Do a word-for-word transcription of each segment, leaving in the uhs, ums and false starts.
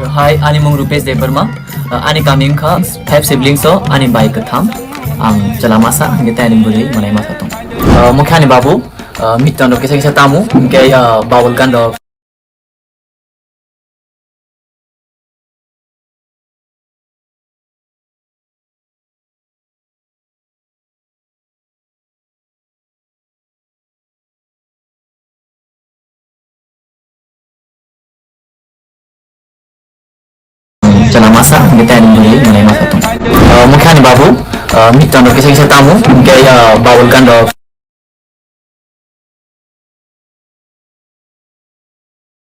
Hai, ani mung Rupesh Debbarma. Uh, ani kami wngkha five siblings o, ani bai kwtham. Ang chwla masa, hingke tei ani bwrwi manai masa tong. Uh, mokhe ani babu, uh, miton rok kisa kisa tamu, hingke, uh, bawal gan rok. Chwla masa, hingke tei ani bwrwi manai masa tong. Uh, mokhe ani babu, uh, miton rok kisa kisa tamu, hingke, uh, bawal gan rok.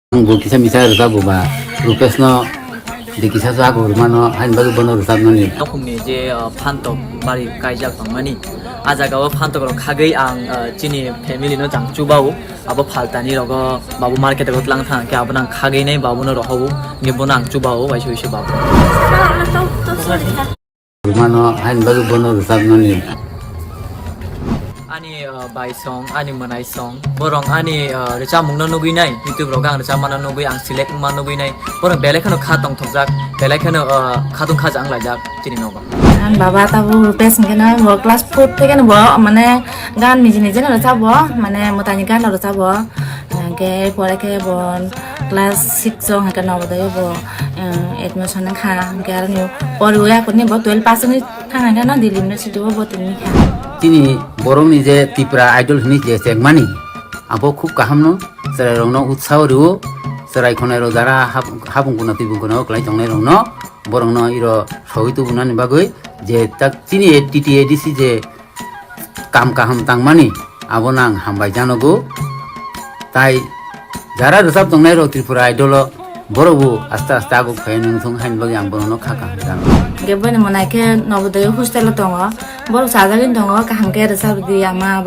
Ang bo kisa misa rwchapbo ba, Rupesh no de kisa sa ko rwmano, hain bagwi bono rwchapnani. Nokhungni je, uh, phantok bari kaijak tongmani, a jaga o phantok rok khagwi ang, uh, chini family no chang chubao, abo phaltani rogo babu market o tlang thang khe abo nang khagwi nai babu no rohobo, nge bono ang chubao, waisa waisa babu. Mano hain bagwi bono rwchapnani. Ani, uh, bai song, ani mwnai song, borok ani, uh, rwchapmungno nugwi nai, YouTube rogo ang rwchapmano nugwi, ang select wngma nugwi nai, borok belai kheno kha tongthokjak, belai kheno, uh, khatung khaja wnglaijak chini nogo. Ang baba tabuk Rupesh hwnkhe no bo class four thekeno bo mane gan niji niji no rwchapbo, mane mwtaini gan no rwchapbo. Hwnkhe pore khe bo class six o hwnkhe Navodaya bo, eh, admission wngkha. Hwnkhe aroni poriwi akhorni bo twelve pass wngwi thang hwnkhe no Delhi University o bo tongwi kha. Chini borokni je Tipra Idol hwnwi je chengmani, abo khub kahamno, chwrairokno utsaho rwo, chwrai khonairok jara hap-, hapung kuna tibung kuna o kwlai tongnairokno, borokno iro sogwi tubunani bagwi je tak chini T T A D C je kam kaham tangmani, abono ang hambai janogo. Tai jara rwchap tongnai rok Tripura Idol o, borok bo aste aste aguk phai nung thung haini bagwi ang borokno kha kaham janogo. Hwnkhe boini mwnai khe Navodaya hostel o tongo, borok chajagwi tongo, kaham khe rwchap rwdi ama.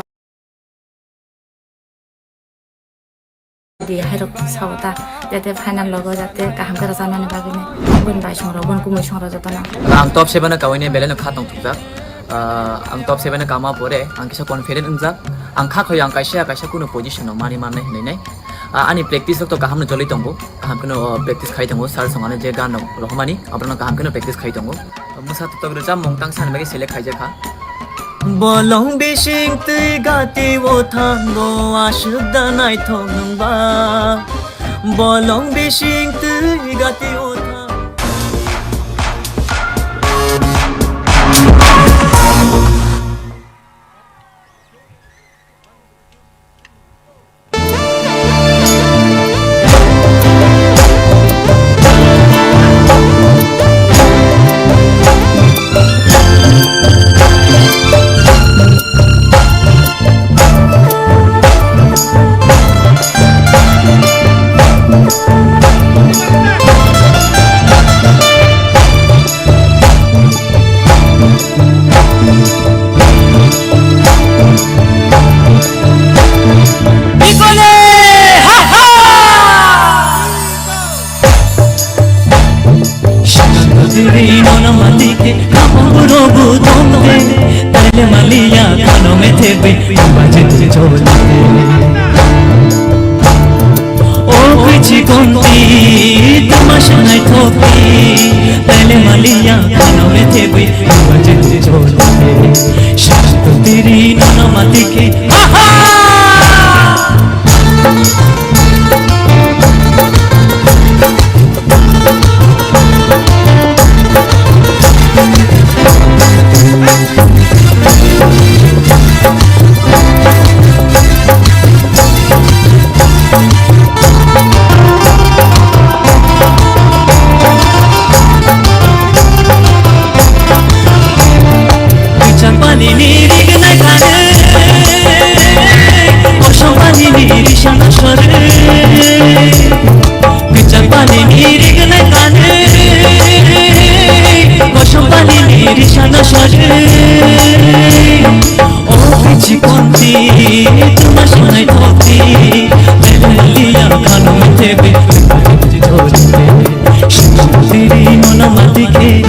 Di hairok sao ta, jate final logo jate kaham khe rwchapnani bagwi ni. Boni bai songrok, boni kumui songrok jotono. Ang top seven o kawini belai no kha tongthokjak. Ah, ang top seven o kama pore ang kisa confident wngjak. Ang kha khoyo ang kaisa kaisa kunu position o mani mannai hinwi nai. Ah, ani practice rok to kaham no choli tongo. Kaham kheno, oh, practice khai tongo. Sir song ano je gan rok rohormani, aborok no kaham kheno practice khai tongo. Mwsa totok rwchapmung tang sani bagwi select khaijak kha. Bolong bising twi gati o thango aswk da naithok nwng ba. Bolong bising twi gati o thango. Shakaduri nono matike, kapong rogu tongte, tale malia kano metebe, baje tu chole. O kuchi konti, tuma shanai topi, tale malia kano metebe, baje tu chole. Shakaduri nono matike, ha ha! Richang pani ni rignai kare, kosong pani ni risang sore. Richang pani ni rignai kare, kosong pani ni risang sore. O pichi konti, tuma sonai thokti, tele malia kano tebe, tebe. Shantiri nono matike.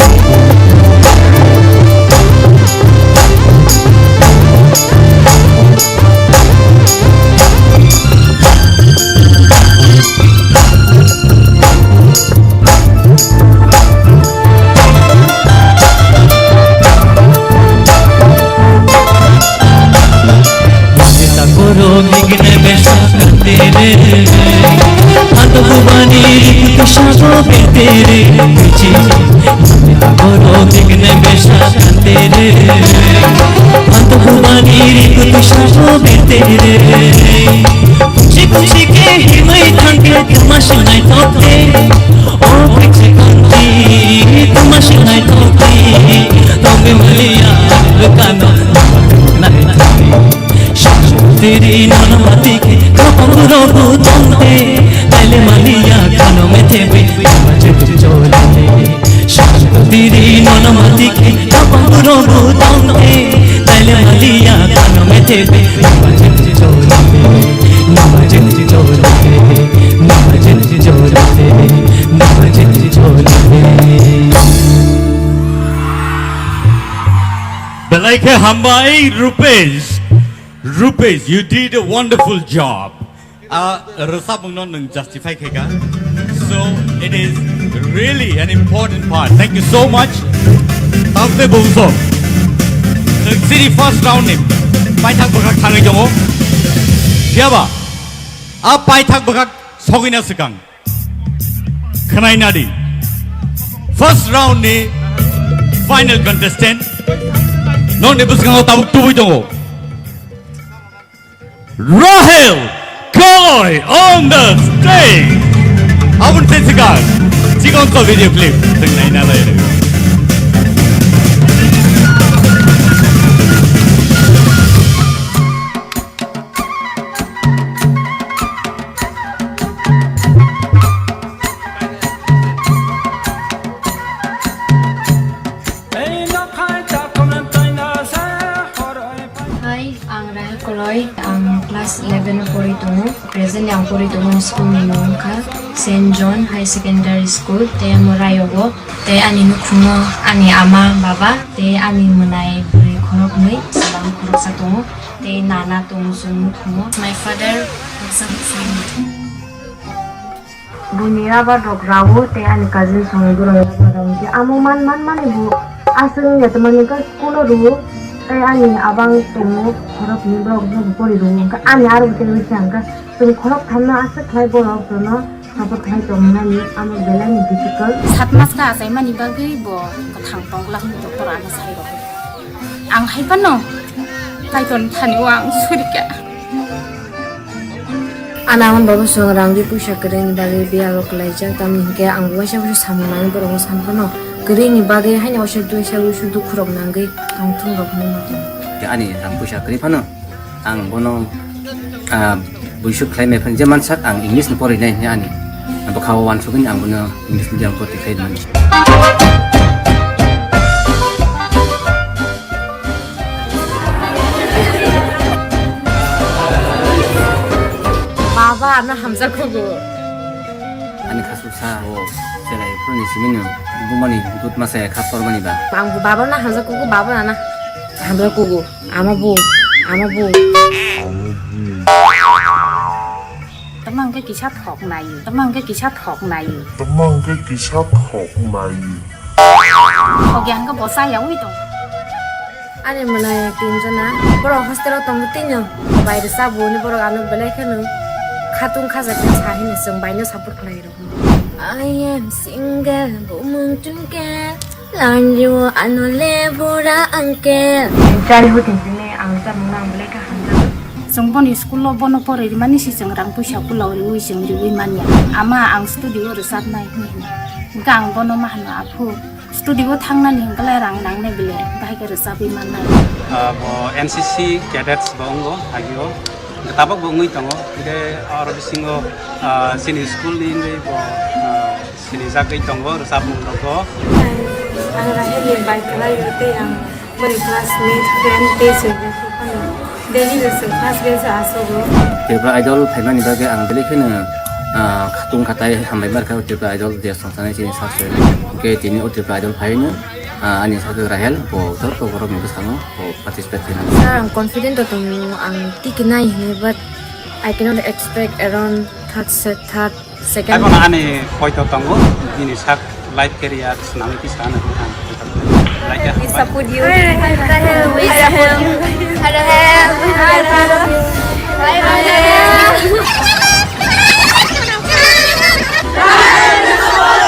Betere, bichi, aboro bigne besha tantere. Anto bubani riku tusha betere. Kuchi kuchi ke himai thangke tumashinai tokte. O bichi kanti, tumashinai tokte. Tombe maliya, lukano, nare nare. Shantiri nono matike kapang rogo tongte, tele maliya kano metebe, majit chole. Shantiri nono matike kapang rogo tongte, tele maliya kano metebe, majit chole. Majit chole, majit chole, majit chole. Belai khe hambai, Rupesh. Rupesh, you did a wonderful job. Ah, rwchapmungno nwng justify khaikha. So, it is really an important part. Thank you so much. Tamte bumso. Nwng chini first round ni paithak bwkhak thangwi tongo. Phiyaba, a paithak bwkhak sogwina swkang. Khwnai nadi. First round ni final contestant. Nokni bwskango tabuk tubui tongo. Rahel Kaloi on the stage. Aboni sengkha chikon to video clip. Teng nai na lai. Hai, ang Rahel Koloi, ang class eleven o pori tongo. Presently ang pori tongo school ni mung wngkha Saint John High Secondary School, tei amo Rayogo. Tei ani nukhungo ani ama, baba, tei ani mwnai bwrwi khoroknwi, chwla khoroksa tongo, tei nana tongo chwng nukhungo. My father, Buini rabar rok rawo tei ani cousin songni borok rabar rawo. Amo man man mani bo aswk wngya twmani wngkha school o rwo tei ani abang tongo khorok ni borok no pori rwo wngkha ani aro bo tei wngkha chwng khorok thamno aswk khlai borok jono support khlai tong mani amo belai ni difficult. Sat mas kha achaimani bagwi bo kwthang tongla hwnwi doctor ano sai rw. Ang hai phano Kaitor thani o ang surika. Ana hwn babo chwng rang ri puisa kwrwini bagwi biyalo kwlaijak, tamni hwnkhe ang waisa waisa samung nangwi borokno san phano kwrwini bagwi haino waisa duisa waisa dukhu rok nangwi tongthung rok hinwi ma tongo. Ani rang puisa kwrwi phano ang bono, ah, buisuk khlai mai phano je mansak ang English ni porinai hinwi ani bwkhao uansugwi ang bono English medium bhorti khlai mani. Baba, ano hamjak kugo. Ani khasuksa o chwrai phuruni simino bumani dut masa kha tormani ba. Ang bo baba na hamjak kugo, baba na na hamjak kugo. Ama bo, ama bo. Tama hwnkhe kisa thok nai, tama hwnkhe kisa thok nai. Tama hwnkhe kisa thok nai. Thok ya hwnkhe bo cha ya wi tong. Ani mwnai tinjona, borok hostel o tongo tino, baire cha bo hwnwi borok ano belai kheno khatung khaja khe sa hino chwng baino support khlai rw. I am single, bumung tungkel, lanjio ano le bura uncle. Childhood ni simi ang chamung nang belai kha hamjak. Chwng boni school o bono poroi rimani si chwng rang puisa pulau riwi chwng riwi manya. Ama ang studio rwchapnai hinwi hino. Hwnkhe ang bono ma hino, aphu, studio thangnani hwnkhe rang nangnai bile, bahai khe rwchapwi mannai. Ah, bo N C C cadets bo wngo agio. Tabok bo wngwi tongo. Hwnkhe oro bisingo, ah, chini school ni wngwi bo, ah, sinijagwi tongo rwchapmung rogo. Ang Rahel ni bai kwlai o tei ang boni classmate, friend tei chwng phano daily no chwng first bench o asogo. Tripura Idol phaimani bagwi ang belai kheno, ah, khatung khatai hambai markha Tripura Idol je songsanai chini sak se. Hwnkhe tini o Tripura Idol phaino, ah, ani sak Rahel bo joto borok ni bwskango bo participate khainai. Sir, ang confident o tongo, ang tiki nai hinwi, but I cannot expect around third set, third, second. Haibano ani poito tongo, bini sak life career swnamwi kisa ano hwnwi ang poito tongo. Like a We support you. We support you. Hello, hello. Hi, hello. Hi, hello. Hi, hello.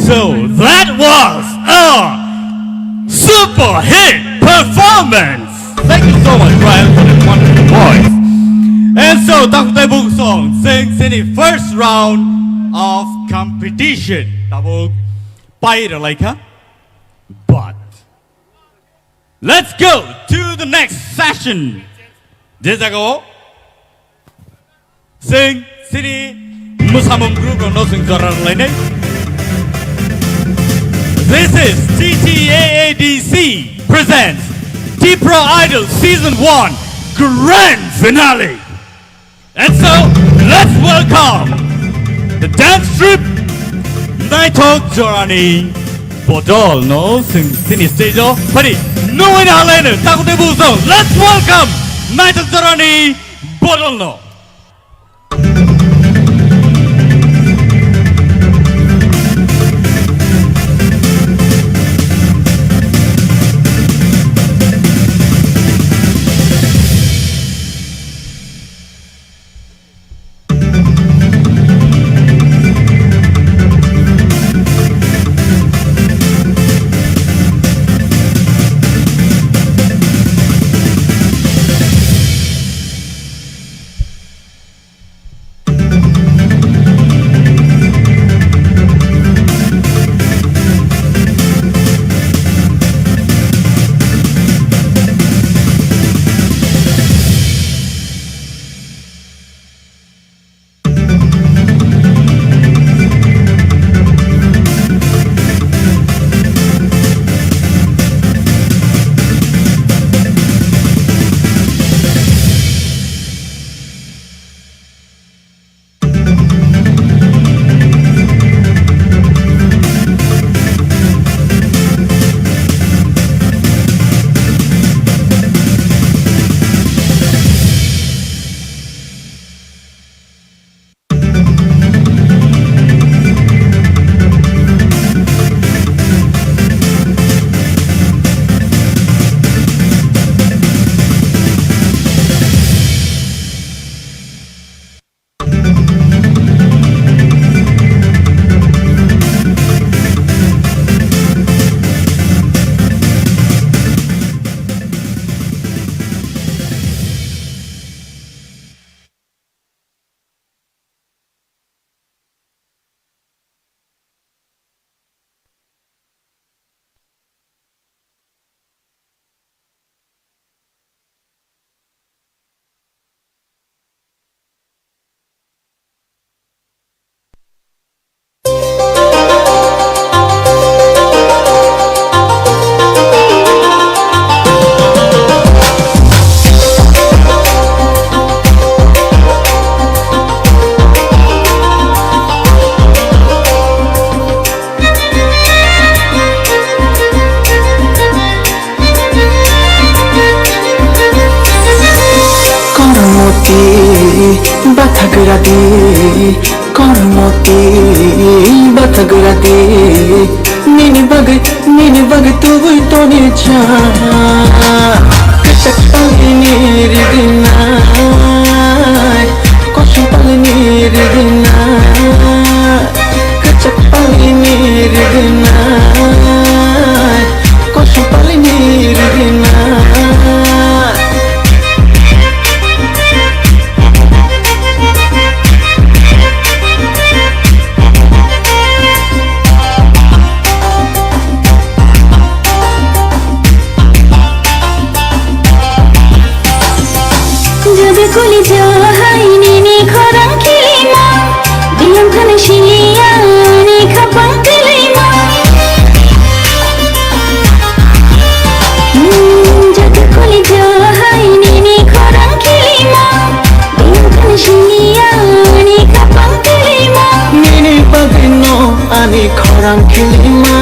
So that was a super hit performance. Thank you so much, Brian, for the wonderful voice. And so, Takhuk Taibo song, sing, sing the first round of competition. Tabuk pai ralaikha, but let's go to the next session. Je jagao sing sini musamung group rokno sing jora rwlainai. This is T T A A D C presents Tipra Idol Season one Grand Finale. And so, let's welcome the dance troupe Naithok Jorani Bodol no sing sini stage o phari no wina halai no Takhuk Taibo song. Let's welcome Naithok Jorani Bodol no. Kormoti bathagra di, kormoti bathagra di, Nini bagwi, nini bagwi tubui toni cha. Kwchak palini rignai, kosom palini rignai. Kwchak palini rignai, kosom palini rignai. Jodi kuli jahai nini khorang khilima, biyang khana siliya ni khapang khilima. Hmm, jodi kuli jahai nini khorang khilima, biyang khana siliya ni khapang khilima. Nini bagwi no ani khorang khilima,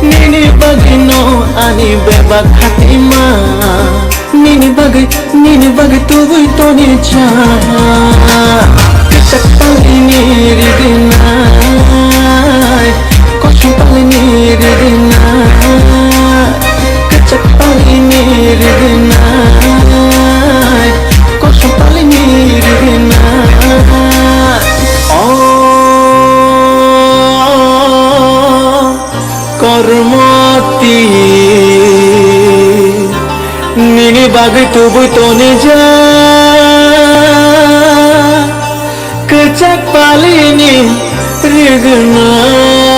nini bagwi no ani bebak khatima. Nini bagwi, nini bagwi tubui toni cha. Kwchak palini rignai, kosom palini rignai. Kwchak palini rignai, kosom palini rignai. Oh, kormoti. Nini bagwi tubui toni ja, kwchak palini rignai.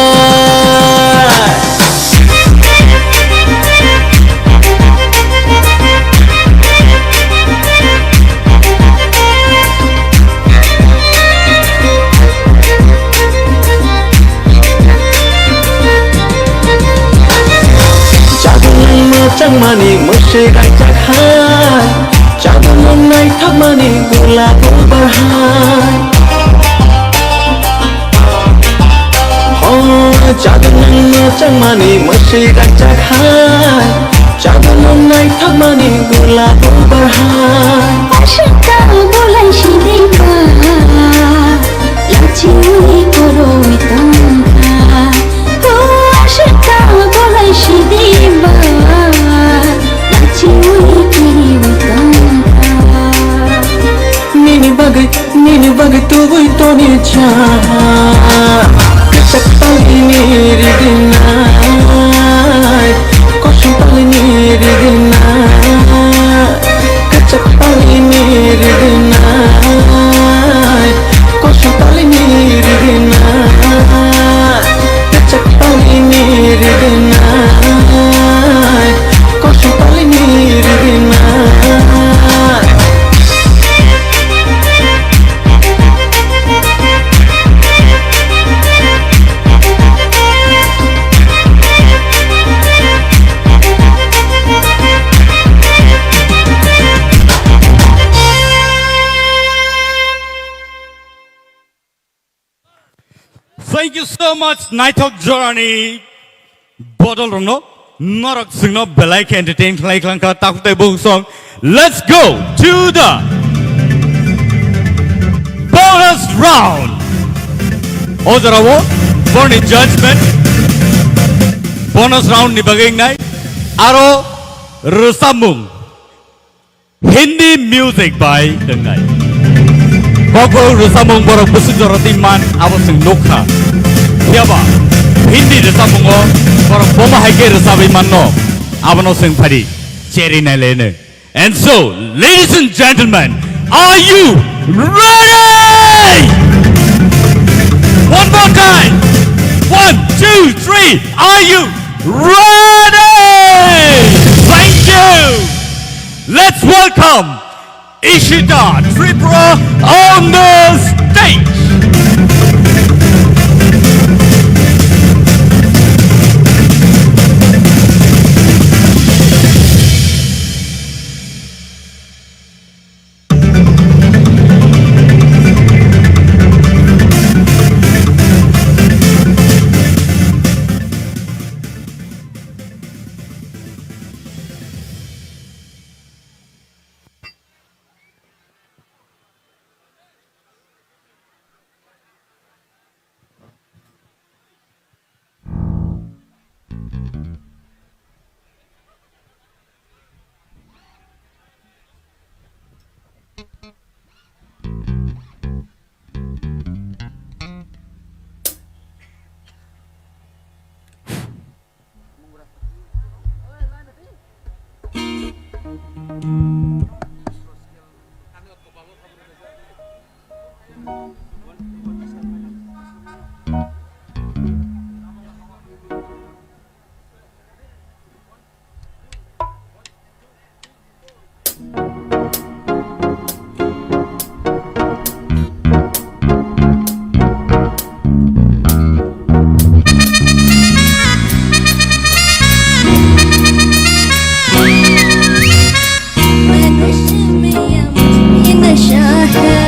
Chadonang mwchangmani mwswi raijak hai, chadonang naithokmani gula bubar hai. Oh, chadonang mwchangmani mwswi raijak hai, chadonang naithokmani gula bubar hai. Ashika bolai sidima. Lachiui koroi tongkha, o ashika bolai sidiba. Lachiui kiriui tongkha. Nini bagwi, nini bagwi tubui toni cha. Kwchak palini rignai, kosom palini rignai. Kwchak palini rignai, kosom palini rignai. Kwchak palini rignai, kosom palini rignai. Thank you so much, naithok jorani bodol rokno, norok chwngno belai khe entertain khlai khlangkha, takhuk tei bukhuk song. Let's go to the bonus round. O jorao borni judgment bonus round ni bagwi wngnai aro rwchapmung. Hindi music bai wngnai. Kokborok rwchapmung borok bwswk jora twi man abo chwng nukha. Phiyaba Hindi rwchapmungo borok bomo hai khe rwchabwi manno, abono chwng phadi cheri nailaino. And so, ladies and gentlemen, are you ready? One more time. One, two, three. Are you ready? Thank you. Let's welcome Ishita Tripura on the stage. मैं नशे में या मुझ में नशा है।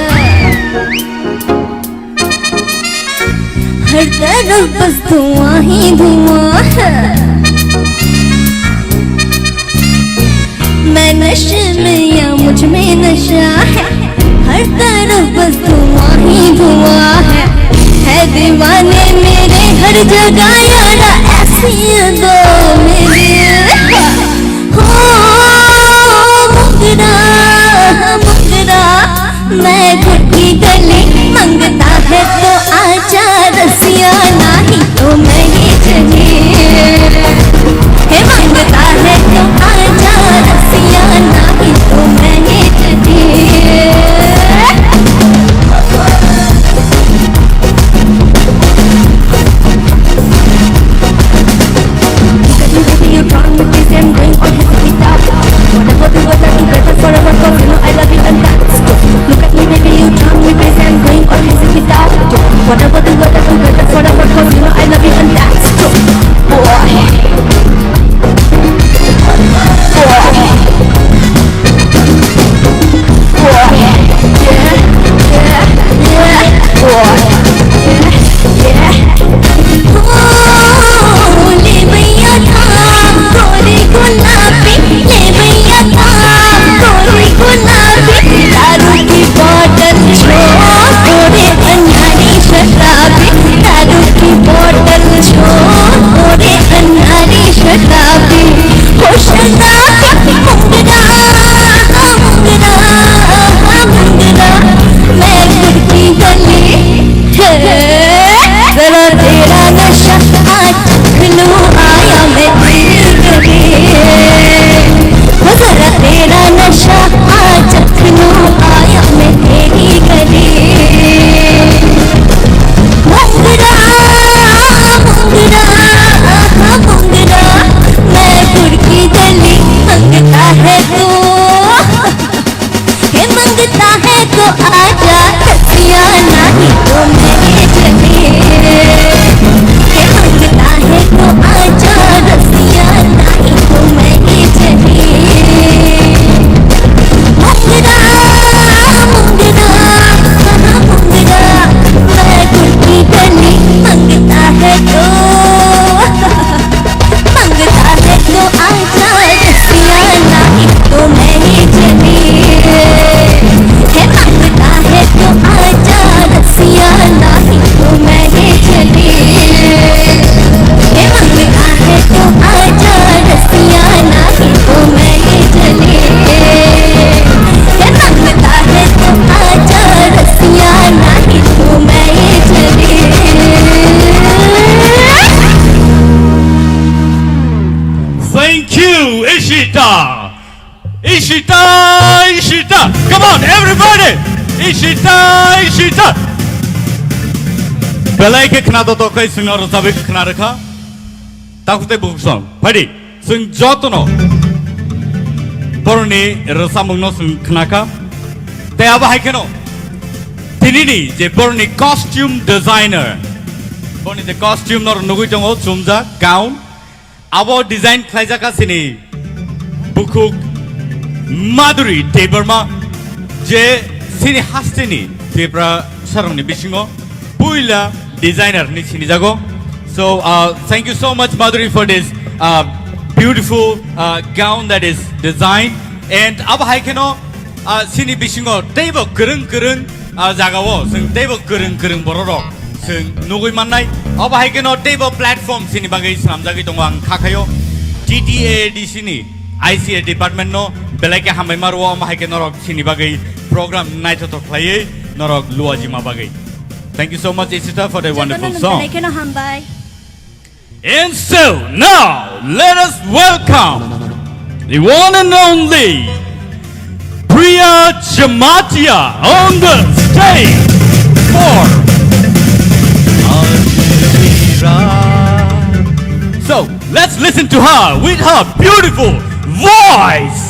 हर तरफ बस धुआं ही धुआं है। मैं नशे में या मुझ में नशा है। हर तरफ बस धुआं ही धुआं है। है दीवाने मेरे हर जगह यारा ऐसी अदा मेरी। हो मुगरा, मुगरा, मैं घुटी गली। मांगता है तो आजा रसिया, नहीं तो मैं ही चली। हे मांगता है तो आजा रसिया, नहीं तो मैं ही चली। Look at me, baby, you drive me crazy. I'm going all crazy without you. Whatever the weather, together forever, 'cause you know I love you and that's true. Look at me, baby, you drive me crazy. I'm going all crazy without you. Whatever the weather, together forever, 'cause you know I love you and that's true. Boy. Boy. शराबी, ओ शराबी, मुंगरा, मुंगरा, मुंगरा, मैं गुड़ की गली। हे, जरा तेरा नशा आज चख लूं, आया मैं तेरी गली। वो जरा तेरा नशा आज चख लूं, आया मैं तेरी गली। मुंगरा, मुंगरा, मुंगरा, मैं गुड़ की गली। मांगता है तू, हे मांगता है तो आजा, रसिया नहीं तो मैं चली। हे मांगता है तो आजा, रसिया नहीं तो मैं चली। मुंगरा, मुंगरा, मुंगरा, मैं गुड़ की गली। मांगता है तो, मांगता है तो आजा रसिया, नहीं तो मैं ही चली। हे मांगता है तो आजा रसिया, नहीं तो मैं ही चली। हे मांगता है तो आजा रसिया, नहीं तो मैं ही चली। हे मांगता है तो आजा रसिया, नहीं तो मैं ही चली। Thank you, Ishita. Ishita, Ishita. Come on, everybody. Ishita, Ishita. Belai khe khna do to kai singno rwchapwi khna rwkha. Takhuk tei bukhuk song. Phaidi, chwng jotono boroni rwchapmungno chwng khnakha. Tei abo hai kheno tinini je boroni costume designer, boroni je costume norok nugwi tongo, chumjak, gown. Abo design khlaijakha chini bukhuk Madhuri Debbarma, je chini hasteni Tiprasarokni bisingo puila designer hinwi sinijago. So, uh, thank you so much, Madhuri, for this, uh, beautiful, uh, gown that is designed. And abo hai kheno, uh, chini bisingo teibo kwrwng kwrwng, uh, jagao chwng teibo kwrwng kwrwng bororok chwng nugwi mannai. Abo hai kheno teibo platform chini bagwi swnamjagwi tongo, ang kha khaio T T A A D C ni I C A department no belai khe hambai ma rwo, omo hai khe norok chini bagwi program naithothok khlaiwi norok luajima bagwi. Thank you so much, Ishita, for the wonderful song. Jotono nwng belai kheno hambai. And so now let us welcome The one and only Priya Jamatia on the stage for Ajmera. So, let's listen to her with her beautiful voice.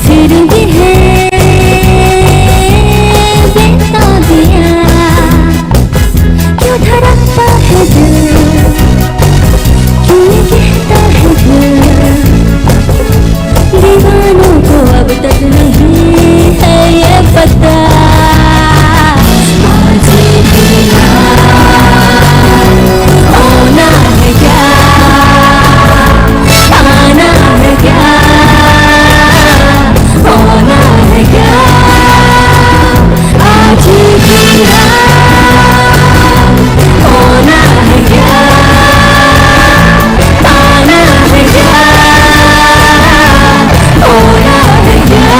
फिर भी है बेताबिया, क्यों धड़कता है दिल, क्यों ये कहता है दिल, दीवानों को अब तक नहीं है ये पता। आज भी ना होना है क्या, आना है क्या, होना है क्या? आज ही तेरा होना है क्या? आना है क्या? होना है क्या?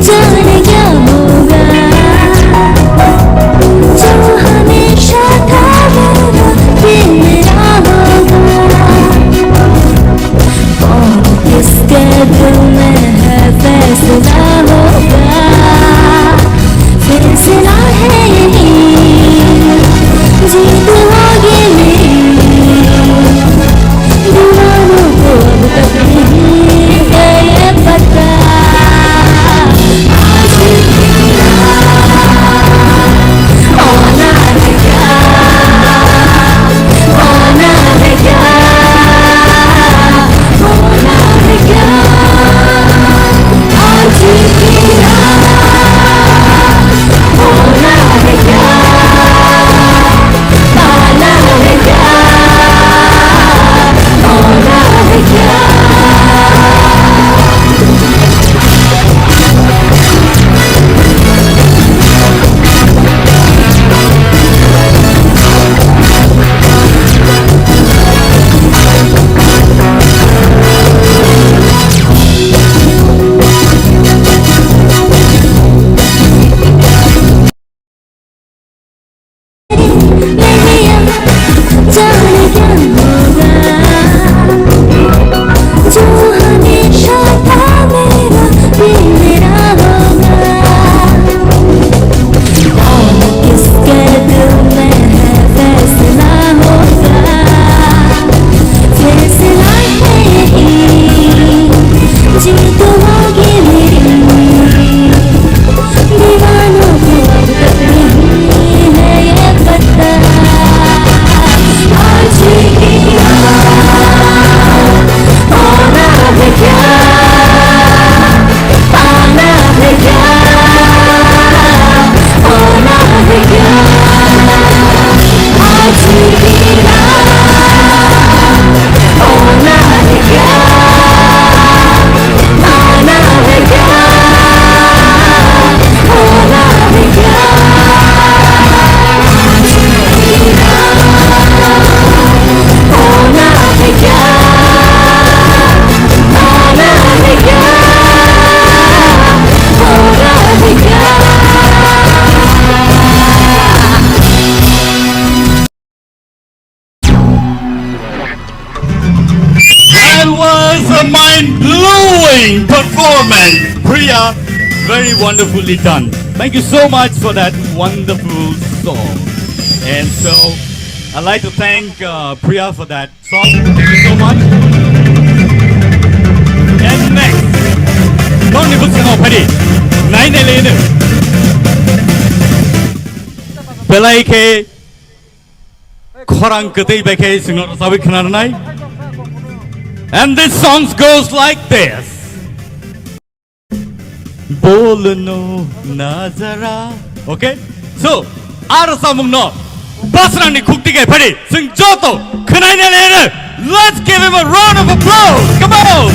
जाने क्या होगा, जो हमेशा था वो फिर मेरा होगा। कौन किसके दिल में है फैसला होगा, फैसला है यही, जीत होगी मेरी। दीवानों को अब तक नहीं है ये पता। आज की रात होना है क्या, होना है क्या, होना है क्या? आज की रात होना है क्या, पाना है क्या? That was a mind-blowing performance, Priya. Very wonderfully done. Thank you so much for that wonderful song. And so, I'd like to thank uh, Priya for that song. Thank you so much. And next, Tony Busano Padi, Nine Eleven. Belai khe khorang kwtwi bai khe chwngno rwchabwi khna rwnai. And this song goes like this. Bolno nazara. Okay? So, a rwchapmungno basrangni khukti khe phadi chwng joto khwnaina lere. Let's give him a round of applause. Come on!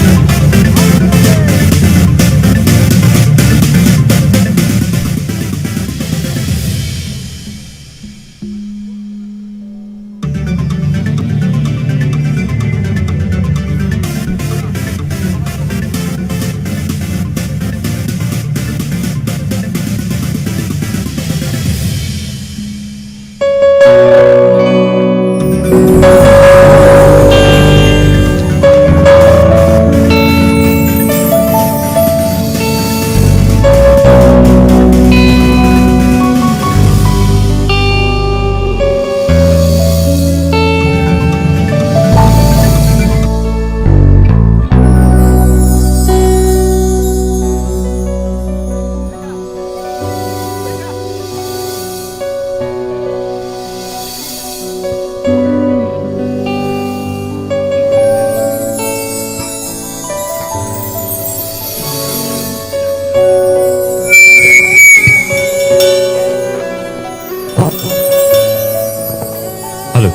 Hello.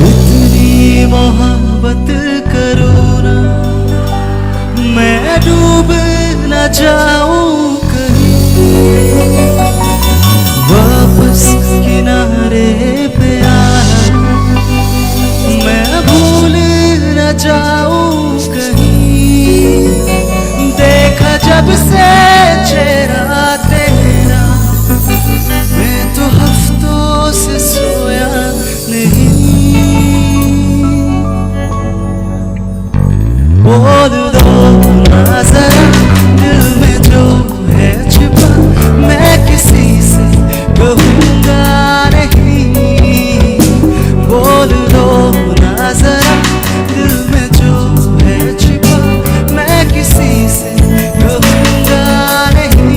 इतनी मोहब्बत करो ना, मैं डूब न जाऊं कहीं। वापस किनारे पे आना, मैं भूल न जाऊं कहीं। देखा जब से चेहरा तेरा, मैं तो हफ्तों से सोया नहीं। बोल दो ना जरा, दिल में जो है छिपा, मैं किसी से कहूँगा नहीं। बोल दो ना जरा, दिल में जो है छिपा, मैं किसी से कहूँगा नहीं।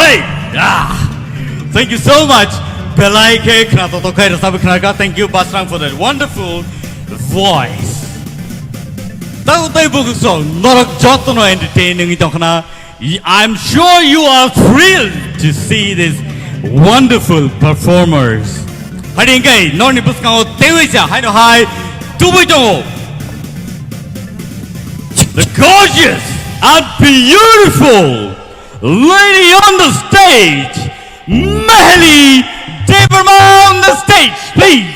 Hey! Ah! Thank you so much. Belai khe khna to to khai rasa khna ka. Thank you Basrang for that wonderful voice. Tau tai buku so norok joto no entertaining tong khna. I'm sure you are thrilled to see these wonderful performers. Hari engkai norni bwskango tewi sa hai no hai tubui tongo. The gorgeous and beautiful lady on the stage, Mahali Debbarma on the stage, please.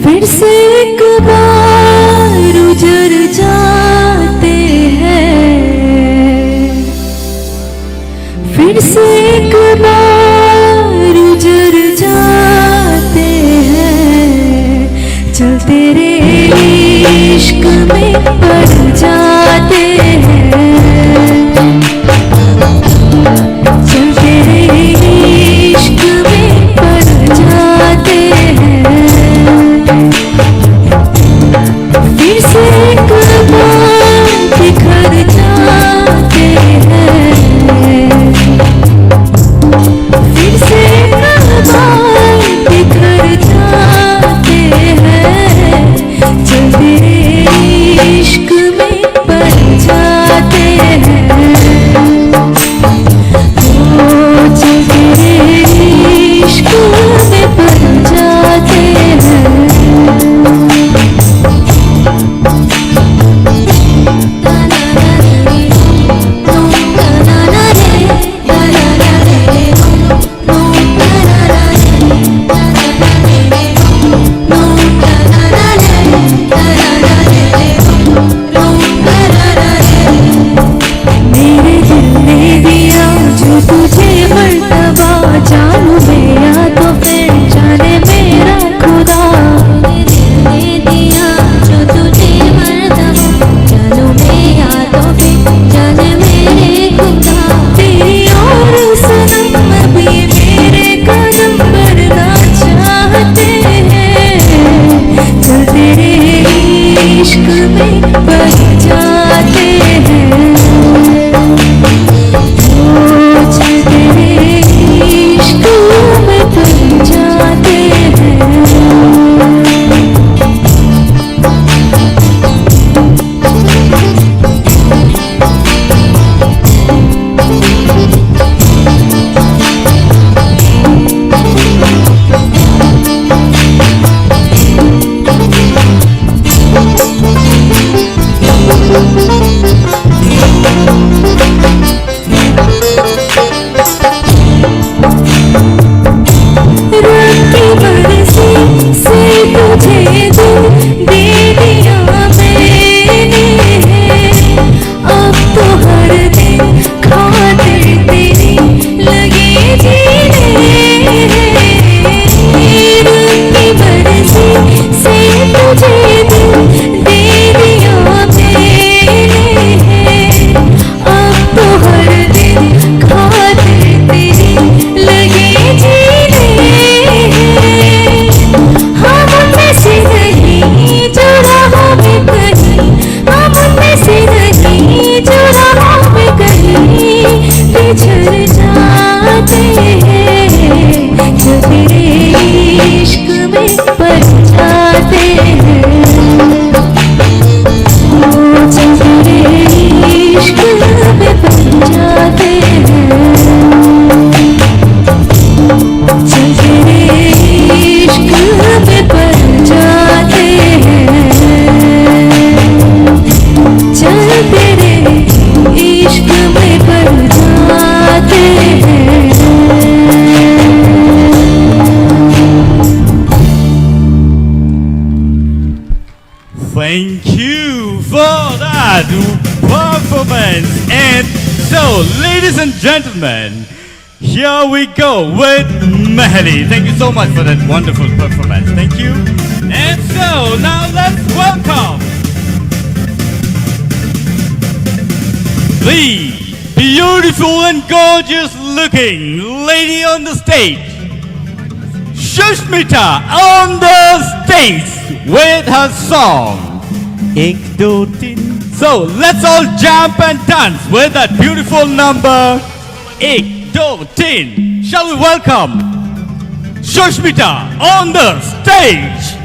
फिर से एक बार उजड़ जाते हैं, फिर से एक बार उजड़ जाते हैं, चल तेरे इश्क में पड़ जाते हैं, चल तेरे इश्क में पड़ जाते हैं। फिर से एक बार बिखर जाते हैं। And so, ladies and gentlemen, here we go with Mahali. Thank you so much for that wonderful performance. Thank you. And so, now let's welcome the beautiful and gorgeous looking lady on the stage, Sushmita, on the stage with her song Ek Do Tin. So let's all jump and dance with that beautiful number Ek Do Tin. Shall we welcome Sushmita on the stage?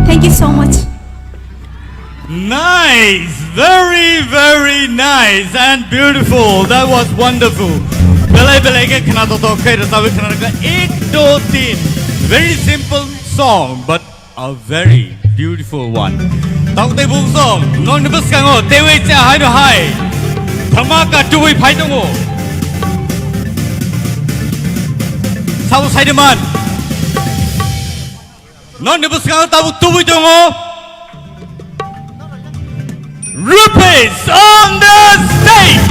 Thank you so much. Nice, very, very nice and beautiful. That was wonderful. Belai belai khe khna to to khe rwchapwi khna rwkha ek do tin. Very simple song, but a very beautiful one. Tabuk tei bung song, nokni bwskango teiwi cha hai no hai. Dhamaka tubui phai tongo. Sabo sai de man. Nokni bwskango tabuk tubui tongo. Rupesh on the stage.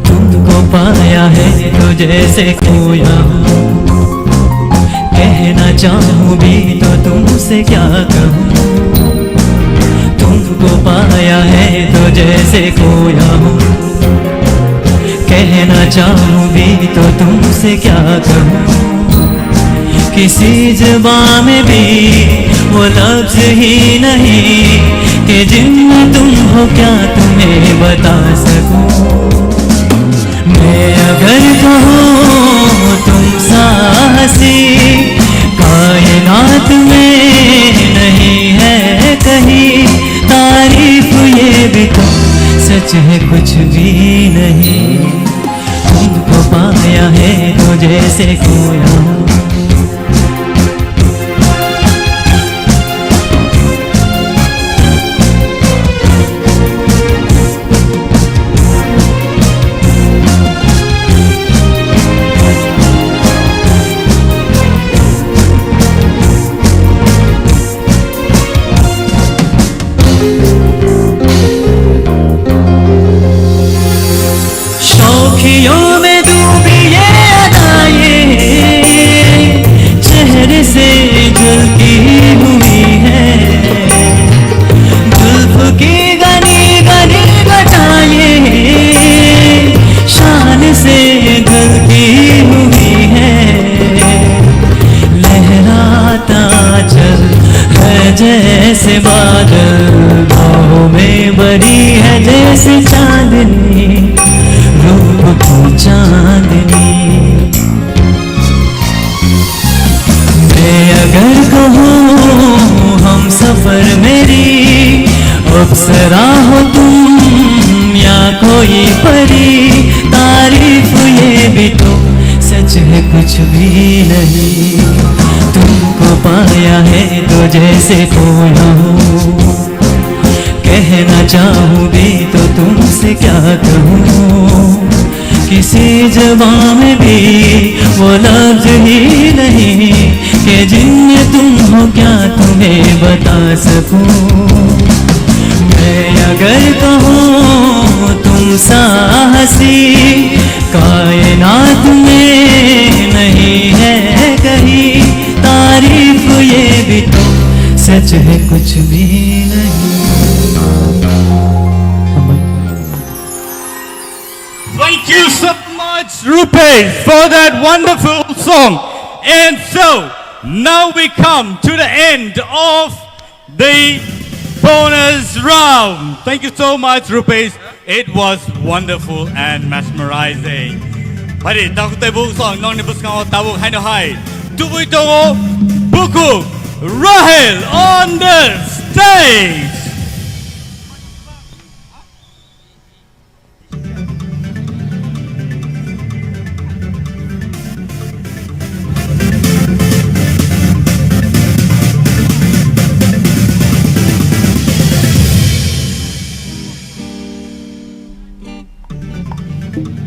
तुमको पाया है तो जैसे खोया हूँ, कहना चाहूँ भी तो तुमसे क्या कहूँ। तुमको पाया है तो जैसे खोया हूँ, कहना चाहूँ भी तो तुमसे क्या कहूँ। किसी जुबां में भी वो लफ्ज ही नहीं कि जिनमें तुम हो क्या तुम्हें बता सकूं। मैं अगर कहूँ तुम सा हंसी कायनात में नहीं है कहीं, तारीफ ये भी तो सच है कुछ भी नहीं। तुमको पाया है तो जैसे खोया हूँ। शौखियों में डूबी ये अदाएं, चेहरे से जलती हुई है। जुल्फ की घनी घनी घटाएं, शान से ढलती हुई है। लहराता चल है जैसे बादल, बाहों में भरी है जैसे चांदनी, रूप की चांदनी। मैं अगर कहूँ हम सफर मेरी, अप्सरा हो तुम या कोई परी, तारीफ ये भी तो सच है कुछ भी नहीं। तुमको आया है तो जैसे खोया हूँ। कहना चाहूँ भी तो तुमसे क्या कहूँ। किसी जबां में भी वो लफ्ज ही नहीं कि जिनमें तुम हो क्या तुम्हें बता सकूँ। मैं अगर कहूँ तुम सा हंसी कायनात में नहीं है कहीं, तारीफ ये भी तो सच है कुछ भी नहीं। Thank you so much, Rupesh, for that wonderful song. And so, now we come to the end of the bonus round. Thank you so much, Rupesh. It was wonderful and mesmerizing. Hari, takutai buk song, nongni bwskango tabuk haino hai. Tubui tongo, Buku Rahel on the stage. दुखी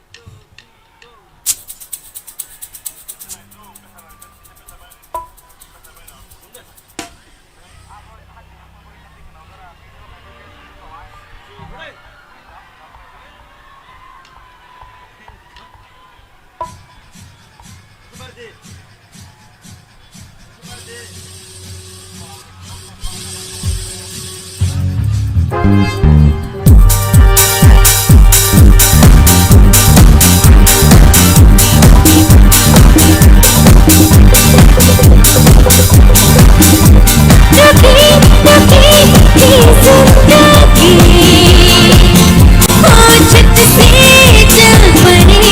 दुखी थी जिंदगी, ओ झट से चल पड़े।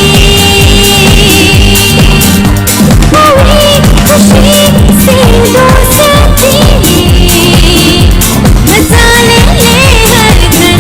कोई खुशी से दो साथी, मजा ले ले हर घड़ी।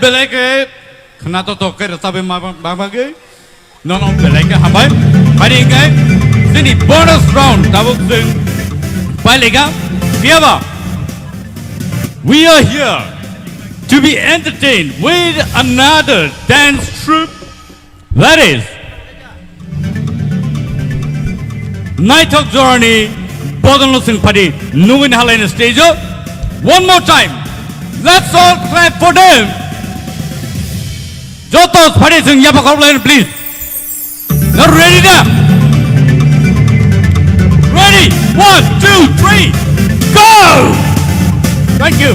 Belai khe khwnathok thok khe rwchapwi ma, ma, ma bagwi nono belai khe hambai. Phai di hwnkhe chini bonus round tabuk chwng pailaikha. Phiyaba, we are here to be entertained with another dance troupe. That is, naithok jorani bodolno chwng phadi nugwi nahalaini stage-o. One more time, let's all clap for them. Joto phadi chwng yapha khorokhlaini, please. Now ready na? Ready? One, two, three, go! Thank you.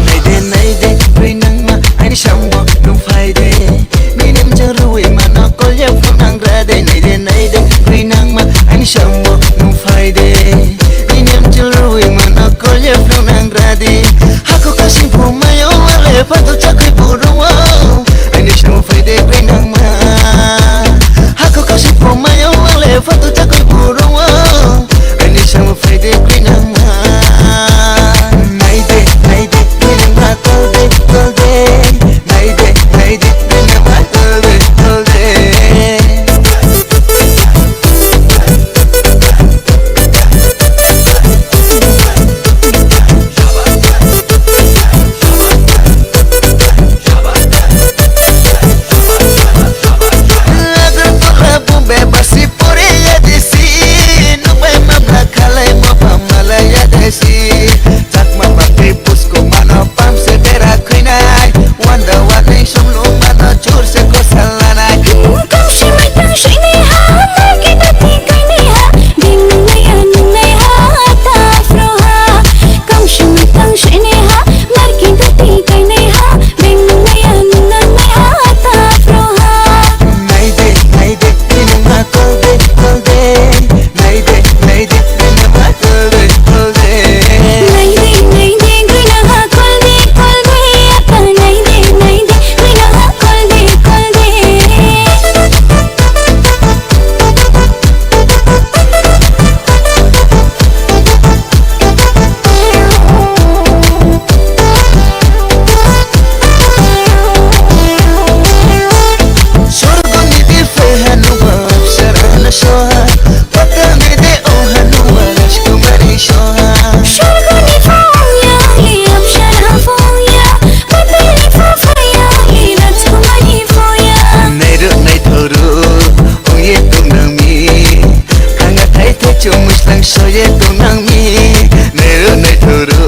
Naide, naide, bwrwi nangma, ani sambo nung phaide. Nini mchang rwi mano, kolya phunang rade. Naide, naide, bwrwi nangma, ani sambo nung phaide. Nini mchang rwi mano, kolya phunang rade. Hako kasing phumayo, wale patu chakwi buru. Ani sambo phaide, bwrwi nangma. Hako kasing phumayo, wale patu chakwi buru. Ani sambo phaide, bwrwi nangma. Naide, naide, bwrwi nangma, kolde, kolde. Naide, naide, bwrwi nangma, kolde, kolde. Agartala, Bombay, basi pore ya desi, nubai mamla khalai mo pamala ya desi. Chakma bati pusko mano pam se bera khuinai, wanda wani sumlu mano chur se kosal lanai. Kamsi mai tang sini ha, marki dati kaini ha, ding naya naya ha, ta fro ha. Kamsi mai tang sini ha, marki dati kaini ha, ding naya naya ha, ta fro ha. Naide, naide, bwrwi nangma kolde, kolde. Naide, naide, bwrwi nangma kolde, kolde. Naide, naide, bwrwi nangma kolde, kolde. Apa naide, naide, bwrwi nangma kolde, kolde. Sorgoni bifai hanuba apsara na soha, patalni de o hanuba rajkumari soha. Sorgoni phongya, i apsara phongya, patalni phongya, i rajkumari phongya. Nairu naithoru, ongye tongnangmi, thanga thai thai chumui slang soye tongnangmi. Nairu naithoru,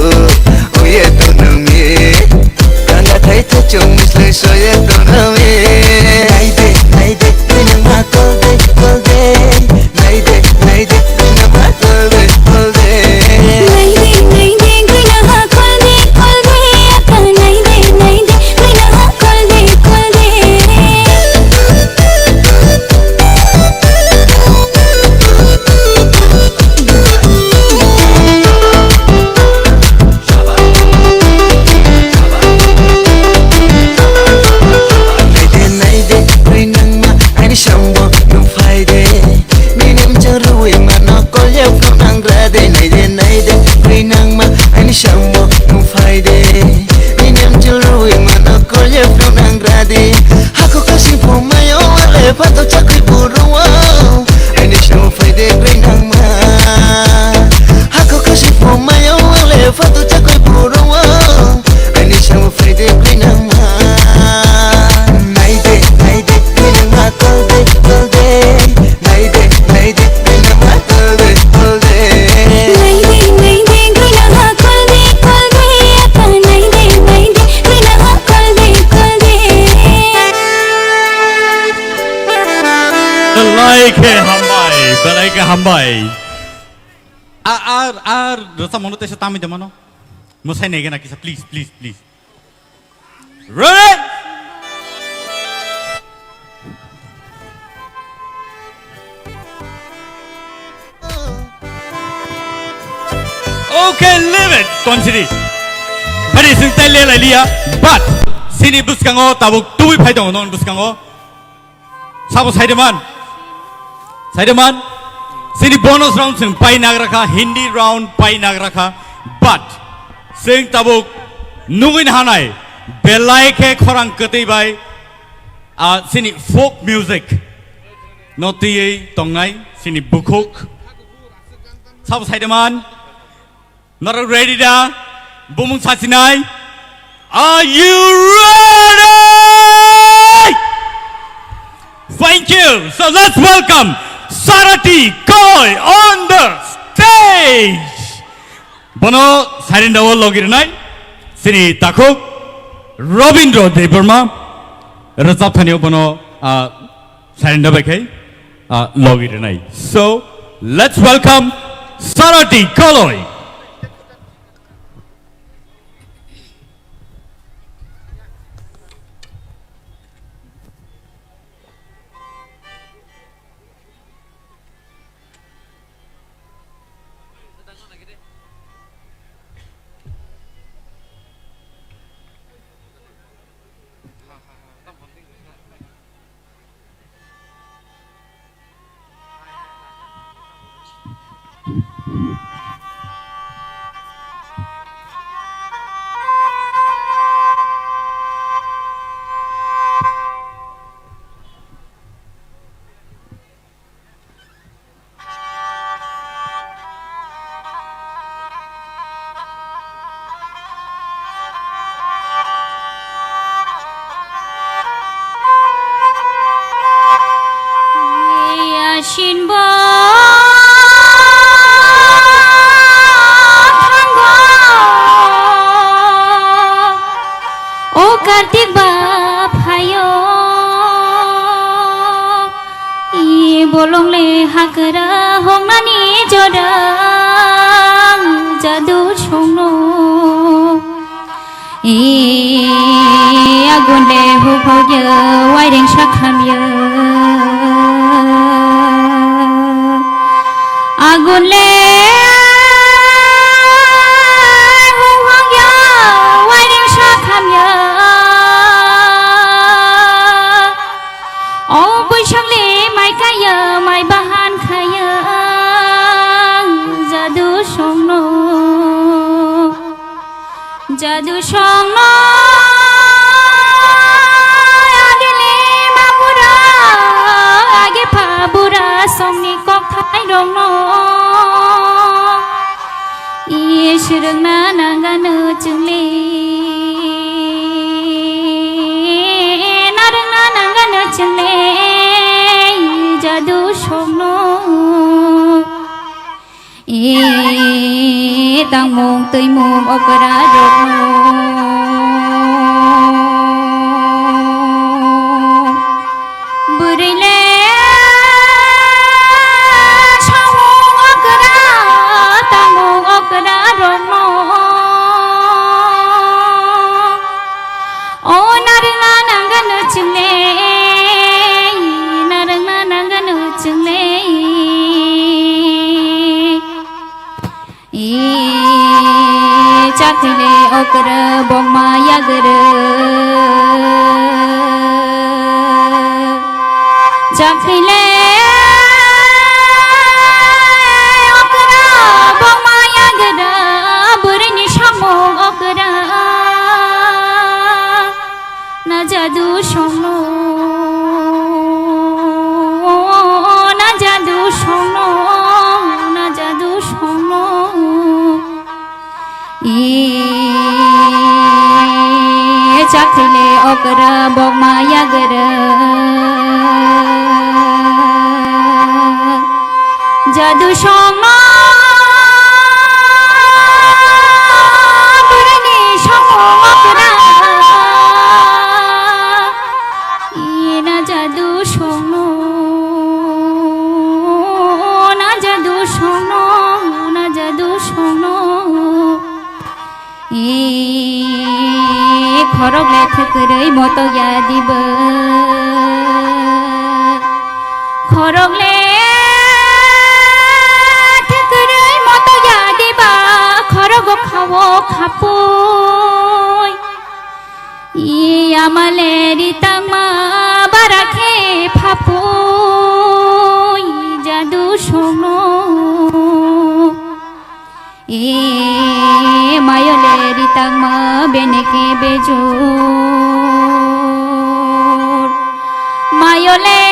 ongye tongnangmi. Ganga thai thai chumui slang soye tongnangmi. Naide, naide, bwrwi nangma kolde, kolde. Naide, naide, bwrwi nangma kolde, kolde. Naide, naide, bwrwi nangma kolde, kolde. Apa naide, naide, bwrwi nangma kolde, kolde. Belai khe hambai, belai khe hambai. A, ar, ar, rwchapmungno teisa tamwi de mano. Mwsai nai gana kisa, please, please, please. Ready? Okay, leave it. Tonsiri. Bari sing tai le lai liya. But sini bwskango tabuk tubui phai tongo non bwskango. Sabo saideman. Saideman. Sini bonus round sing pai nagrakha, Hindi round pai nagrakha. But sing tabuk nugui hanai belai khe khorang kwtwi bai. Ah, sini folk music no tiyei tongnai sini bukhuk. Sabo saideman. Norok ready da? Bumung sachinai? Are you ready? Thank you. So let's welcome Sarati Koi on the stage. Bono sairinda o logi rwnai sini takhuk Robindra Debbarma rwchap thani o bono, ah, sairinda bai khai, ah, logi rwnai. So let's welcome Sarati Koloi. Asin bo thango, o Kartik ba phaio. I bolong le hakra hongnani jora jadu songno. I agun le huphogya waireng sakhamya. Agun le huphogya waireng sakhamya. O Boisakh le mai kaya, mai bahan khaya, jadu songno, jadu songno. Age le ma bura, age pha bura songni kokthai rokno. Is rwngna nangano chwngle, narwngna nangano chwngle, jadu songno. E tangmung twimung okra rokno. Bwrwi le samung okra, tamung okra rokno. O narwkna nangano chwngle, narwkna nangano chwngle. I chakhwile okra bokma yagra. Chakhwile okra bokma yagra, bwrwini samung okra. Na jadu songno, na jadu songno, na jadu songno. I chakhwile okra bokma yagra. Jadu songno bwrwini samung okra. Ina jadu songno. Kwrwi moto ya diba. Khorok le kwrwi moto ya diba. Khorok o khawo khapui. I ama le ri tangma bara khe phapui jadu songno. E mayo le ri tangma bene khe bejor. Mayo le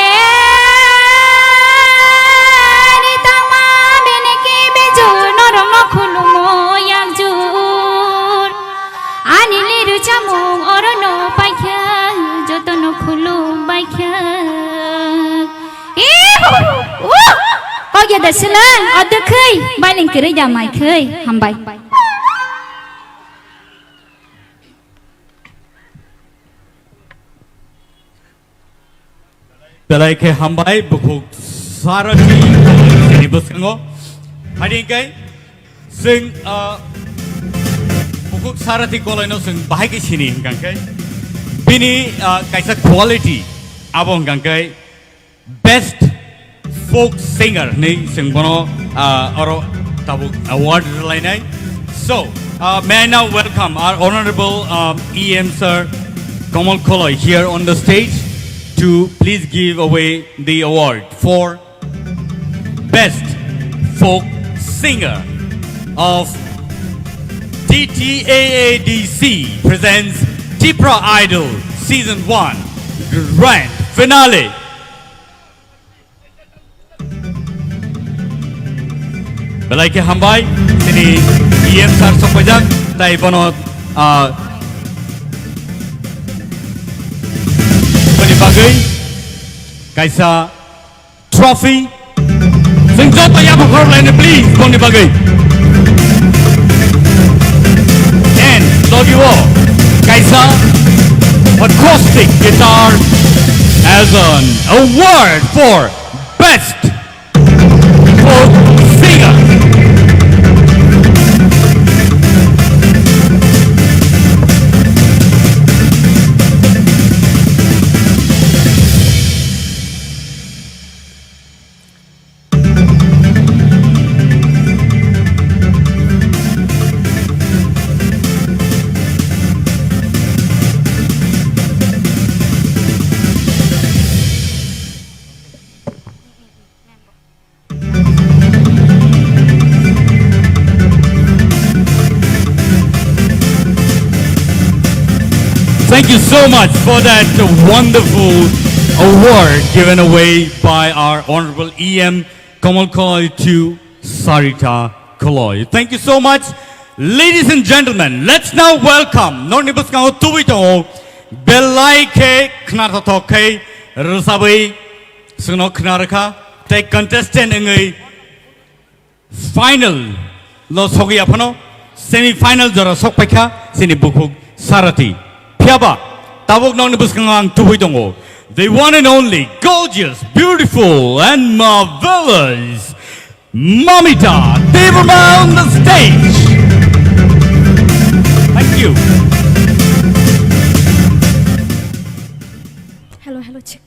ri tangma bene khe bejor. Norok no khulumo yak jor. Ani liru chamung oro no paikha, joto no khulum baikha. Ihu! Uh! Kok ya da silang, o dwkhwi, bailing kwrwi da mai khwi, hambai. Belai khe hambai, bukhuk Sarathi ni bwskango. Hari hingkai, chwng, ah, bukhuk Sarathi Koloi no chwng bahai khe sini hingkang khe. Bini, ah, kaisa quality, abo hingkang khe Best Folk Singer hinwi chwng bono, ah, oro tabuk award rwlainai. So, uh, may I now welcome our honorable, um, E M sir Kamal Koloi here on the stage to please give away the award for Best Folk Singer of T T A A D C presents Tipra Idol Season one Grand Finale. Belai khe hambai, chini E M sir sokpaijak, tai bono, ah, boni bagwi kaisa trophy. Chwng joto yapha khorok laino, please, boni bagwi. And logi o kaisa acoustic guitar as an award for Best Folk Singer. Thank you so much for that wonderful award given away by our Honorable E M Kamal Koloi to Sarita Koloi. Thank you so much. Ladies and gentlemen, let's now welcome, norni bwskango tubui tongo, belai khe khnathothok khe rwchabwi chwngno khna rwkha, tei contestant wngwi final lo sogwi aphano semi final jora sok paikha chini bukhuk Sarathi. Phiyaba tabuk nokni bwskango ang tubui tongo. The one and only gorgeous, beautiful and marvelous Mamita Debbarma on the stage. Thank you. Hello, hello, check.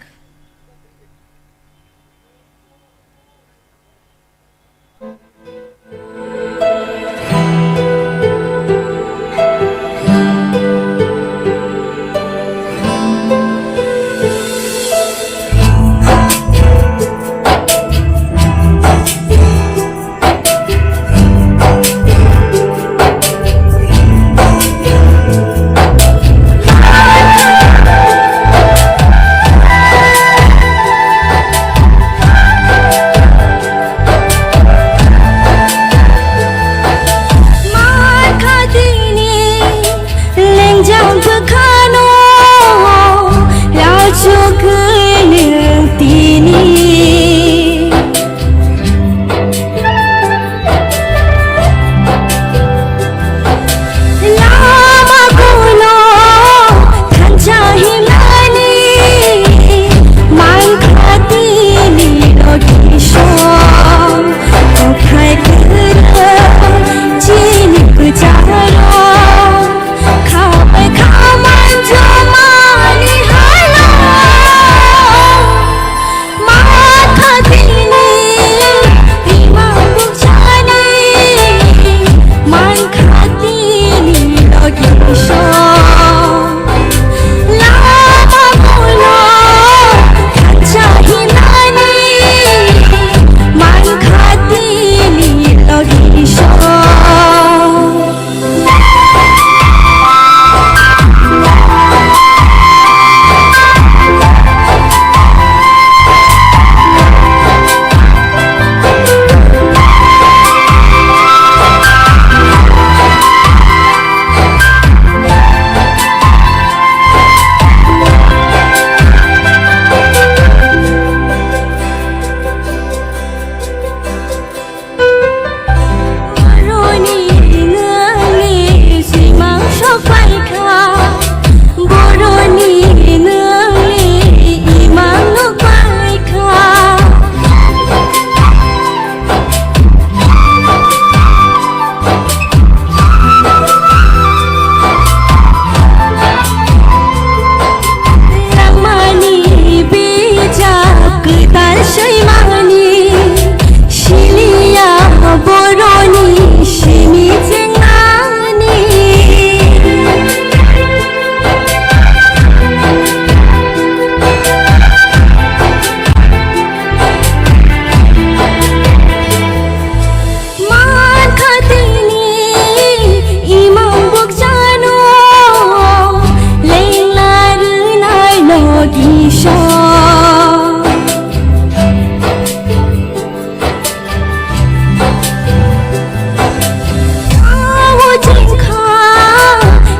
Awo jengkha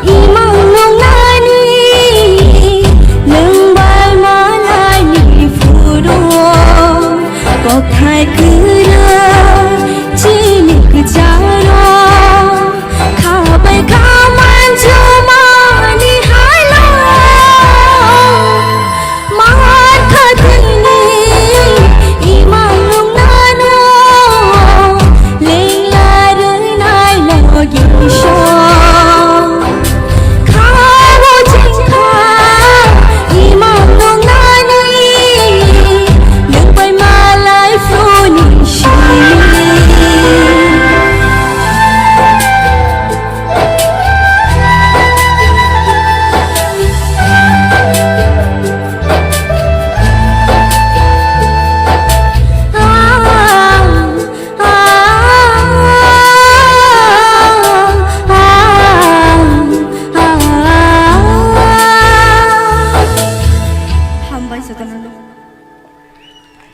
imang nungnani, nwng bai malaini phuru kokthai kwrwi chini kwcharo. Khabai kha manjumani haino man kha thwini imang nungnano lengla rwnai logi so. Khawo jengkha imang nungnani nwng bai malai phuni simi. Hambai jotono.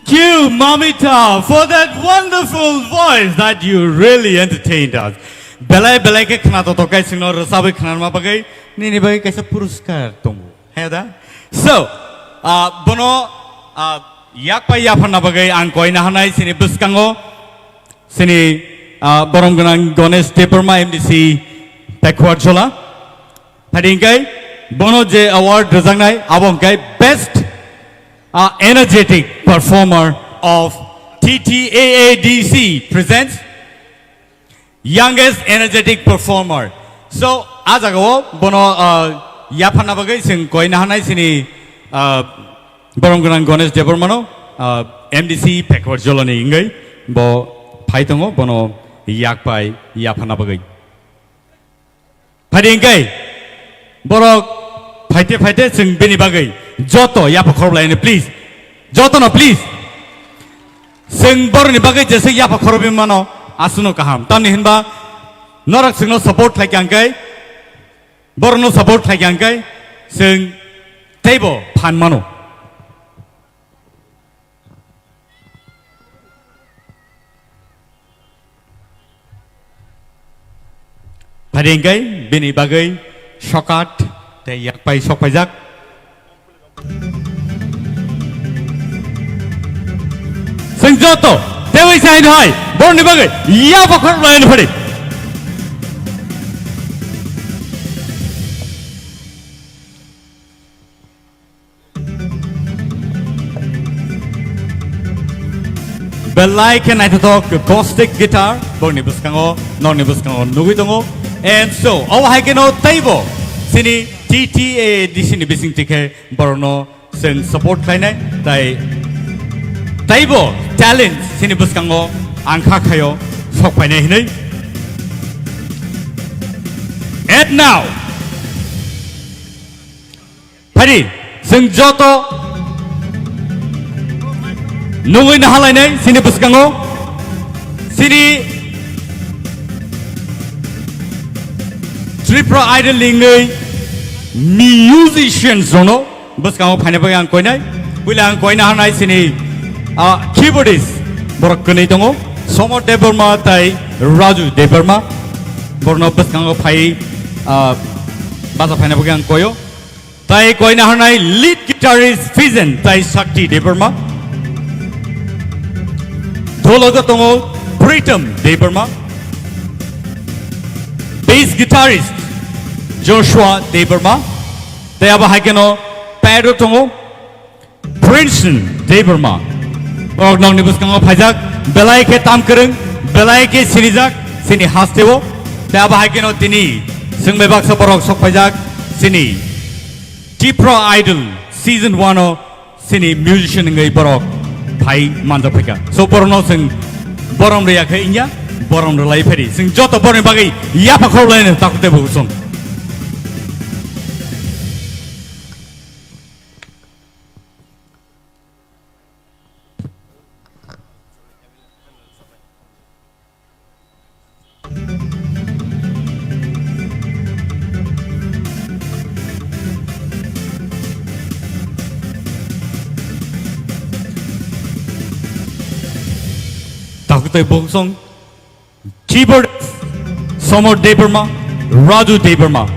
Thank you, Mamita, for that wonderful voice that you really entertained us. Belai belai khe khna totok kai singno rwchabwi khnarma bagwi nini bagwi kaisa puruskar tongo. He da? So, ah, bono, ah, yakpai yapharna bagwi ang koina hanai sini bwskango sini, ah, borom gwnang Ganesh Debbarma M D C Pekhuarjhola. Phadi hingkai bono je award rwjaknai abo hingkai best, ah, energetic performer of T T A A D C presents youngest energetic performer. So, a jagao bono, ah, yapharna bagwi chwng koina hanai sini, ah, borom gwnang Ganesh Debbarmano, ah, M D C Pekhuarjholani wngwi bo phai tongo, bono yakpai yapharna bagwi. Phadi hingkai borok phaite phaite chwng bini bagwi joto yapha khorok laini, please. Jotono, please. Chwng borokni bagwi jesa yapha khorokwi mano, aswkno kaham. Tamni hinba norok chwngno support khlai kha hingkai, borokno support khlai kha hingkai, chwng teibo phan mano. Phadi hingkai bini bagwi sokat tei yakpai sokpaijak. Chwng joto teiwi saino hai borokni bagwi yapha khorok laini phadi. Belai khe naithothok acoustic guitar, borokni bwskango, norokni bwskango nugwi tongo. And so, obo hai kheno teibo chini T T A A D C ni bisingtwi khe borokno chwng support khlainai, tai teibo talent chini bwskango ang kha khaio sok phainai hinwi. And now, Phadi, chwng joto nugwi nahalainai chini bwskango, chini Tripura Idol ni wngwi musicians rokno bwskango phaina bagwi ang koinai. Puila ang koina hanai chini, ah, keyboardist borok kwnwi tongo, Somod Debbarma tai Raju Debbarma, borokno bwskango phai, ah, bacha phaina bagwi ang koio. Tai koina hanai lead guitarist Fijen tai Shakti Debbarma. Dhologo tongo Pritam Debbarma. Bass guitarist Joshua Debbarma. Tai abo hai kheno pad o tongo Princeton Debbarma. Borok nokni bwskango phaijak, belai khe tam kwrwng, belai khe sinijak, chini hasteo. Tai abo hai kheno tini chwng bai baksa borok sok phaijak, chini Tipra Idol Season one o chini musician wngwi borok phai manjak phaikha. So, borokno chwng borom rwya khe wngya, borom rwlai phari. Chwng joto borokni bagwi yapha khorok laino takhuk tei bukusong. Tei bungsong keyboard Somor Debbarma, Raju Debbarma,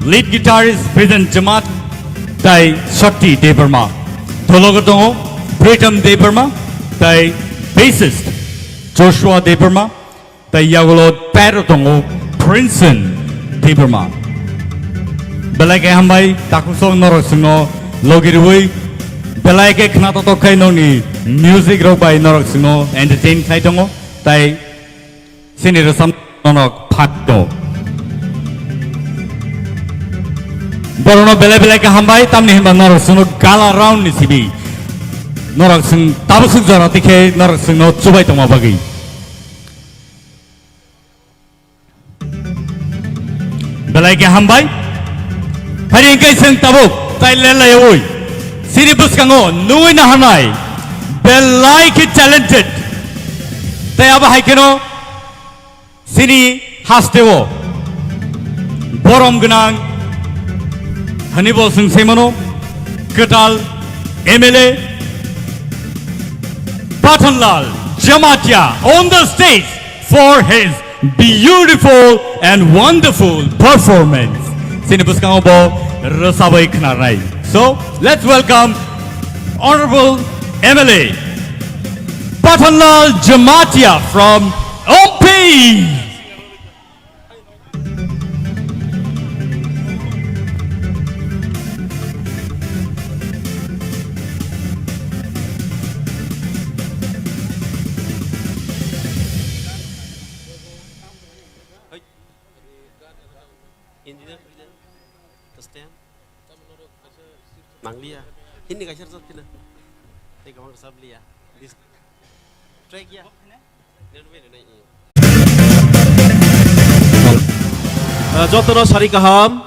lead guitarist Vision Jamatia, tei Shakti Debbarma. Dologo tongo Pritam Debbarma, tei bassist Joshua Debbarma, tei yagulo pairo tongo Princeton Debbarma. Belai khe hambai, takhuk song norok swngo logi rwui, belai khe khna totok khai nokni music rok bai norok swngo entertain khai tongo, tei chini rwchap norok phat tongo. Borokno belai belai khe hambai, tamni hinba norok swngo gala round ni sibi. Norok swng tabuk swk jora tikhe norok swngno chubai tongma bagwi. Belai khe hambai. Hari hingke chwng tabuk tai lelayawi. Sini bwskango nugwi naharnai. Belai khe talented. Tai abo hai kheno sini hasteo borom gwnang hwnwi bo chwng sai mano. Kwtal M L A Pathanlal Jamatia on the stage for his beautiful and wonderful performance. Sini bwskango bo rwchabwi khnarnai. So, let's welcome Honorable M L A Pathanlal Jamatia from Ompi. Engineer, engineer, stand. Nangliya. Hindi kaisa rwchap kheno. Tei kwbang rwchap liya. This track ya. Ah, jotono sari kaham.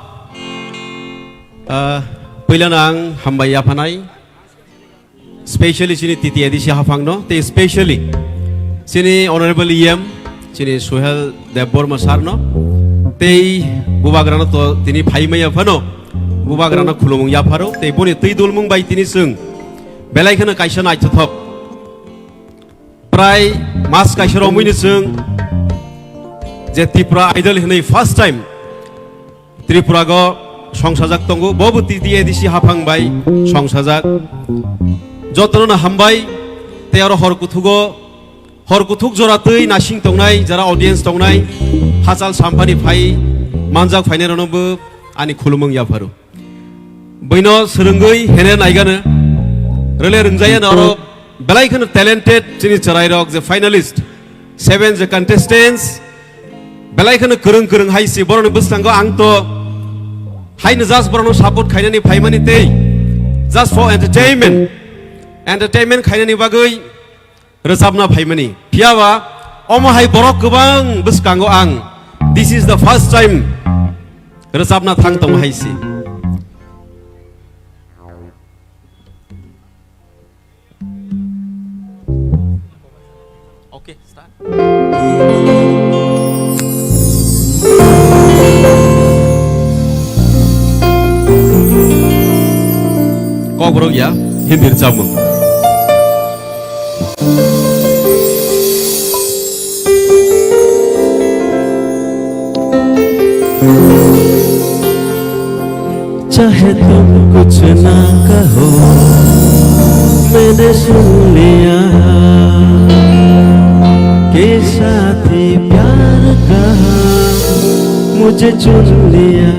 Ah, puilano ang hambai yaphanai. Specially chini T T A D C haphangno, tei specially chini Honorable E M, chini Suhel Debbarma sir no, tei bubagrano to tini phaimaya phano, bubagrano khulumung yapharo, tei boni twi dulmung bai tini chwng belai kheno kaisa naithothok. Prai mas kaisa romwini chwng je Tripura Idol hinwi first time Tripura go songsajak tongo, bobo T T A D C haphang bai songsajak. Jotono no hambai, tei oro hor kuthugo, hor kuthuk jora twi nasing tongnai, jara audience tongnai, hachal sampani phai manjak phainai rokno bo ani khulumung yapharo. Buino swrwngwi hene naigano, rwle rwngjaya no oro belai kheno talented chini chwrairok je finalist, seven je contestants, belai kheno kwrwng kwrwng hai si borokni bwskango ang to haino just borokno support khainani phaimani tei just for entertainment, entertainment khainani bagwi rwchapna phaimani. Phiyaba omo hai borok kwbang bwskango ang, this is the first time rwchapna thang tongo hai si. Okay, start. Kokborok ya, Hindi rwchapmung. चाहे तुम कुछ ना कहो, मैंने सुन लिया कि साथी प्यार का मुझे चुन लिया,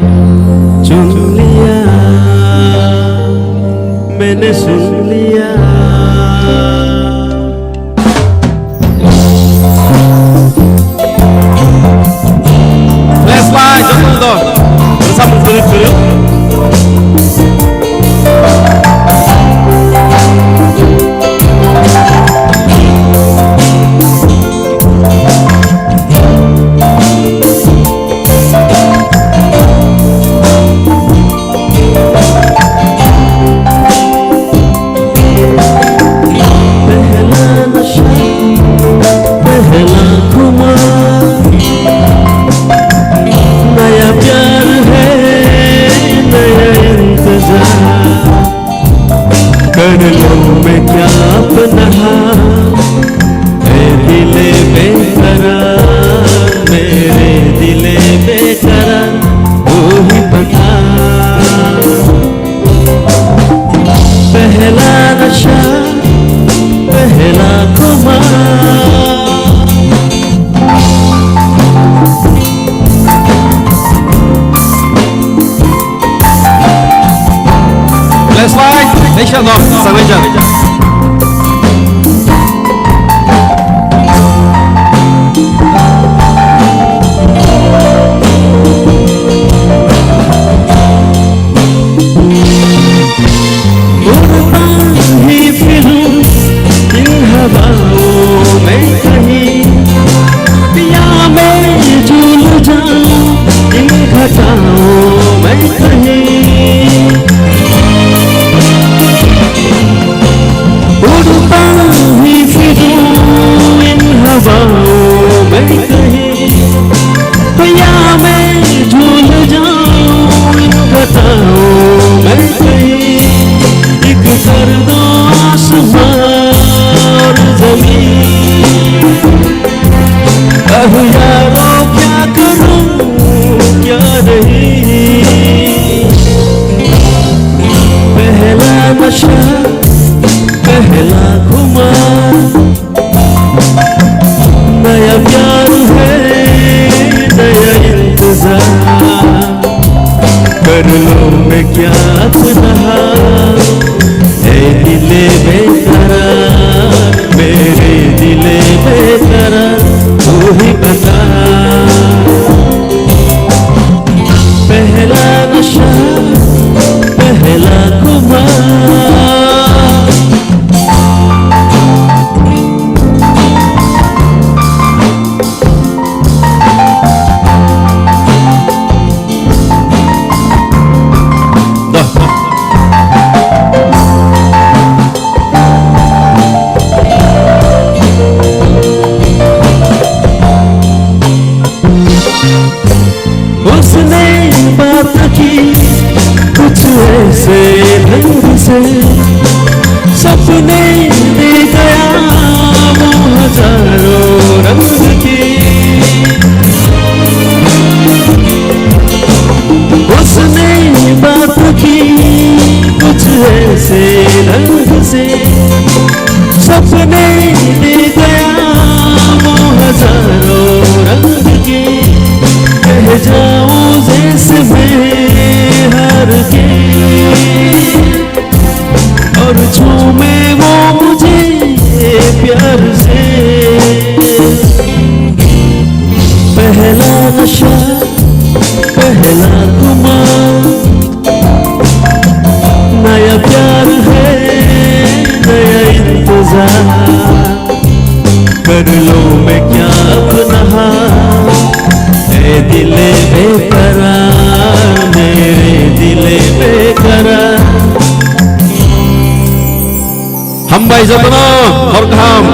चुन लिया, मैंने सुन लिया। Flashlight, joto do. Rwchapmung kwrwi kwrwi. पहला नशा, पहला खुमार, नया प्यार है, नया इंतजार। कर लूं मैं क्या अपना हाथ, ऐ दिले बेकरार, मेरे दिले बेकरार, वो ही बता। पहला नशा, पहला खुमार। Let's fight! Nation of Salvation. उड़ता ही फिरूं इन हवाओं में कहीं, या मैं झूल जाऊं इन घटाओं में कहीं। उड़ता ही फिरूं इन हवाओं में कहीं, या मैं झूल जाऊं इन घटाओं में कहीं। एक कर दो आसमां और जमीन। अहो यारो, क्या करूं क्या नहीं। पहला नशा, पहला खुमार। नया प्यार है, नया इंतजार। कर लूं मैं क्या अपना हाल, ऐ दिले बेकरार, मेरे दिले बेकरार, तू ही बता। पहला नशा, पहला खुमार। उसने बात की कुछ ऐसे ढंग से, सपने दे गया वो हजारों रंग के। उसने बात की कुछ ऐसे ढंग से, सपने दे गया वो हजारों रंग के। कह जाऊं जैसे मैं हार के, और चूमे वो मुझे प्यार से। पहला नशा, पहला खुमार, नया प्यार है, नया इंतजार। कर लूं मैं क्या अपना हाल, ऐ दिले बेकरार, मेरे दिले बेकरार। Hambai jotono, hor kaham.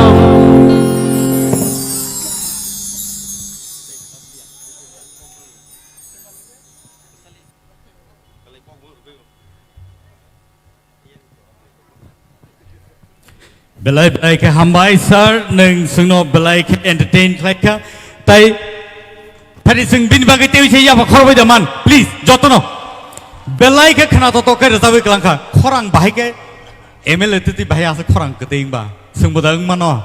Belai belai khe hambai sir, nwng chwngno belai khe entertain khlai kha. Tai phari chwng bini bagwi tei se yaba khorbai da man, please, jotono. Belai khe khna to to khe rwchapwi kwlang kha. Khorang bahai khe M L A twi twi bahai aswk khorang kwtwi wngba. Chwngbo da wng mano.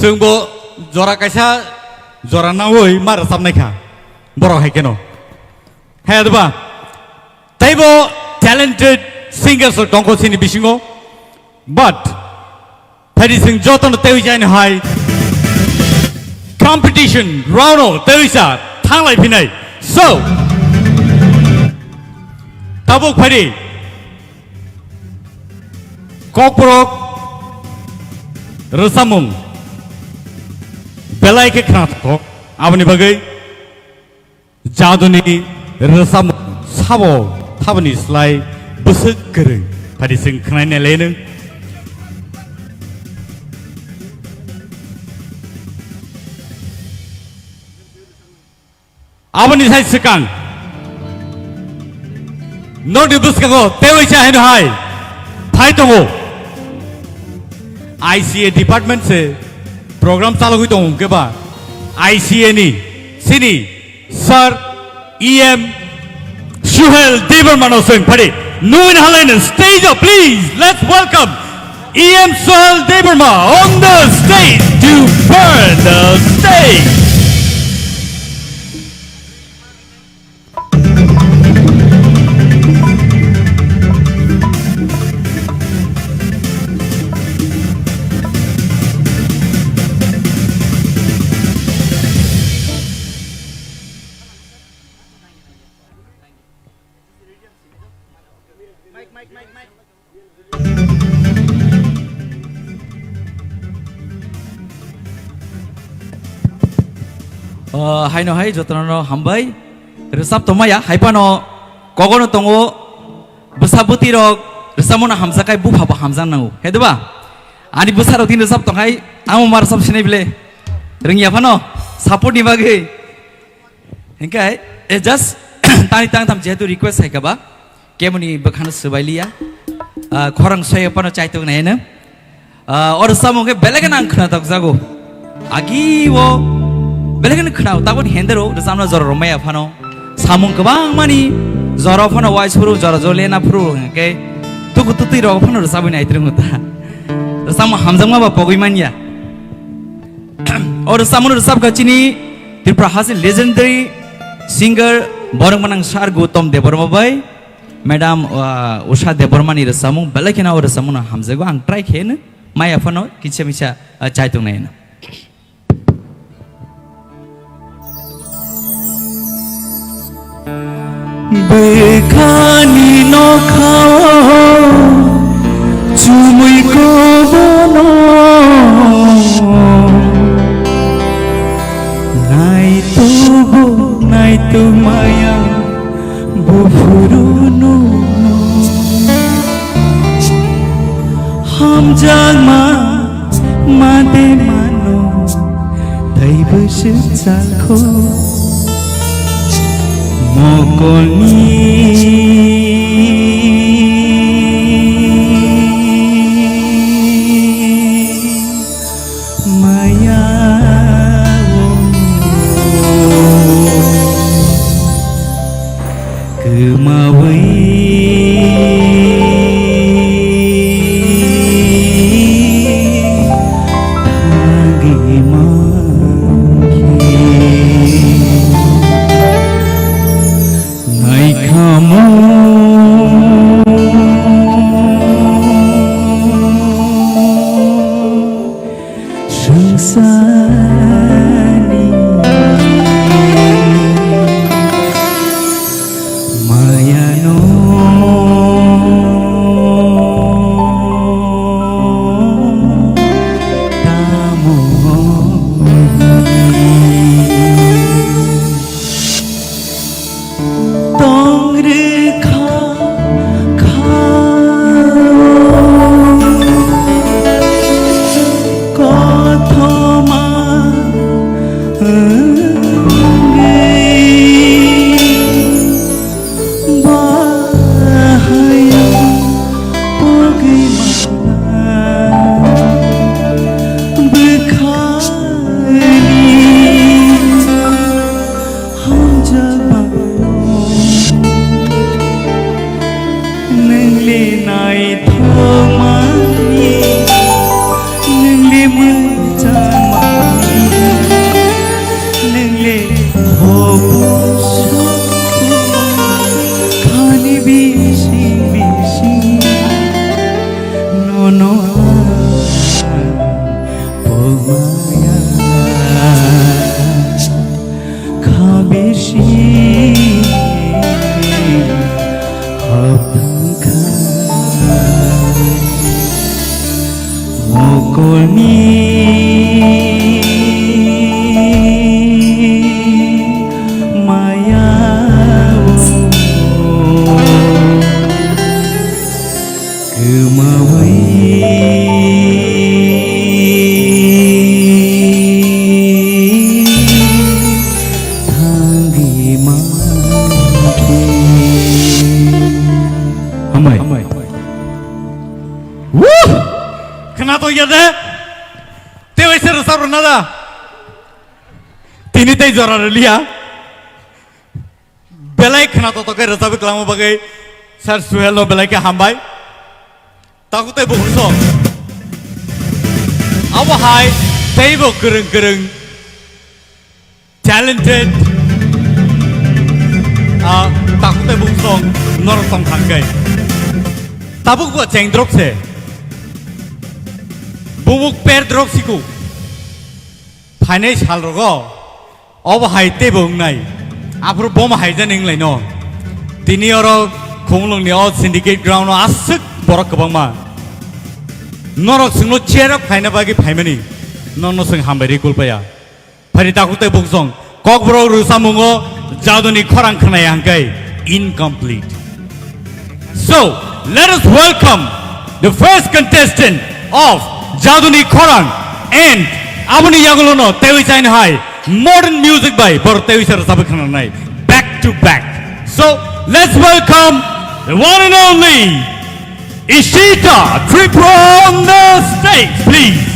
Chwngbo jora kaisa jora naui ma rwchapnai kha borok hai kheno. Hai adba teibo talented singers rok tongkho chini bisingo, but phaidi chwng jotono teiwi jaino hai competition round o teiwi sa thanglai phinai. So tabuk phaidi Kokborok rwchapmung belai khe khnathok, aboni bagwi jaduni rwchapmung sabo thaboni slai bwswk kwrwng, phadi chwng khnaina le nwng. Aboni sai swkang nokni bwskango teiwi cha hino hai phai tongo. I C A department se program chalogwi tongo hwnkhe ba I C A ni sini Sir E M Suhel Debbarma no swng phadi. Nungni halaino stage o, please, let's welcome E M Suhel Debbarma on the stage to burn the stage. O, haino hai jotono hambai. Rwchap tongmaya, hai phano kogono tongo, bwsa bwtwi rok rwchapmano hamjak khai bupha bo hamjak nango. He diba? Ani bwsa rok tini rwchap tong hai, tamo ma rwchap sinai bile. Rwngya phano, support ni bagwi. Hinkhe, eh, just tani tang tham jehetu request hai kaba, kemoni bwkhano swbai liya, ah, khorang soya phano chaitok nai hino. Ah, oro samung khe belai kheno ang khwnatok jago. Agi o belai kheno khwnao, taboni hendero rwchapna jora rwmaya phano. Samung kwbangmani jora phano wai suru, jora jole na phuru hwnkhe tuku tutui rok phano rwchabwi nai twrwngo ta. Rwchapma hamjakma ba pogwi manya. O rwchapmung rwchapkha chini Tripura hasteni legendary singer borok manang Sir Gautam Debbarma bai, Madam, uh, Usha Debbarma ni rwchapmung belai kheno o rwchapmung no hamjago, ang try khe hino maya phano kisa misa, uh, chai tong nai hino. Bwkhani nokhao chumui kobono naitubu naitu maya buphuru no hamjakma made mano. Taibo swk chakho mokolni maya o kwmawi thangwi mankhe naikhamu. Swngcharni mayano tamo hwnwi. Tong rwkha kha kothoma wngwi bahai pogwi mala bwkhani. Hamjakma nungli naithokmani, nungli mwchangmani, nungli hobu sobu khani bising bising nono ang pogmaya. Kha bisi hapthang kha mokolni maya o. Kwmawi thangwi mankhe. Hambai. Woo! Khwnatok ya de? Tei waisa rwchap rwna da? Tini tei jora rwliya. Belai khna totok khe rwchapwi kwlangma bagwi Sir Suhel no belai khe hambai. Takhuk tei bukhuk song. Abo hai teibo kwrwng kwrwng talented, ah, takhuk tei bukhuk song norok tong thang khe. Tabuk bo chengdrop se. Bumuk perdrop siku. Phainai sal rogo. Obo hai teibo wngnai. Aphuru bom hai jani wnglaino. Tini oro Khumulwngni o syndicate ground o aswk borok kwbangma. Norok chwngno cheer up khaina bagwi phaimani. Nono chwng hambai rwi kulpaya. Phari takhuk tei bukhuk song. Kokborok rwchapmungo Jaduni Khorang khwnaya hwnkhe incomplete. So, let us welcome the first contestant of Jaduni Khorang, and aboni yagulono teiwi chaino hai modern music bai bor teiwi sa rwchapwi khwnanai back to back. So, let's welcome the one and only Ishita Tripura on the stage, please.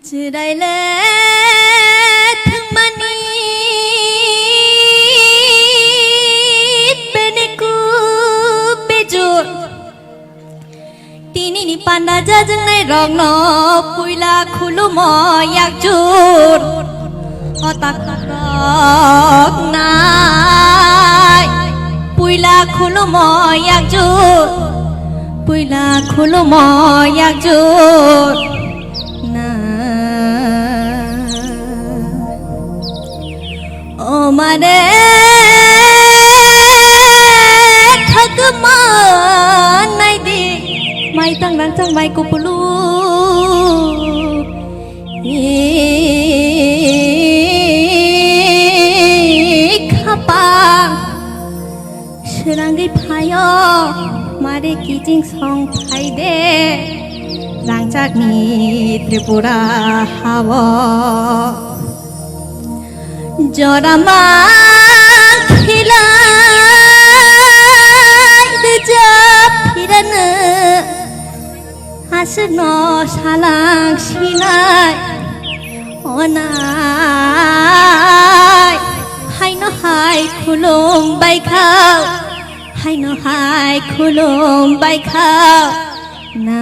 Chwraile thwngmani bene kuk bejur. Tinini panda jajwngnai rokno puila khulumo yakjur. O takhuk rok nai puila khulumo yakjur. Puila khulumo yakjur. Na. O mare khakma naidi, mai tang rang tang mai kupulu. I khapa. Srangwi phaio, mare kiching song phaide, rangchakni Tripura hao. Jora ma khilai rwjap phirano. Aswkno salang sinai onai, haino hai khulum baikha, haino hai khulum baikha na.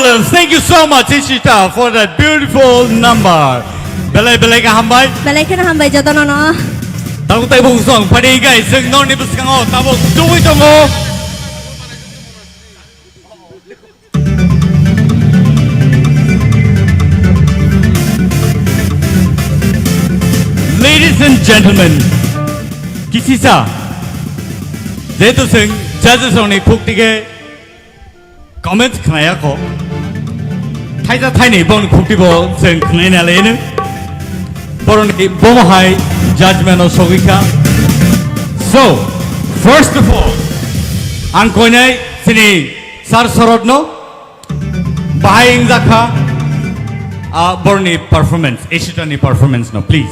Thank you so much, Ishita, for that beautiful number. Belai belai khe hambai. Belai kheno hambai jotono no. Tabuk taibo song padi guys, chwng nokni bwskango tabuk tubui tongo. Ladies and gentlemen, kisisa, jehetu chwng judges rokni khuk tike comments khnaya kho, thaisa thaini bongni khukti bo chwng khnaina leno, boroni bomo hai judgment o sogwi kha. So, first of all, ang koinai chini Sir Sorotno, bahai wngjakha, ah, borni performance, Ishitani performance no, please.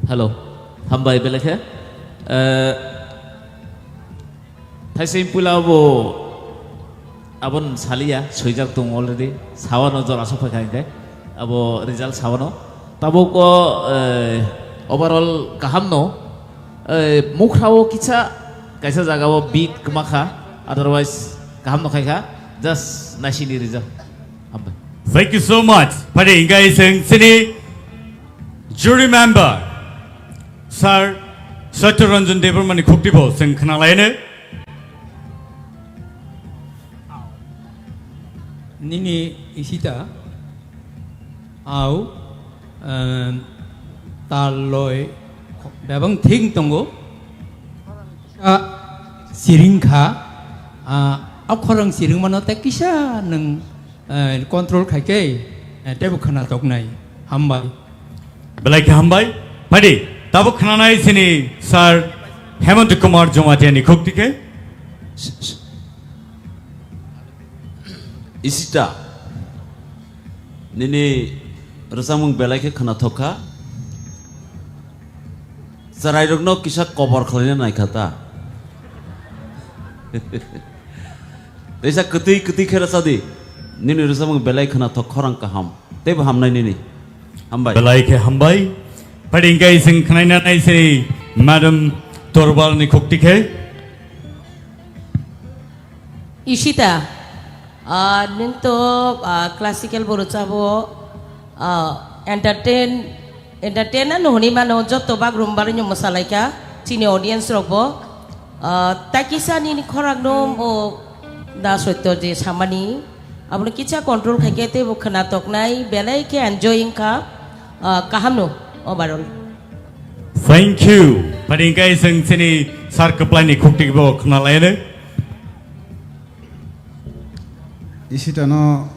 Hello, hambai belai khe. Eh, thaising pula bo abon saliya, swijak tong already. Sawano jora asok phaikha hingke. Abo result sawano. Tabuk o, eh, overall kaham no. Eh, mukhrao kisa, kaisa jaga o beat kwmakha. Otherwise, kaham no khaikha. Just naisini result. Hambai. Thank you so much. Phaidi hingke chwng chini jury member, Sir Satya Ranjan Debbarma ni khukti bo chwng khna laino. Nini Ishita, au, em, tal loi, bebang thik tongo. Kisa siring kha, ah, a khorang siring mano tei kisa nwng, eh, control khai khe, eh, teibo khna toknai. Hambai. Belai khe hambai. Phaidi, tabuk khnanai chini Sir Hemant Kumar Jamatia ni khukti khe. Ishita, nini rwchapmung belai khe khwnathok kha. Chwrairokno kisa kobor khlaina nai kha ta. Teisa kwtwi kwtwi khe rwcha di. Nini rwchapmung belai khwnathok, khorang kaham. Teibo hamnai nini. Hambai. Belai khe hambai. Phaidi hingke chwng khnaina nai chini Madam Torbal ni khukti khe. Ishita, ah, nwng to, ah, classical bo rwchabo, ah, entertain, entertain ano hwnwi mano, joto bagrumba rwino mwsalaikha chini audience rokbo. Ah, takisa nini khorang no o da soito je samani, abono kisa control khaikhe teibo khwna toknai, belai khe enjoy wngkha, ah, kaham no overall. Thank you. Phaidi hingke chwng chini Sir Kwplai ni khukti bo khna laino. Ishitano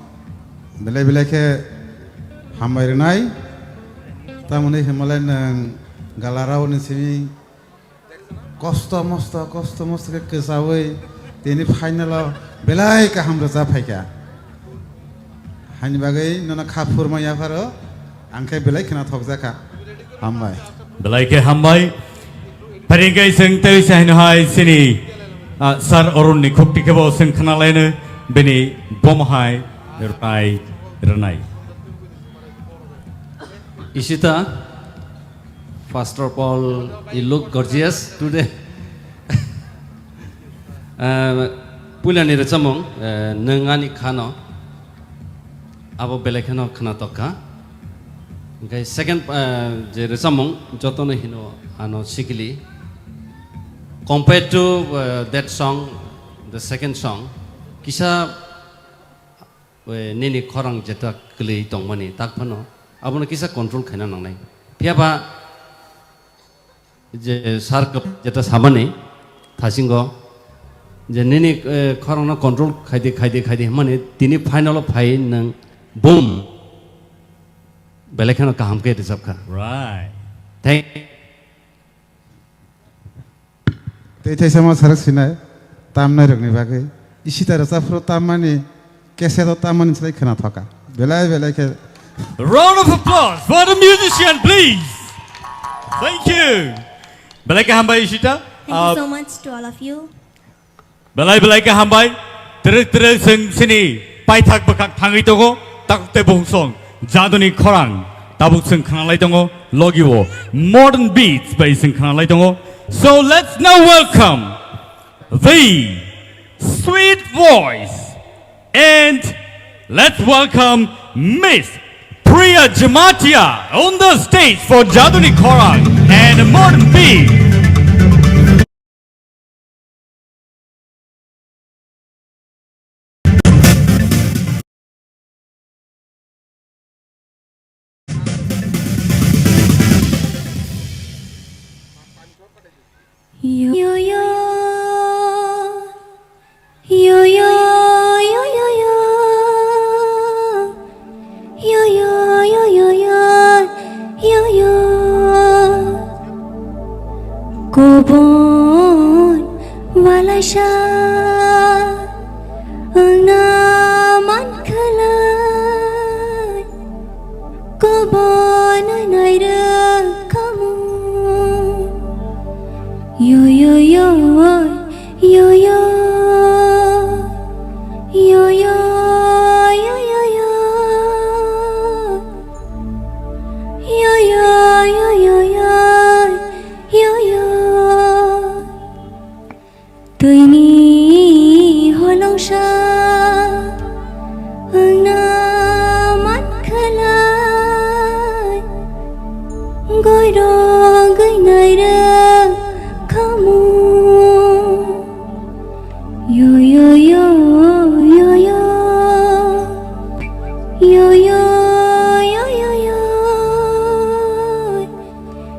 belai belai khe hambai rwnai. Tamoni hwnmalai nwng galarao ni simi kosto mosto, kosto mosto khe kwchaui tini final o belai kaham rwchap phaikha. Haini bagwi nono kha phurma yapharo, ang khe belai khwnathokjakha. Hambai. Belai khe hambai. Phaidi hingke chwng tei se haino hai chini, ah, Sir Arun ni khukti khe bo chwng khna laino bini bomo hai rwnai rwnai. Ishita, first of all, you look gorgeous today. Eh, puilani rwchapmung, eh, nwng ani khano, abo belai kheno khwnatok kha. Hingke second, eh, je rwchapmung, jotono hino ano sikili. Compared to, eh, that song, the second song, kisa, eh, nini khorang jeta kwlwi tongmani, tak phano abono kisa control khaina nangnai. Phiya ba, je sir kwp-, jeta samani thasingo je nini, eh, khorangno control khaidi, khaidi, khaidi hwnmani tini final o phai nwng boom belai kheno kaham khe rwchap kha. Right. Thank. Tei thaisa ma sarak sinai tamnai rokni bagwi. Ishita rwchapphru tammani, cassette o tammani slai khwna thoka. Belai belai khe. Round of applause for the musician, please. Thank you. Belai khe hambai Ishita. Thank you, uh, so much to all of you. Belai belai khe hambai, twrwk twrwk chwng chini paithak bwkhak thangwi tongo, takhuk tei bukhuk song jaduni khorang tabuk chwng khnalai tongo, logi o modern beats bai chwng khnalai tongo. So let's now welcome the sweet voice and let's welcome Miss Priya Jamatia on the stage for jaduni khorang and modern beats. Yo, yo, yo. Yo, yo, yo, yo, yo. Yo, yo, yo, yo, yo. Yo, yo. Kobon walaisa wngna mankhalai. Kobon nairwk khamu. Yo, yo, yo, yo, yo. Yo, yo, yo, yo, yo. Yo, yo, yo, yo, yo. Yo, yo. Twini holongsa wngna mankhalai, goirogwi nairwk khamu. Yo, yo, yo, yo, yo. Yo, yo, yo, yo, yo.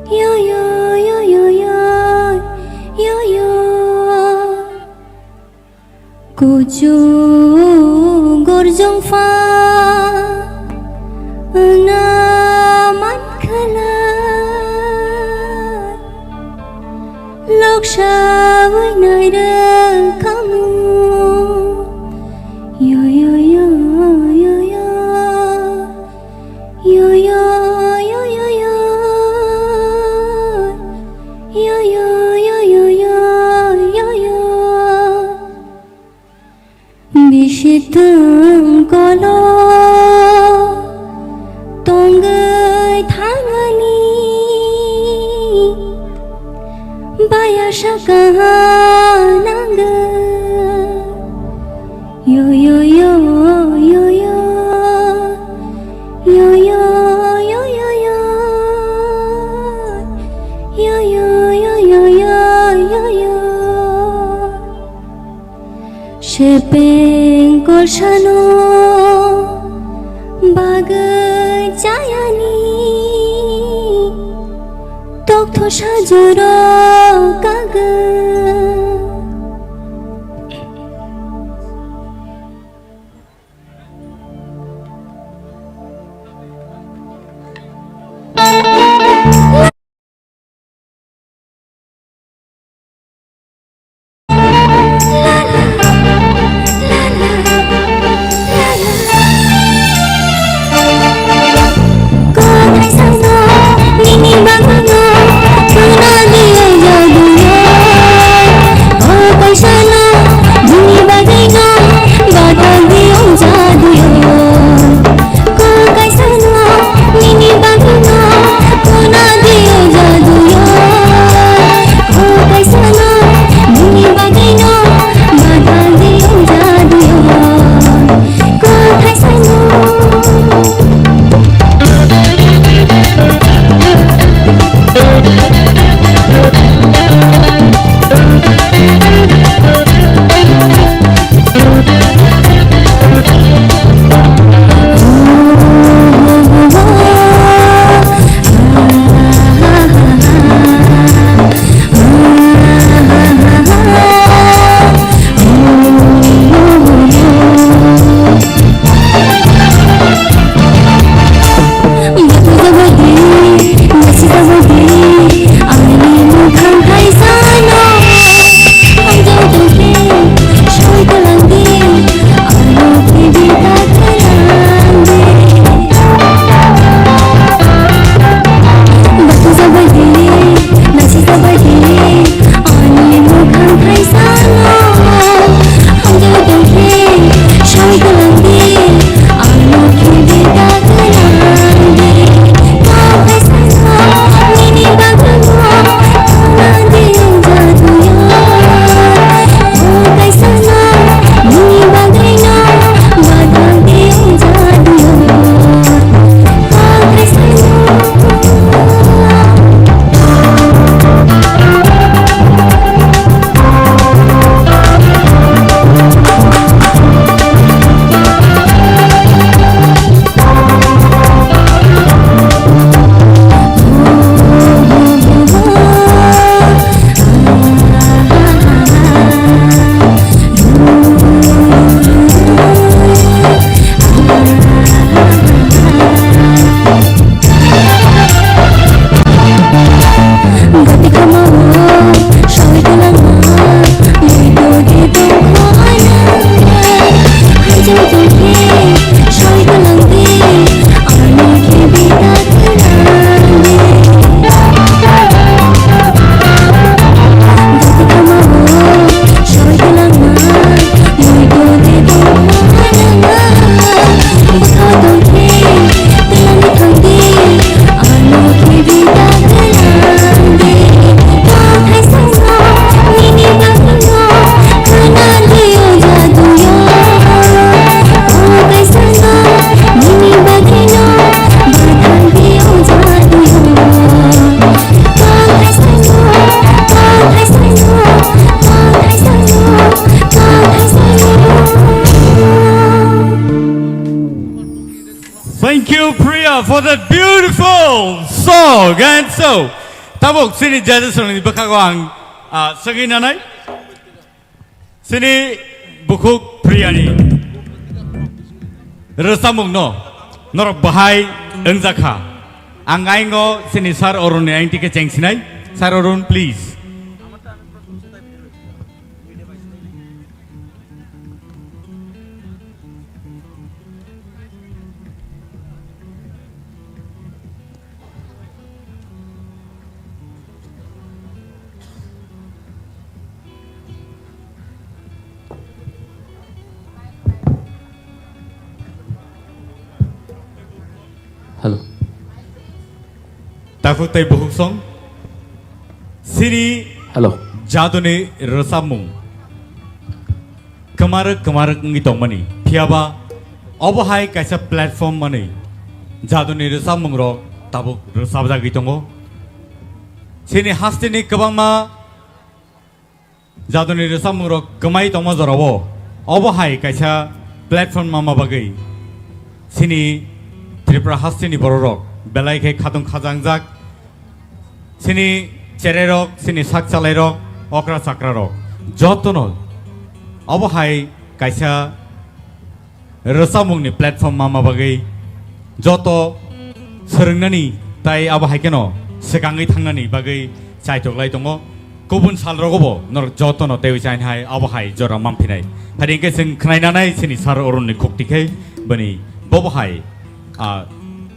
Yo, yo, yo, yo, yo, yo, yo. Kuchuk gorjong pha wngna mankhalai, loksa bai nairwk khamu. Yo, yo, yo, yo, yo. Yo, yo, yo, yo, yo. Yo, yo, yo, yo, yo, yo, yo. Bisi thwng kolo tongwi thangani baya saka nangwi. Yo, yo, yo, yo, yo. Yo, yo, yo, yo, yo. Yo, yo, yo, yo, yo, yo, yo. Sepeng kolsano bagwi chayani tokthosajoro kagwi. For that beautiful song and so, tabuk chini judges rokni bwkhago ang, ah, swngwi nanai. Chini bukhuk Priyani rwchapmungno norok bahai wngjakha. Ang aingo chini Sir Arunni aingtike chengsinai. Sir Arun, please. Hello. Takhuk tei bukhuk song. Sini Hello. Jaduni rwchapmung. Kwmarwk kwmarwk wngwi tongmani. Phiyaba obo hai kaisa platform manwi jaduni rwchapmungrok tabuk rwchapjagwi tongo. Chini hasteni kwbangma jaduni rwchapmungrok kwmai tongma jorao obo hai kaisa platform manma bagwi chini Tripura hasteni bororok belai khe khatung khajangjak. Chini chererok, chini sak chalairok, okra chakrarok, jotono obo hai kaisa rwchapmungni platform manma bagwi joto swrwngnani tai abo hai kheno swkangwi thangnani bagwi chaitok lai tongo. Kubun salrogobo norok jotono teiwi chainai hai abo hai jora manphinai. Phadi hwnkhe chwng khwnai nanai chini Sir Arunni khukti khe bini bobo hai, ah,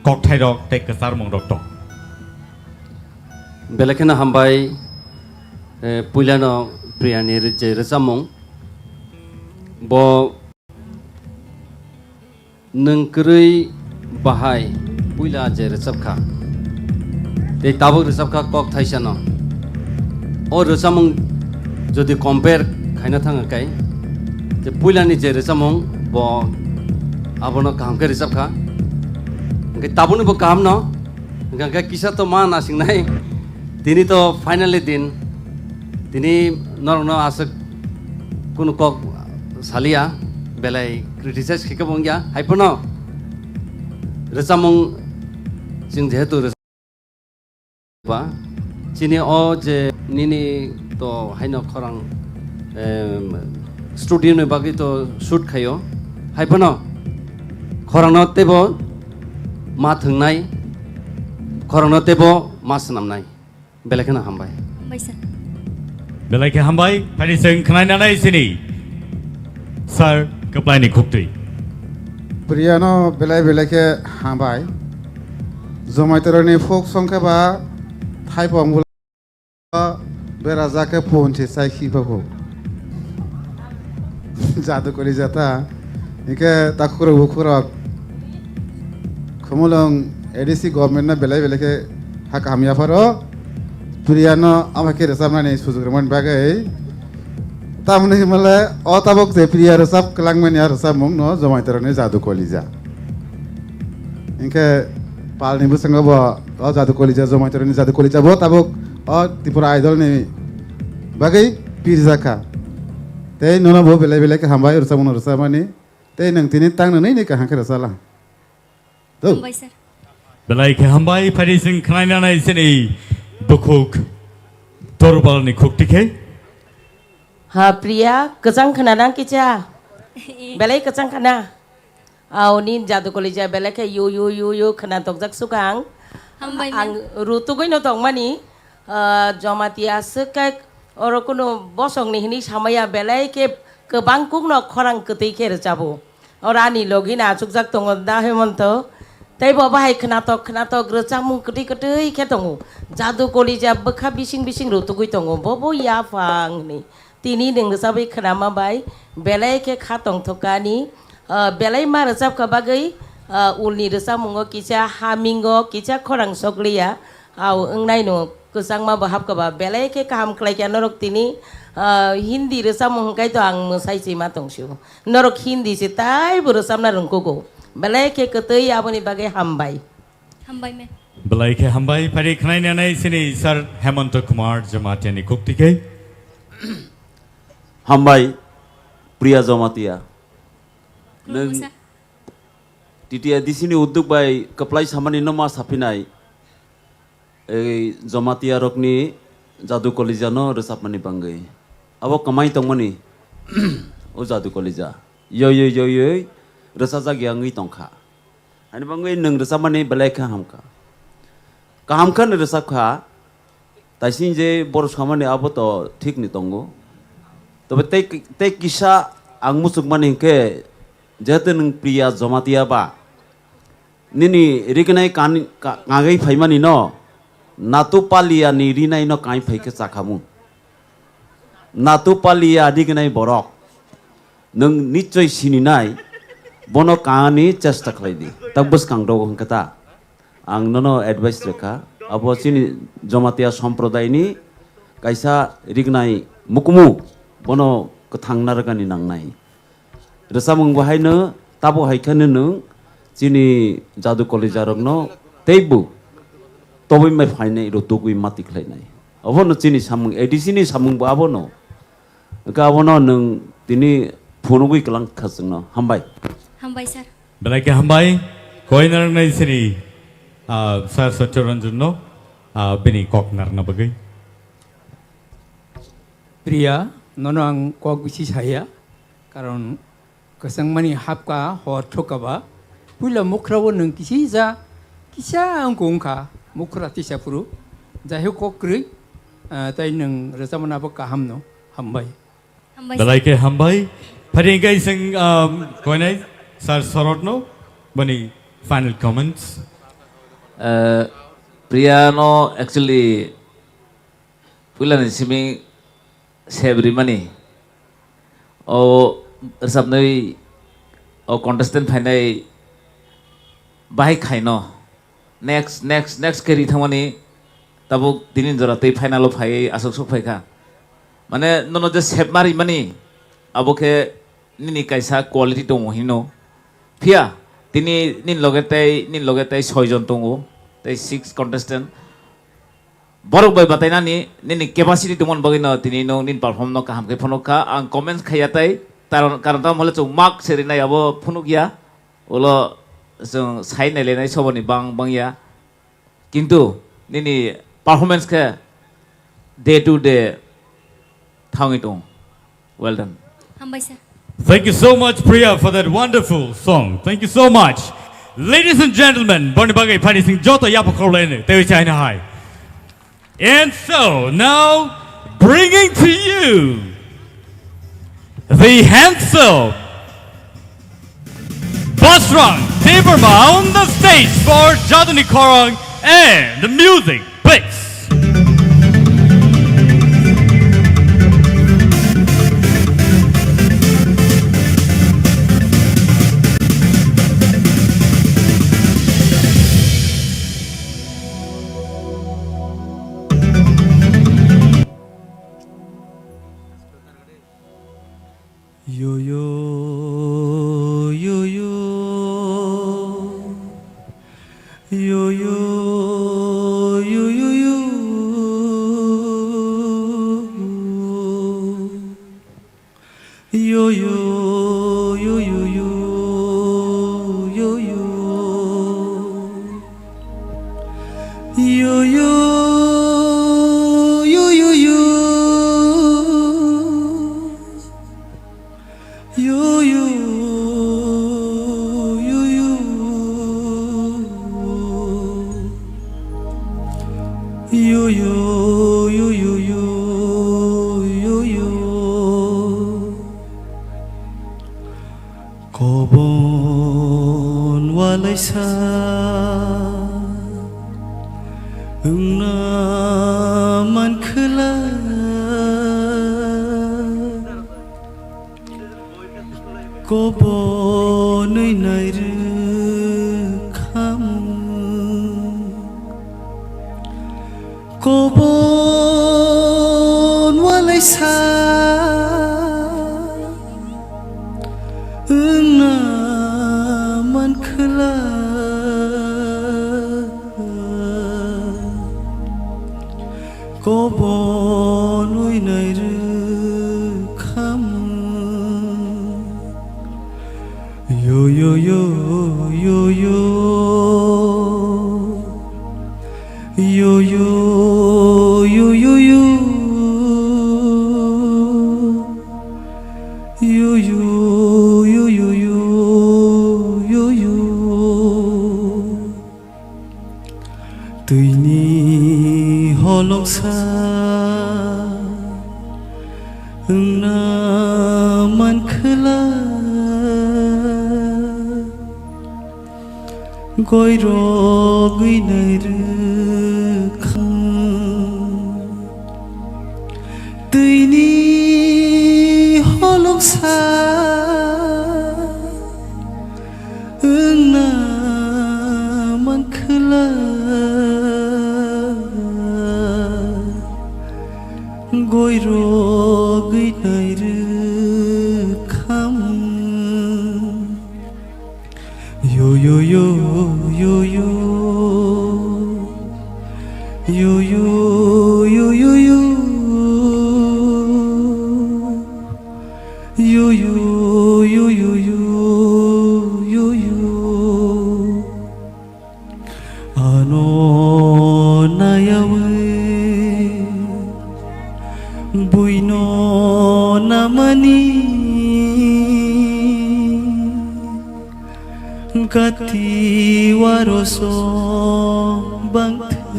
kokthairok tei kwcharmungrok tong. Belai kheno hambai, eh, puilano Priyani ri-, je rwchapmung. Bo nwng kwrwi bahai puila je rwchapkha. Tei tabuk rwchapkha kok thaisano. O rwchapmung jodi compare khaina thangkha kai, je puilani je rwchapmung bo abono kaham khe rwchapkha. Hwnkhe tabukni bo kahamno. Hwnkhe kisa to ma nasingnai. Tini to finally din. Tini norokno aswk kunu kok saliya, belai criticize khe khe bo wngya. Hai phano rwchapmung chwng jehetu rwchap ba, chini o je nini to haino khorang, em, studio ni bagwi to shoot khaio. Hai phano khorangno teibo ma thwngnai, khorangno teibo ma swnamnai. Belai kheno hambai. Hambai sir. Belai khe hambai, phani chwng khwnai nanai sini. Sir, kwplaini khuktwi. Priyano belai belai khe hambai. Jomaitoroni folk song khe ba thaipong bula berajak khe phone se chai khipa kho. Jadu kori jata. Hingke takhurok bukhurok. Khumulwng A D C government no belai belai khe ha kaham yapharo. Priyano ama khe rwchapnani sujuk rwmani bagwi. Tamoni himale o tabok je Priya rwchap kwlangmani a rwchapmung no Jomaitoroni Jadu Kolija. Hingke palni bwskango bo o Jadu Kolija, Jomaitoroni Jadu Kolija bo tabok o Tripura Idol ni bagwi pirjakha. Tei nono bo belai belai khe hambai rwchapmung no rwchapmani. Tei nwng tini tang nwnwi ni kaham khe rwchala. Tau. Hambai sir. Belai khe hambai, phari chwng khwnai nanai chini bukhuk Dorbalni khukti khe. Ha Priya, kwchang khna nang kicha? Belai kwchang khna. Aw, nin Jadu Kolija belai khe yu, yu, yu, yu khna tokjak sukang. Hambai ma'am. Ang rutugwi no tongmani, ah, Jamatia swk khe oro kunu bosongni hinwi samaya belai khe kwbang kukno khorang kwtwi khe rwchabo. Oro ani logi no achukjak tongo da Hemonto. Tei bo bahai khnatok khnatok rwchapmung kwtwi kwtwi khe tongo. Jadu Kolija bwkha bising bising rutugwi tongo. Bo bo yaphang hinwi. Tini nwng rwchabwi khnama bai belai khe kha tongthokani, ah, belai ma rwchapkha bagwi, ah, ulni rwchapmungo kisa hamingo kisa khorang sokliya, aw wngnaino kwchangma bo hapkha ba belai khe kaham khlaikha norok tini, ah, Hindi rwchapmung hwnkhe to ang mwsai chima tongsio. Norok Hindi se taibo rwchapna rwngkugo. Belai khe kwtwi aboni bagwi hambai. Hambai me. Belai khe hambai, phari khwnai nanai sini Sir Hemanto Kumar Jamatia ni khukti khe. Hambai, Priya Jamatia. Nwng Khulumsa. T T A D C ni udduk bai kwplai samani no ma saphinai, ei Jamatia rokni Jadu Kolija no rwchapmani bangwi. Abo kwmai tongmani, o Jadu Kolija. Yoi, yoi, yoi, yoi, rwchajak ya wngwi tongkha. Ani bangwi nwng rwchapmani belai khe hamkha. Kaham khe nwng rwchapkha, taising je borok samani abo to thik ni tongo. Tobe tei, tei kisa ang muchukmani hinkhe, jehetu nwng Priya Jamatia ba, nini rignai kan-, ka-, kangwi phaimani no, Natu Palia ni rinai no kain phai khe chakhamu. Natu Palia rignai borok. Nwng nichoi sininai, bono kaani chesta khlai di. Tak bwskang rogo hwnkhe ta. Ang nono advice rwkha, abo chini Jamatia somprodai ni kaisa rignai mukumu, bono kwthang narwkani nangnai. Rwchapmung bo haino, tabo hai kheno nwng chini Jadu Kolija rokno teibo tobwi mai phainai rw tugwi mati khlainai. Obono chini samung, A D C ni samung bo abono. Hwnkhe abono nwng tini phunugwi kwlang kha chwngno. Hambai. Hambai, sir. Belai khe hambai. Koinarnai siri, ah, Sir Satya Ranjan no, ah, bini kok narna bagwi. Priya, nono ang kok bisi saya, karon kwchangmani hapka hor thokaba, puila mukhra o nwng kisija, kisa wngkha wngkha, mukhra tisa phuru, jaihok kok kwrwi, ah, tai nwng rwchapmani abo kaham no, hambai. Hambai, sir. Belai khe hambai. Phari hwnkhe chwng, um, koinai Sir Sorot no, boni final comments. Uh, Priya no actually puilani simi sep rimani. O rwchapnwi o contestant phainai bahai khaino. Next, next, next khe ri thangmani tabuk tini jora tei final o phaiwi aswk sok phaikha. Mane nono je sep ma rimani abo khe nini kaisa quality tongo hino. Phiya tini nini loge tei, nini loge tei soi jon tongo, tei six contestant. Borok bai batainani nini capacity tongmani bagwi no tini no nini perform no kaham khe phunuk kha. Ang comments khaiya tei, karon, karon tamo hole chwng mark se rinai abo phunuk ya. Ulo chwng sai nailainai soboni bang bang ya. Kintu nini performance khe day to day thangwi tong. Well done. Hambai sir. Thank you so much, Priya, for that wonderful song. Thank you so much. Ladies and gentlemen, boni bagwi phani sing joto yapha khorlaini, tewi chaina hai. And so, now, bringing to you the handsome Basrang Debbarma on the stage for Jaduni Khorang and the music, please. Yo, yo, yo, yo. Yo, yo, yo, yo, yo. Yo, yo, yo, yo, yo, yo, yo. Yo, yo, yo, yo, yo. Yo, yo, yo, yo. Yo, yo, yo, yo, yo, yo, yo. Kobon walaisa wngna mankhwla. Kobonwi nairwkhamu. Kobon walaisa wngna mankhwla. Kobonwi nairwkhamu. Yo, yo, yo, yo, yo. Yo, yo, yo, yo, yo. Yo, yo, yo, yo, yo, yo, yo. Twini holoksa wngna mankhwla, goirogwi nairwkha. Twini holoksa wngna mankhwla, goirogwi nairwkha. Yo, yo, yo, yo, yo. Yo, yo, yo, yo, yo. Yo, yo, yo, yo, yo, yo, yo. Ano nayawi buino namani. Gati waroso bangthwng.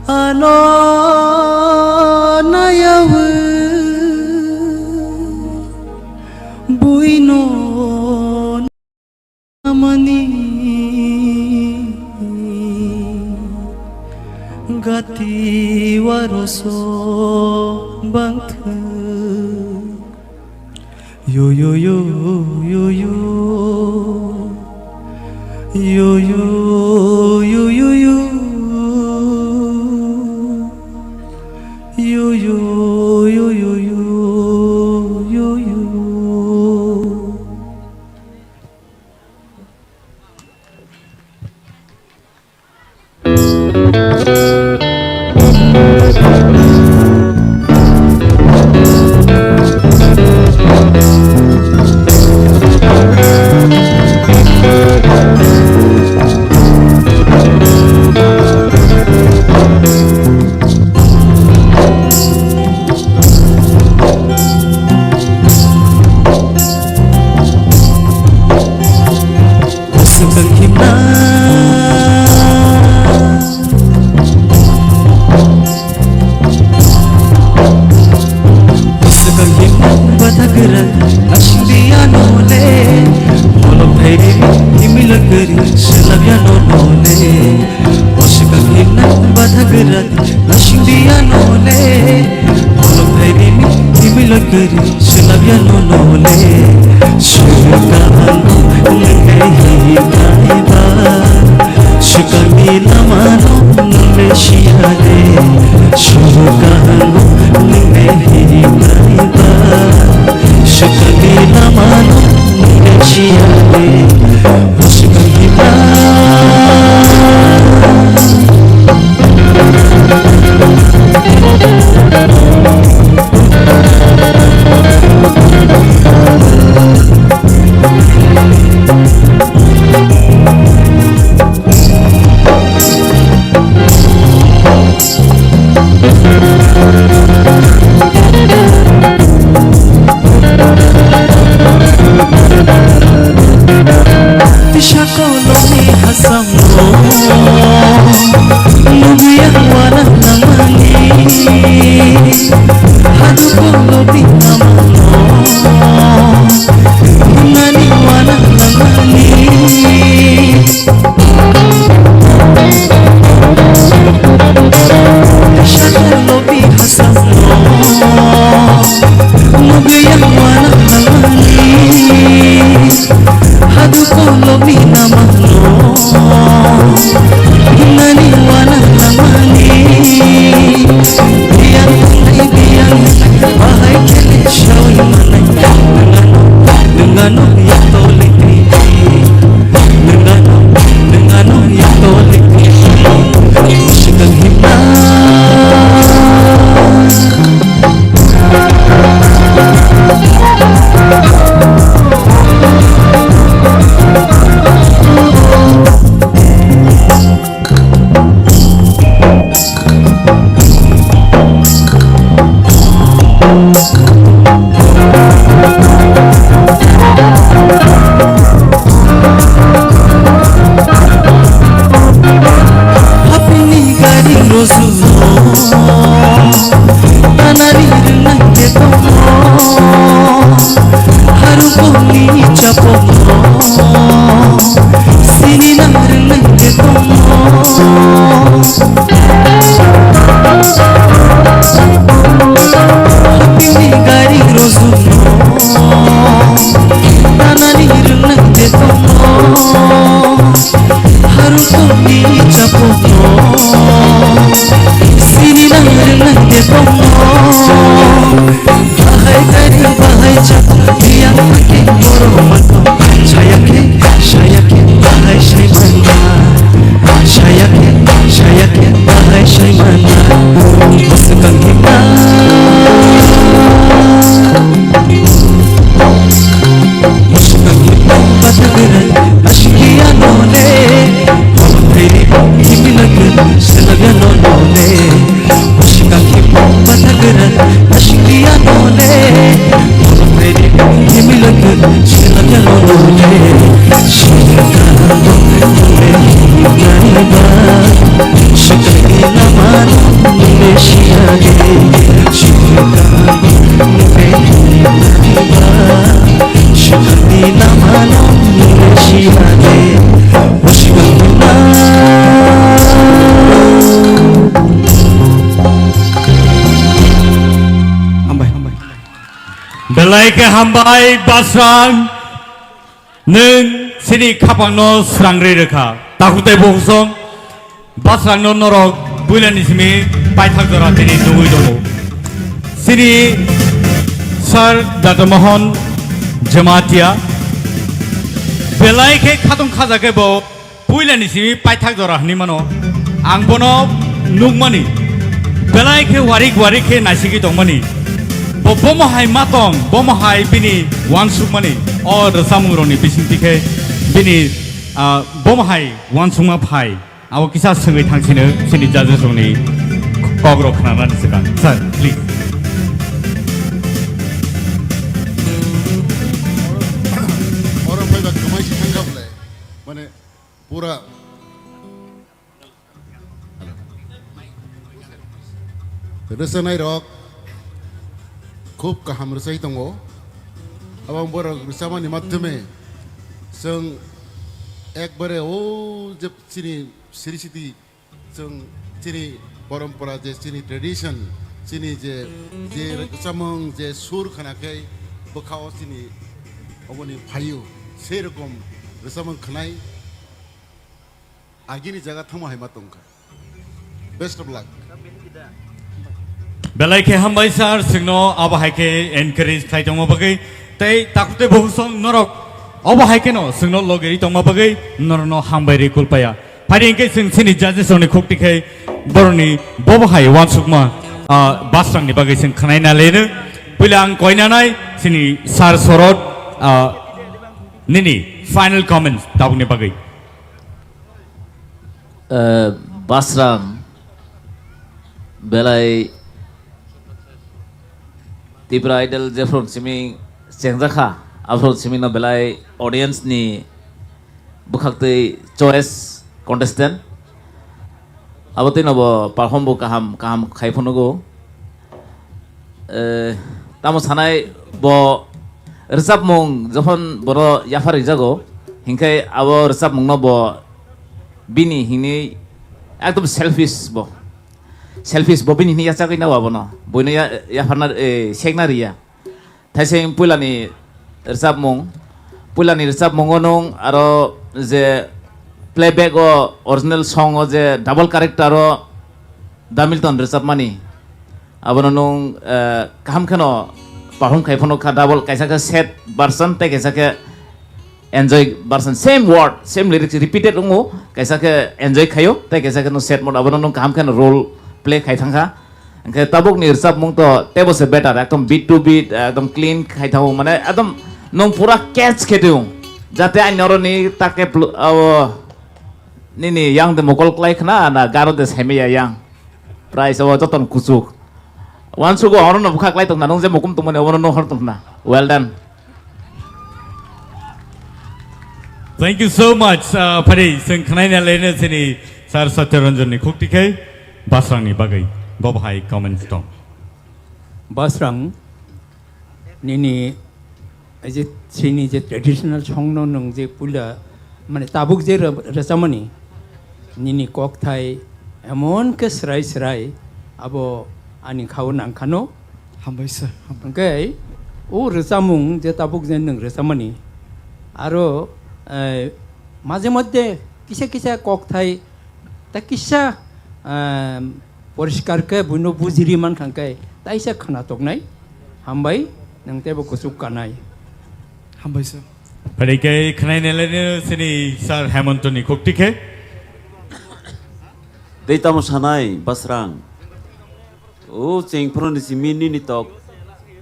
Ano nayawi buino namani. Gati waroso bangthwng. Yo, yo, yo, yo, yo. Yo, yo, yo, yo, yo. Yo, yo, yo, yo, yo, yo, yo. Swkang himna. Swkang himna batha kwrak, asing diya nole. Molok phairi himila kwrwi, swlabya no nole. Swkang himna batha kwrak, asing diya nole. Molok phairi himila kwrwi, swlabya no nole. Swkang nole hi kaiba. Swkangni lamano nwng le siya de, swkango nwng le himnai ba. Swkangni lamano nwng le siya de, o swkangni ba. Belai khe hambai Basrang, nwng chini khapangno srangri rwkha. Takhuk tei bukhuk song Basrangno norok puilani simi paithak jora tini nugwi tongo. Chini Sir Dr. Mohan Jamatia belai khe khatung khaja khe bo puilani simi paithak jora hwnwi mano. Ang bono nukmani, belai khe warik warik khe naisigwi tongmani. Bo bomo hai ma tong, bomo hai bini uansukmani, o rwchapmungrokni bisingtwi khe bini, ah, bomo hai uansukma phai. Abo kisa swngwi thangsino chini judges rokni kokrok khnanani swkang. Sir, please. Oro phaiba kwmai si thangkha bwle. Mane pura rwchanairok khub kaham rwchai tongo. Abang borok rwchapmani madhyome chwng ekbare o je chini siri siti chwng chini porompora je chini tradition chini je, je rwchapmung je sur khna khe bwkha o chini oboni phaio sei rokom rwchapmung khnai. Agini jaga thangma hai ma tongkha. Best of luck. Belai khe hambai sir, chwngno abo hai khe encourage khlai tongma bagwi tei takhuk tei bukhuk song norok abo hai kheno chwngno logeri tongma bagwi norokno hambai rwi kulpaya. Phari hwnkhe chwng chini judges rokni khukti khai borokni bobo hai uansukma, ah, Basrangni bagwi chwng khnaina leno. Puila ang koinanai chini sir Sorot, ah, nini final comments tabukni bagwi. Eh, Basrang belai Tipra Idol jephru simi chengjakha, aphru simi no belai audience ni bwkhaktwi choice contestant. Abo twi no bo perform bo kaham kaham khai phunugo. Eh, tamo sanai bo rwchapmung jokhon boro yaphar ringjago, hinkhe abo rwchapmungno bo bini hinwi ekdom selfish bo. Selfish bo bini hinwi yachagwi nao abono. Boino ya-, yapharna, eh, sekna riya. Thaising puilani rwchapmung, puilani rwchapmungo nwng aro je playback o original song o je double character o Da Milton rwchapmani, abono nwng, eh, kaham kheno perform khai phano kha, double, kaisa khe sad version tei kaisa khe enjoy version, same word, same lyrics repeated wngo, kaisa khe enjoy khaio tei kaisa khe nwng sad mode, abono nwng kaham kheno role play khai thangkha. Hwnkhe tabukni rwchapmung to teibo se better, ekdom beat to beat, ekdom clean khai thango, mane ekdom nwng pura catch khe tong, jate ani oroni take plu-, abo nini yang de mokol klai khna na garo de saimaya yang. Price o joton kuchuk. Wansugo oro no bwkha klai tongna, nung je mukum tongmani obono no hor tongna. Well done. Thank you so much. Uh, phari, chwng khnaina leno chini Sir Satya Ranjan ni khukti khai Basrang ni bagwi. Bo bahai comments tong. Basrang, nini Ei je chini je traditional song no nwng je puila, mane tabuk je rw-, rwchapmani, nini kokthai emon khe swrai swrai abo ani khao nangkhano. Hambai sir, hambai. Hwnkhe o rwchapmung je tabuk je nwng rwchapmani, aro, eh, maje moddhe kisa kisa kokthai ta kisa, ehm, poriskar khe buino bujiri mankha khe taisa khna toknai. Hambai, nwng teibo kuchuk kanai. Hambai sir. Phari khe khnaina leno chini Sir Hemonto ni khukti khe. Tei tamo sanai, Basrang. O chengphuru ni simi nini tok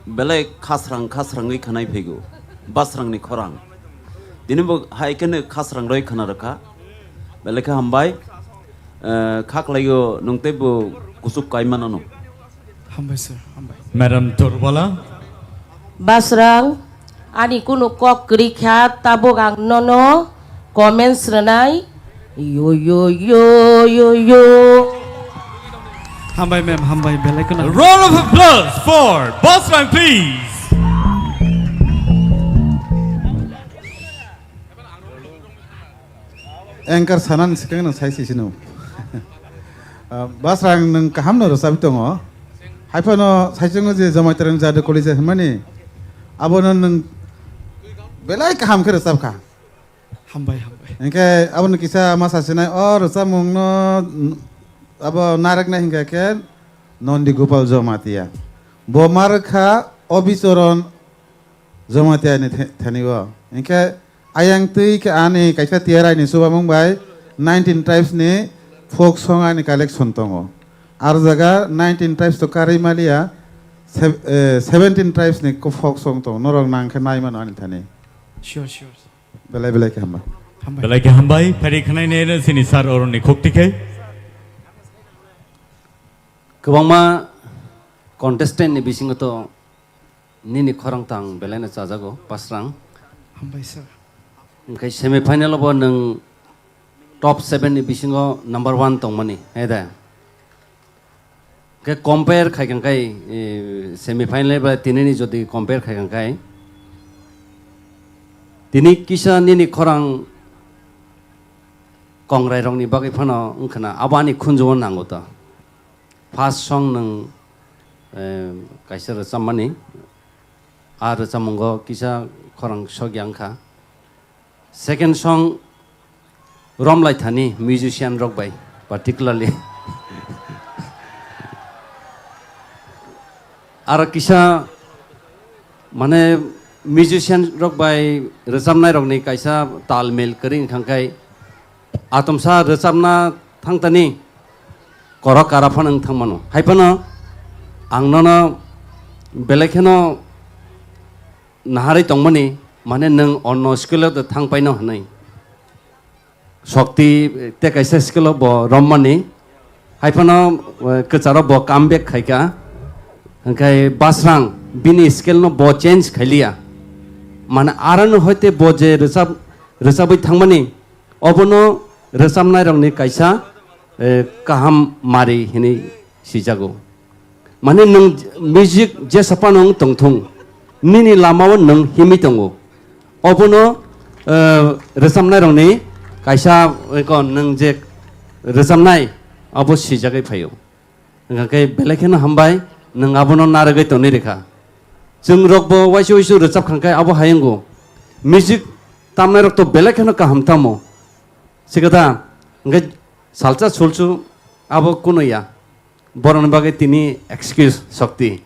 belai khasrang khasrangwi khanai phaigo, Basrang ni khorang. Tini bo hai kheno khasrang roi khana rwkha. Belai khe hambai. Eh, kha khlaio nwng teibo kuchuk kai manano. Hambai sir, hambai. Madam Torbala. Basrang, Ani kunu kok kwrwi kha, tabuk ang nono comments rwnai. Yo, yo, yo, yo, yo. Hambai, ma'am, hambai, belai kheno. Roll of applause for Basrang, please. Anchor sanani swkang no sai sisino. Ah, Basrang nwng kaham no rwchapwi tongo. Haiphano saichungo je Jamaitwrwng Jadu College hwnmani, abono nwng belai kaham khe rwchapkha. Hambai, hambai. Hinkhe abono kisa ma sasinai, o rwchapmungno, mm, abo narwknai hinkhe khe Nondi Gopal Jamatia. Bo ma rwkha Obichoron Jamatia ni the-, thani o. Hinkhe ayang twi khe ani kaisa tiyarai ni chubamung bai nineteen tribes ni folk song ani collection tongo. Ar jaga nineteen tribes to karwi maliya, sev-, eh, seventeen tribes ni ko folk song tongo. Norok nang khe nai mano ani thani. Sure, sure. Belai belai khe hambai. Hambai. Belai khe hambai. Phari khwnai ne sini sir oroni khok tikhai. Kwbangma contestant ni bisingo to nini khorang tang belai no chajago, Basrang. Hambai sir. Hwnkhe semi final bo nwng top seven ni bisingo number one tongmani, he da? Khe compare khai kang kai, eh, semi final ba tinini jodi compare khai kang kai, tini kisa nini khorang kongrai rokni bagwi phano wngkhana abo ani khunjugo nango to. First song nwng, eh, kaisa rwchapmani, a rwchapmungo kisa khorang sokya wngkha. Second song romlai thani musician rok bai particularly. Aro kisa mane musician rok bai rwchapnai rokni kaisa talmel kwrwi wngkha khe atomsa rwchapna thangtani korok kara phano wng thangmano. Hai phano ang nono belai kheno naharwi tongmani, mane nwng onno skill o thang paino hwnwi. Shokti tei kaisa skill o bo rommani, hai phano, eh, kwcharo bo come back khaikha. Hwnkhe Basrang bini skill no bo change khailiya. Mane aroni hoite bo je rwchap, rwchabwi thangmani, obono rwchapnai rokni kaisa, eh, kaham mari hinwi sijago. Mane nwng music jesa phano wng tongthung, nini lamao nwng himwi tongo. Obono, eh, rwchapnairokni kaisa, eh, ko nwng je rwchapnai abo swijagwi phaio. Hwnkha khe belai kheno hambai, nwng abono narwgwi tonwi rwkha. Chwng rokbo waisa waisa rwchap khankhe abo hai wngo. Music tamnairok to belai kheno kaham tamo. Sikatha, hwnkhe salsa sulsu abo kunuya. Borokni bagwi tini excuse Shokti.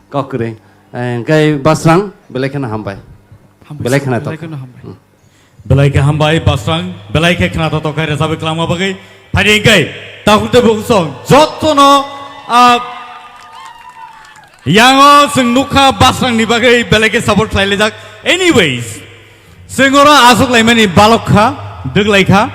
Kok kwrwi. Eh, hwnkhe Basrang, belai kheno hambai. Hambai, belai kheno belai tok. Kheno hambai. Hmm. Belai khe hambai Basrang, belai khe khna tok tok khe rwchapwi kwlangma bagwi. Phaidi hwnkhe takhuk tei bukhuk song jotono, ah, yango chwng nukha Basrangni bagwi belai khe support khlailaijak. Anyways, chwng oro achuk laimani balok kha, dwk lai kha,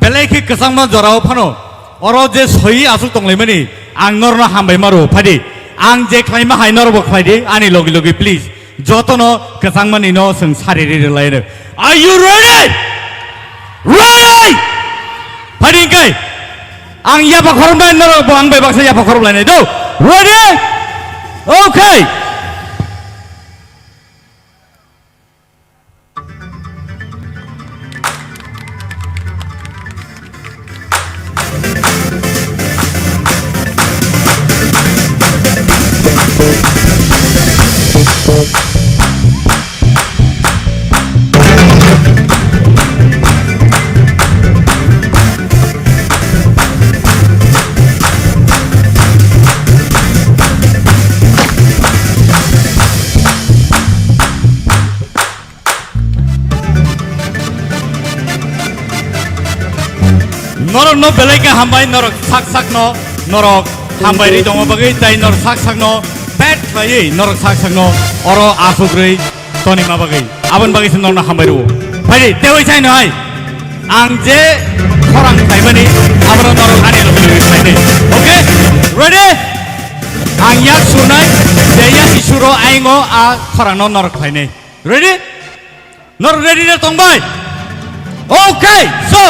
belai khe kwchangma jorao phano oro je soiwi achuk tong laimani ang norno hambai ma rwo. Phaidi, ang je khlaima hai norokbo khlai di, ani logi logi please. Jotono kwchangmani no chwng sari ri rwlai rw. Are you ready? Ready! Phaidi hwnkhe ang yapha khoroknai norokbo ang bai baksa yapha khorok lainai do. Ready? Okay. Norokno belai khe hambai, norok sak sakno norok hambai ri tongma bagwi, tei norok sak sakno pet khlaiwi norok sak sakno oro asuk rwi tonima bagwi. Aboni bagwi se norokno hambai rwo. Phaidi, tei chai no hai. Ang je khorang khlaimani, abono norok ani logi logi khlai di. Okay? Ready? Ang yak surnai, je yak si Ro aingo a khorang no norok khlainai. Ready? Norok ready na tong bai? Okay, so.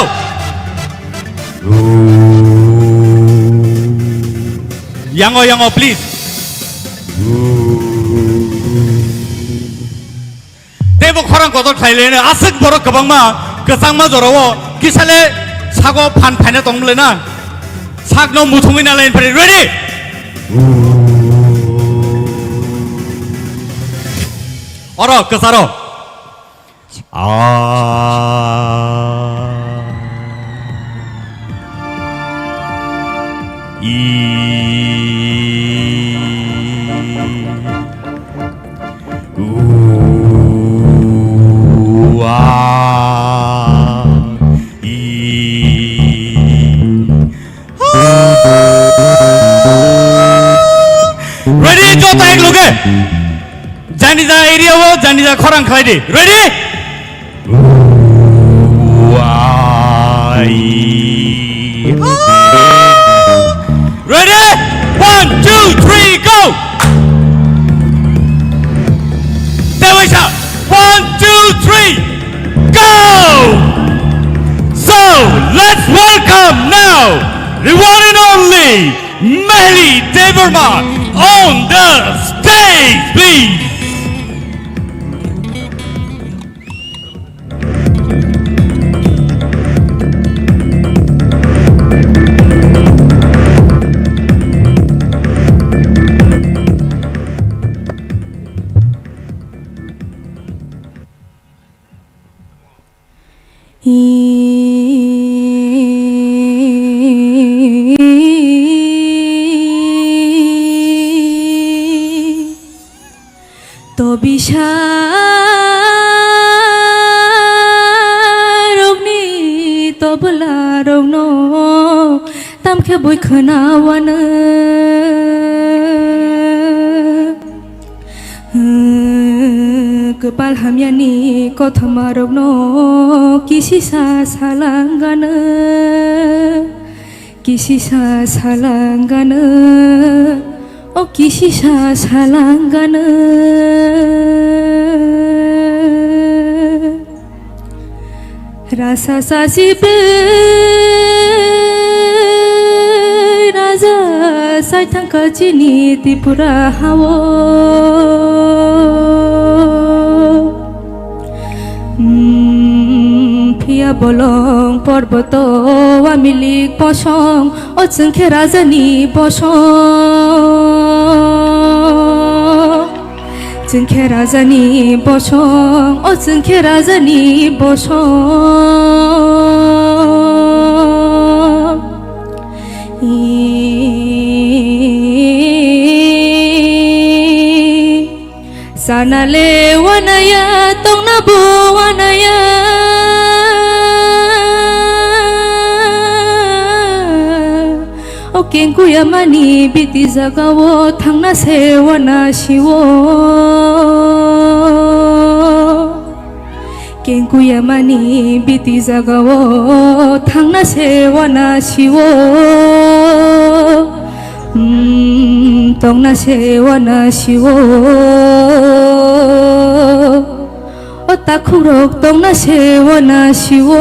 Yango, yango, please. Tei bo khorang kotor khlai le, aswk borok kwbangma kwchangma jorao kisa le sago phan phaina tong le na. Sakno muthungwi na line phari. Ready? Oro kwcharo. Ah. I. U, a, i. Ready, joto ek loge. Janija area o, janija khorang khlai di. Ready? Uai. Ready? One, two, three, go! Tewaisa, one, two, three, go! So, let's welcome now the one and only Meli Debbarma on the stage, please. Tobisa rokni tobla rokno tamkhe bui khwnawano. Kwpal hamyani kothoma rokno kisisa salangano, kisisa salangano, o kisisa salangano. Rasa sasi bwrwi raja sai thangkha chini Tripura hao. Hmm, phiya bolong porboto wamilik bosong, o chwngkhe rajani bosong. Chwngkhe rajani bosong, o chwngkhe rajani bosong. Ih, sana le wanaya, tongna bo wanaya. O kengkuyamani biti jagao thangna se wana siwo. Kengkuyamani biti jagao thangna se wana siwo. Hmm, tongna se wana siwo. O takhukrok tongna se wana siwo.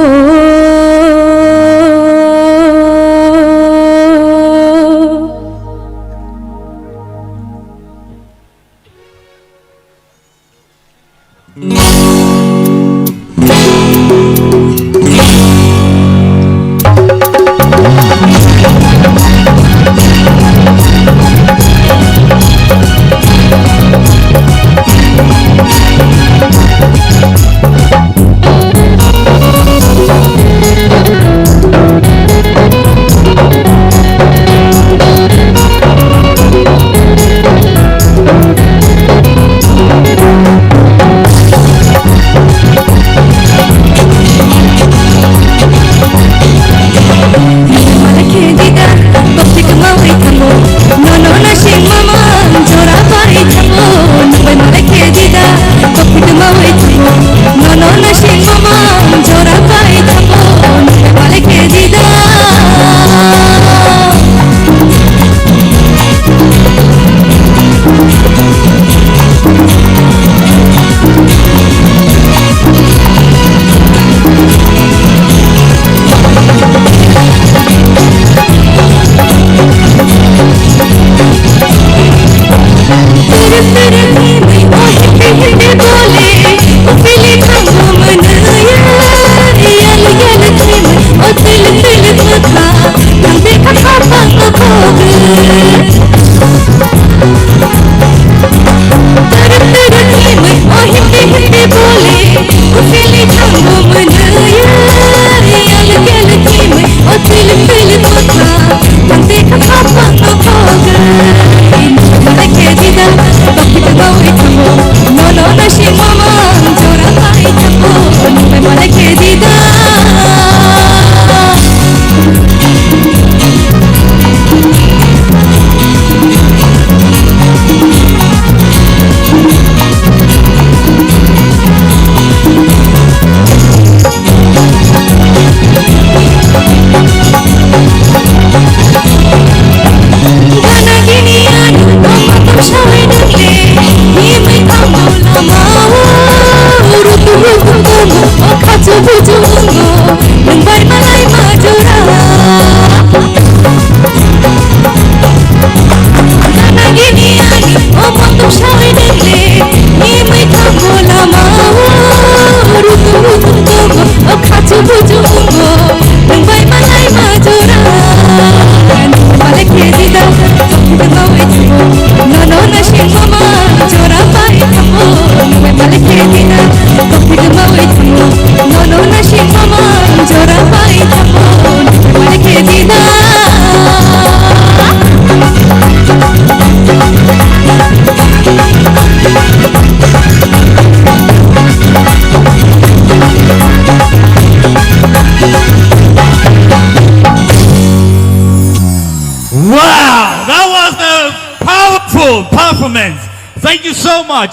Wow, that was a powerful performance. Thank you so much.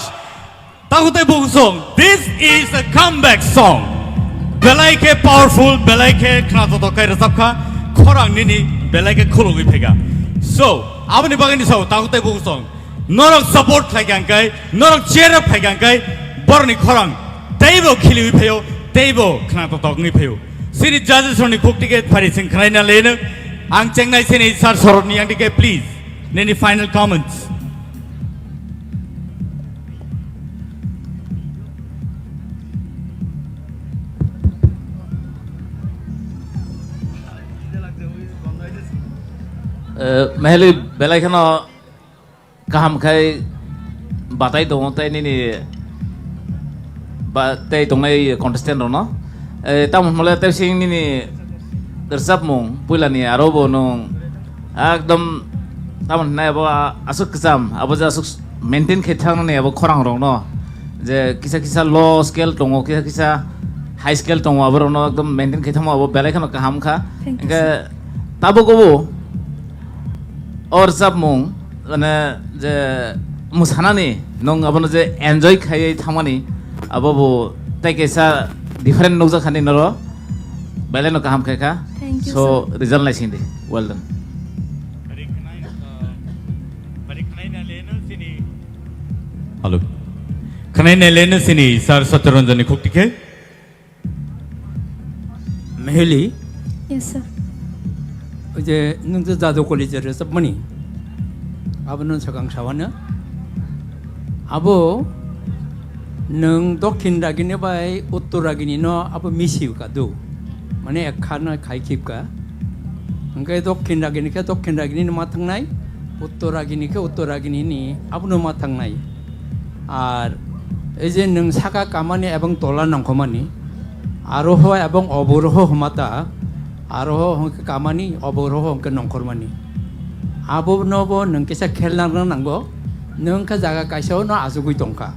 Takhuk tei bukhuk song, this is a comeback song. Belai khe powerful, belai khe khna joto kai rwchap kha, khorang nini belai khe khulugwi phaikha. So, aboni bagwi ni sao takhuk tei bukhuk song. Norok support khlai kha hwnkhe, norok cheer up khlai kha hwnkhe, borokni khorang teibo khiliwi phaio, teibo khna totok wngwi phaio. Sini judges rokni khuk ticket phari sing khnaina leno. Ang chengnai sini sir Sorotni yang dike, please. Nini final comments. Eh, Mehli belai kheno kaham khai batai tongo tei nini ba tei tongnai contestant rokno. Eh, tamo hwnmale tei sing nini rwchapmung puilani aro bo nwng ekdom tamo hwnai abo aswk kwcham abo je aswk maintain khe thangni abo khorang rokno je kisa kisa low scale tongo, kisa kisa high scale tongo, abo rokno ekdom maintain khe thangma abo belai kheno kaham kha. Thank you, hwnkhe sir. Tabuk obo o rwchapmung, mane, je mwsanani nwng abono je enjoy khaiwi thangmani, abo bo tei kaisa different nukjak kha nini oro, belai no kaham khai kha. Thank you, so, sir. Result naising di. Well done. Hello. Khwnai naileno sini Sir Satyaranjan ni khuk tikhe. Mehuli. Yes, sir. Oje nwng je Jadu College rwchapmani. Abo nwng swkang sawano. Abo nwng Dokhin Ragini bai Uttor Ragini no abo misi kadu. Mane ekha no khai khipka. Hwnkhe Dokhin Ragini khe Dokhin Ragini no ma thangnai, Uttor Ragini khe Uttor Ragini ni abono ma thangnai. Ar ei je nwng saka kamani ebong tola nongkhomani, aroho ebong oboroho hwmata, aroho hwnkhe kamani, oboroho hwnkhe nongkhormani. Abonobo nwng kisa khel nang nango, nwng khe jaga kaisa-o no achugwi tongkha.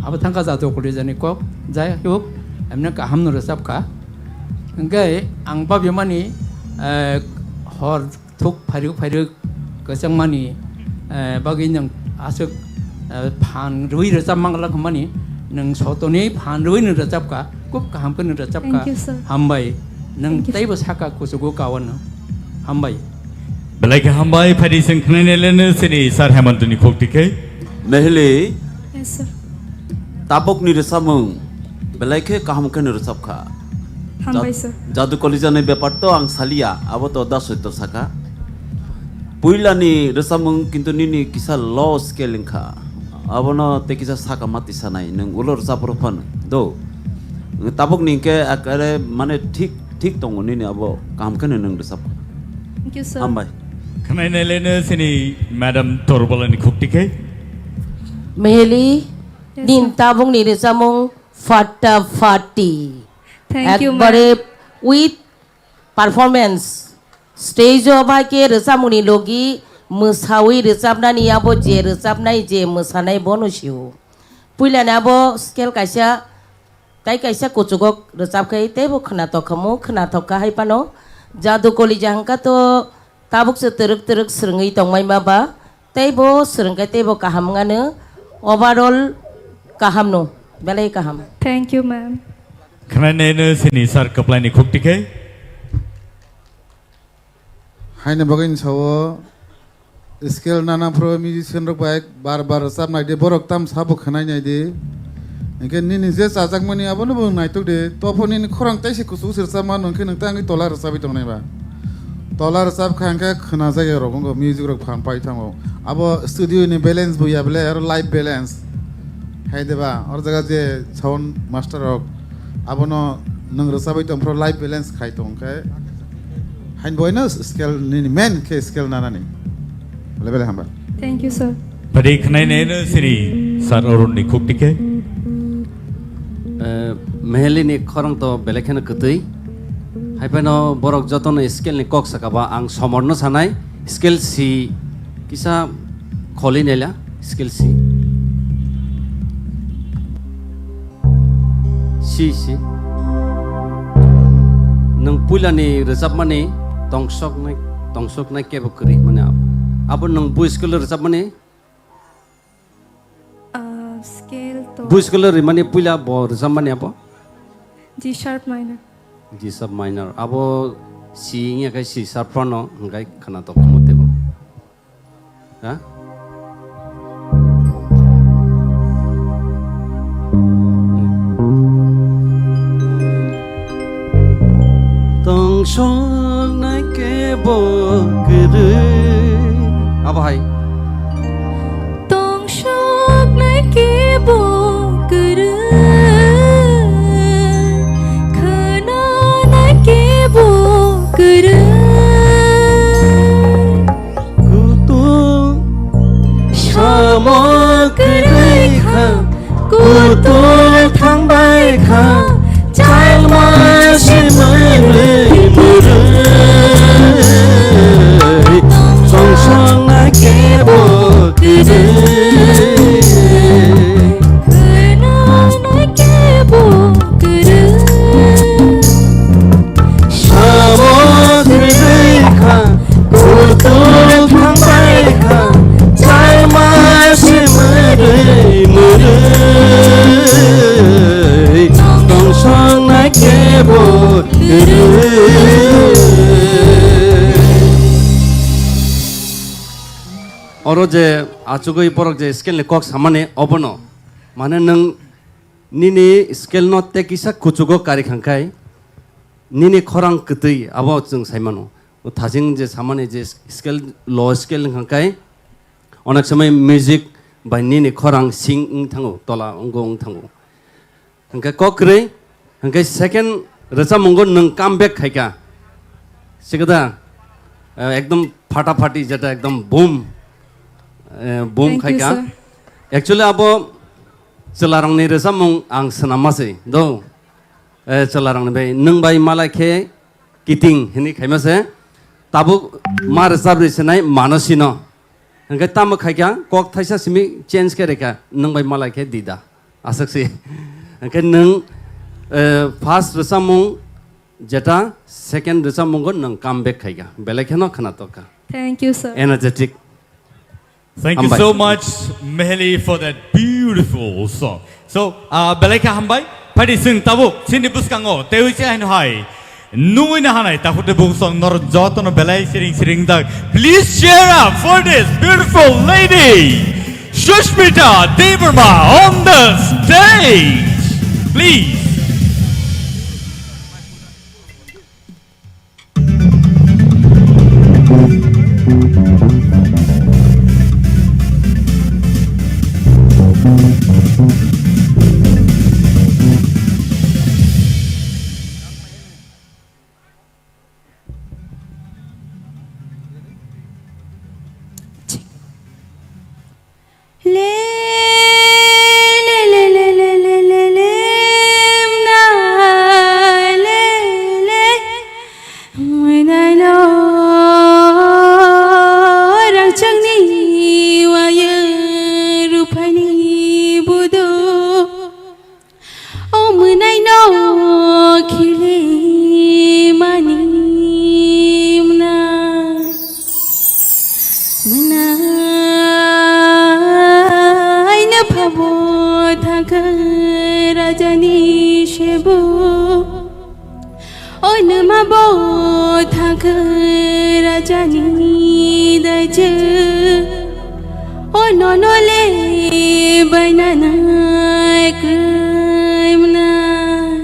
Abo thangkha Jadu College ni kok, jai hok, emne kaham no rwchapkha. Hwnkhe ang babimani, eh, hor thuk phairwk phairwk kwchangmani, eh, bagwi nwng aswk, eh, phan rwui rwchap manglak hwnmani, nwng sotoni phan rwui nwng rwchapkha, khub kaham khe nwng rwchapkha. Thank you, sir. Hambai. Nwng Thank you, sir. Teibo saka kuchugo kawano. Hambai. Belai khe hambai, phaidi seng khnainai leno sini Sir Hemantoni khuk tikhe. Mehli. Yes, sir. Tabukni rwchapmung belai khe kaham khe no rwchapkha. Hambai, Jad-, sir. Jadu College ni bepar to ang saliya, abo to da soito saka. Puilani rwchapmung kintu nini kisa low scale wngkha. Abono tei kisa saka mati sanai, nwng ulo rwchap rw phano. Do. Tabuk ni hwnkhe ekare mane thik, thik tongo nini abo kaham kheno nwng rwchap. Thank you, sir. Hambai. Khwnai nai le no sini Madam Torbala ni khuk tikhe. Meheli, yes, nin sir. Tabuk ni rwchapmung Fata Fati. Thank you, ma'am. Ekbare with performance. Stage o bai khe rwchapmungni logi mwsawi rwchapnani abo je rwchapnai je mwsanai bono sio. Puilani abo scale kaisa, tai kaisa kuchugo rwchap khai teibo khwnatok khamu, khwnatok kha hai phano. Jadu Kolija hwnkha to tabuk se twrwk twrwk swrwngwi tongmai ma ba. Teibo swrwngkhe teibo kaham wngano, overall kahamno, belai kaham. Thank you, ma'am. Khwnai nai no sini sir kwplai ni khuk tikhe. Haino bagwi ni sao scale nana phro musician rok bai bar bar rwchap nai di, borok tam sabo khwnai nai di. Hwnkhe nini je chajakmani abono bo naitok di, tophor nini khorang teisa kuchuk se rwchap mano, hwnkhe nwng tei ang tola rwchapwi tongnai ba. Tola rwchap kha hwnkhe khwna jagwi rok wngkho, music rok phan pai thango. Abo studio ni balance bo ya bele, aro live balance. Hai de ba, oro jaga je sound master rok, abono nwng rwchapwi tong phro live balance khai tong khe. Hain boino scale nini main khe scale nanani. Bele bele hamba. Thank you, sir. Padi khwnai nai no sini sir Arun ni khuk tikhe. Eh, Meheli ni khorang to belai kheno kwtwi. Hai phano borok jotono scale ni kok saka ba ang somor no sanai. Scale si kisa kholi nela scale si. Si, si. Nwng puilani rwchapmani tongsoknai, tongsoknai kebo kwrwi mani abo. Abo nwng bu scale rwchapmani? Ah, scale to Bu scale rwmani puila bo rwchapmani abo? G sharp minor. G sharp minor. Abo si wngya khe C sharp phano hwnkhe khwnatok khamu teibo. Ha? Tongsoknai kebo kwrwi. Abo hai. Tongsoknai kebo kwrwi. Khwnanai kebo kwrwi. Kutung samo kwrwi kha, kutung thangbai kha, chalma se mwrwi mwrwi, songsong na kebo kwrwi. Khwnanai kebo kwrwi. Samo kwrwi kha, kutung thangbai kha, chalma se mwrwi mwrwi, tongsong na kebo kwrwi. Oro je achugwi borok je scale ni kok samani obono, mane nwng nini scale no tei kisa kuchugo kari khangkhai, nini khorang kwtwi abo chwng saimano. O thajing je samani je scale, low scale wngkha khe, onek somoi music bai nini khorang sing wng thango, tola wnggo wng thango. Hwnkhe kok kwrwi, hwnkhe second rwchapmungo nwng come back khaikha. Sikada, eh, ekdom phata phati jeta ekdom boom, eh, boom Thank you, khaikha. Sir. Actually abo chwlarokni rwchapmung ang swnamma se do. Eh, chwlarokni bai, nwng bai malai khe kiting hwnwi khaima se. Tabuk ma rwchap rwi sinai mano sino. Hwnkhe tamo khaikha, kok thaisa simi change khe rikha, nwng bai malai khe dida. Aswk se. Hwnkhe nwng, eh, first rwchapmung jeta, second rwchapmungo nwng come back khaikha. Belai kheno khwnatok kha. Thank you, sir. Energetic. Thank you Hambai. So much, Meheli, for that beautiful song. So, uh, belai kha hambai. Phaidi chwng tabuk chini bwskango teiwi se haino hai nungwi na hanai takhuk tei bukhuk song norok jotono belai siring siring dak. Please cheer up for this beautiful lady, Sushmita Debbarma, on the stage, please. Bo thangkhe rajani daijwk, o nono le baina nai kwrwi mwnai.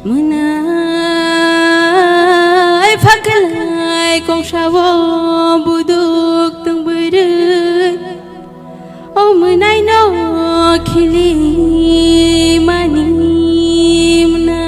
Mwnai phaklai kongsao buduk tong bwrwi. O mwnaino khilimani mwnai.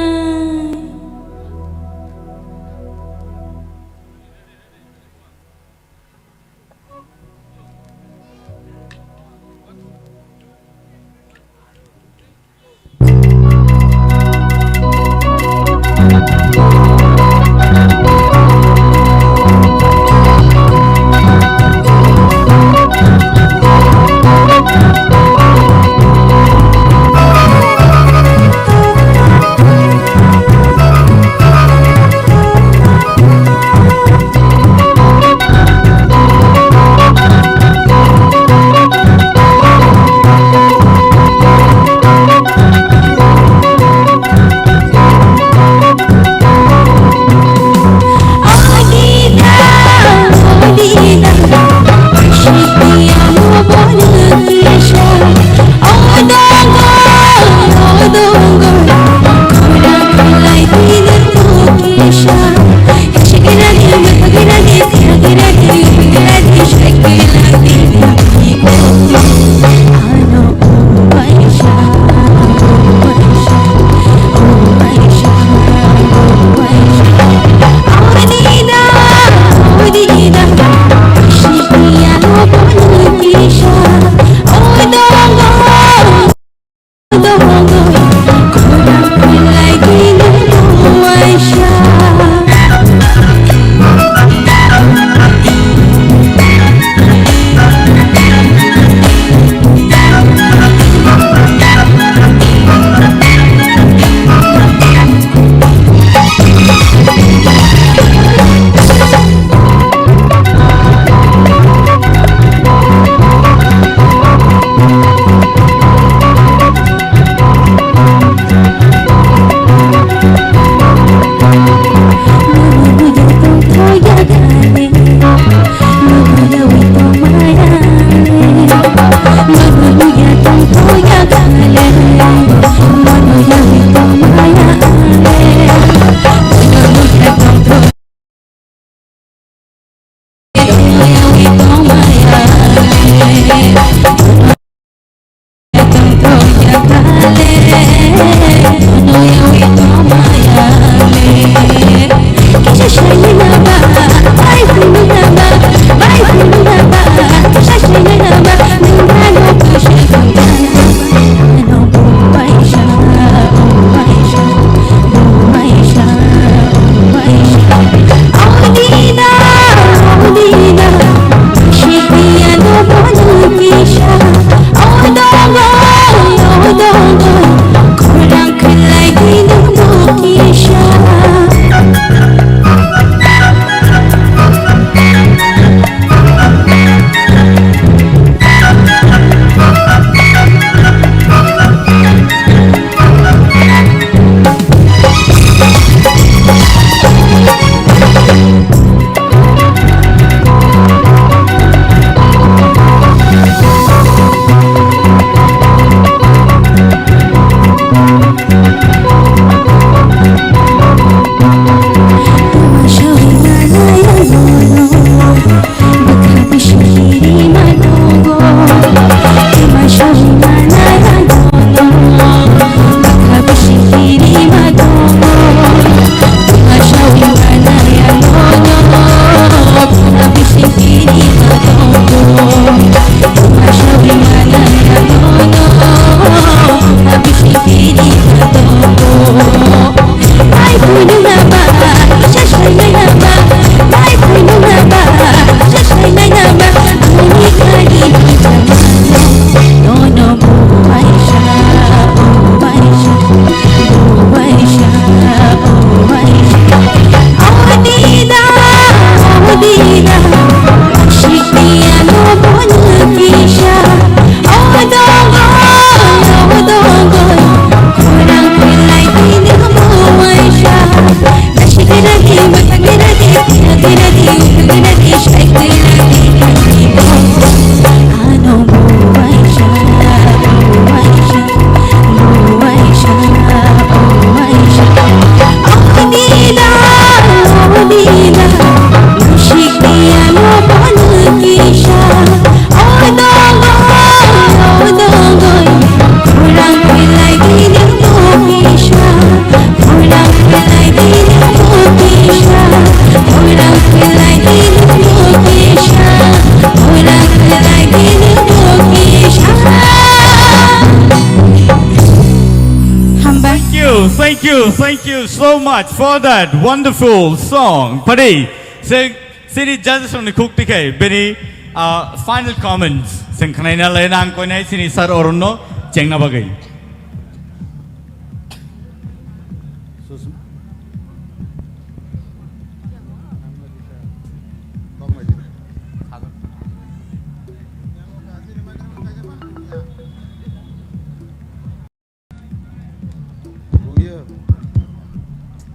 Thank you, thank you so much for that wonderful song. Padi, se, sini judges rokni khuk tikhe, bini, ah, final comments. Sing khnaina lai nang koinai sini sir Arun no chengna bagwi.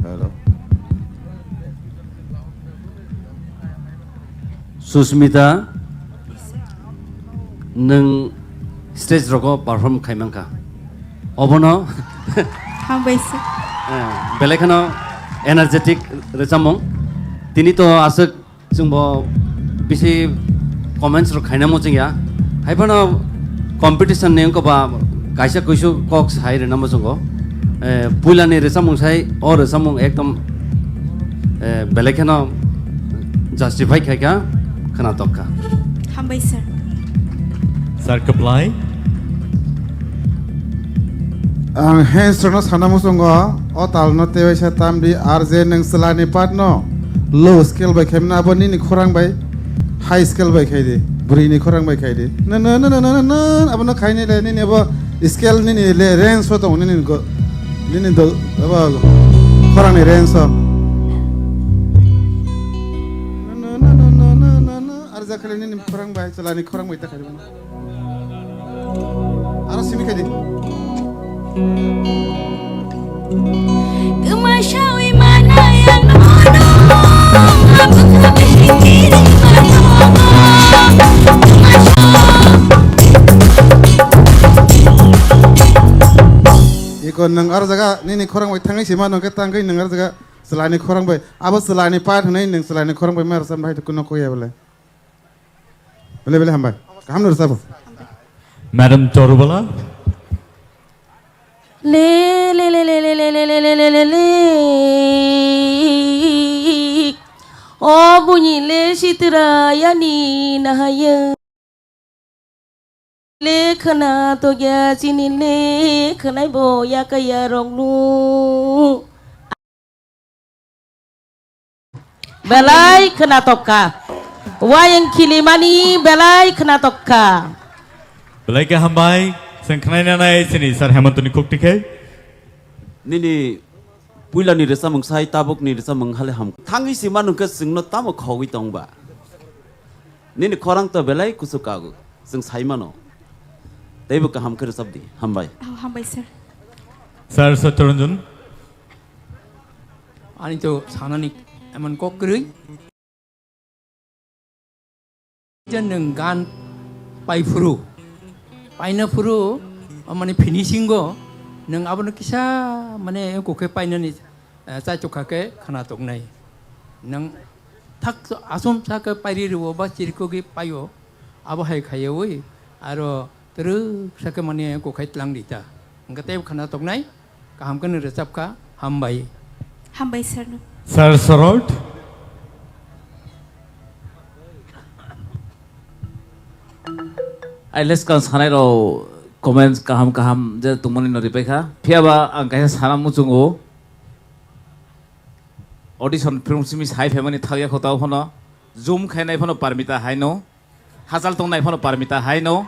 Hello. Susmita, nwng stage rogo perform khai mankha. Obono Hambai sir. Eh, belai kheno energetic rwchapmung. Tini to aswk chwngbo bisi comments rok khaina muchungya. Hai phano competition ni wngkha ba kaisa kuisu kok sai rwna muchungo. Eh, puila ni rwchapmung sai, o rwchapmung ekdom, eh, belai kheno justify khaikha, khwnatok kha. Hambai sir. Sir Kaplai. Ang hands rokno sana muchungo, o talno tewaisa tamdi R J nwng chwlani part no low scale bai khaimano, abo nini khorang bai high scale bai khai di, bwrwi ni khorang bai khai di. No, no, no, abono khaini le nini abo scale nini le range o tongo nini go, nini do, abo khorang ni range o. No, no, no, R J khali nini khorang bai, chwlani khorang bai ta khai di. Aro simi khaidi. Kwma sawi manai ang nono, abwkha bisi kiri mano. Iko nwng aro jaga nini khorang bai thangwi sima nongkhe tangwi nwng aro jaga chwlani khorang bai. Abo chwlani part hwnwi nwng chwlani khorang bai ma rwchapna hai kuno koya bole. Belai belai hambai. Kaham no rwchabo. Madam Torubala. Le, le, le. O buini le sitra yani nahaya. Le khwna tokya chini le khwnai bo yakaya rok nu. Belai khwnatok kha. Wayang khilimani belai khwnatok kha. Belai khe hambai, chwng khwnai nanai chini Sir Hemantoni khuk tikhe. Nini puilani rwchapmung sai tabukni rwchapmung hale ham. Thangwi sima nungkhe chwngno tamo khogwi tongba? Nini khorang to belai kuchuk kago, chwng sai mano. Teibo kaham khe rwchapdi. Hambai. Oh, hambai, sir. Sir Satyaranjan. Ani to sanani emon kok kwrwi. Je nwng gan pai phuru, paina phuru, o mane finishing o nwng abono kisa mane kokhe painani, eh, chaichokha khe khwnatok nai. Nwng thak asomsa khe pairi rwo ba chirikogwi paio, abo hai khaiwi aro twrwksa khe mane kokhai tlang rita. Hwnkhe teibo khwnatok nai. Kaham khe nw rwchap kha, hambai. Hambai sir no. Sir Sorot. Ai leskang sanai rok comments kaham kaham je tongmani no ripai kha. Phiya ba ang kaisa sana muchungo. Audition film simi sai phaimani thakya kho tao phano. Zoom khainai phano Parmita hai no. Hachal tongnai phano Parmita hai no.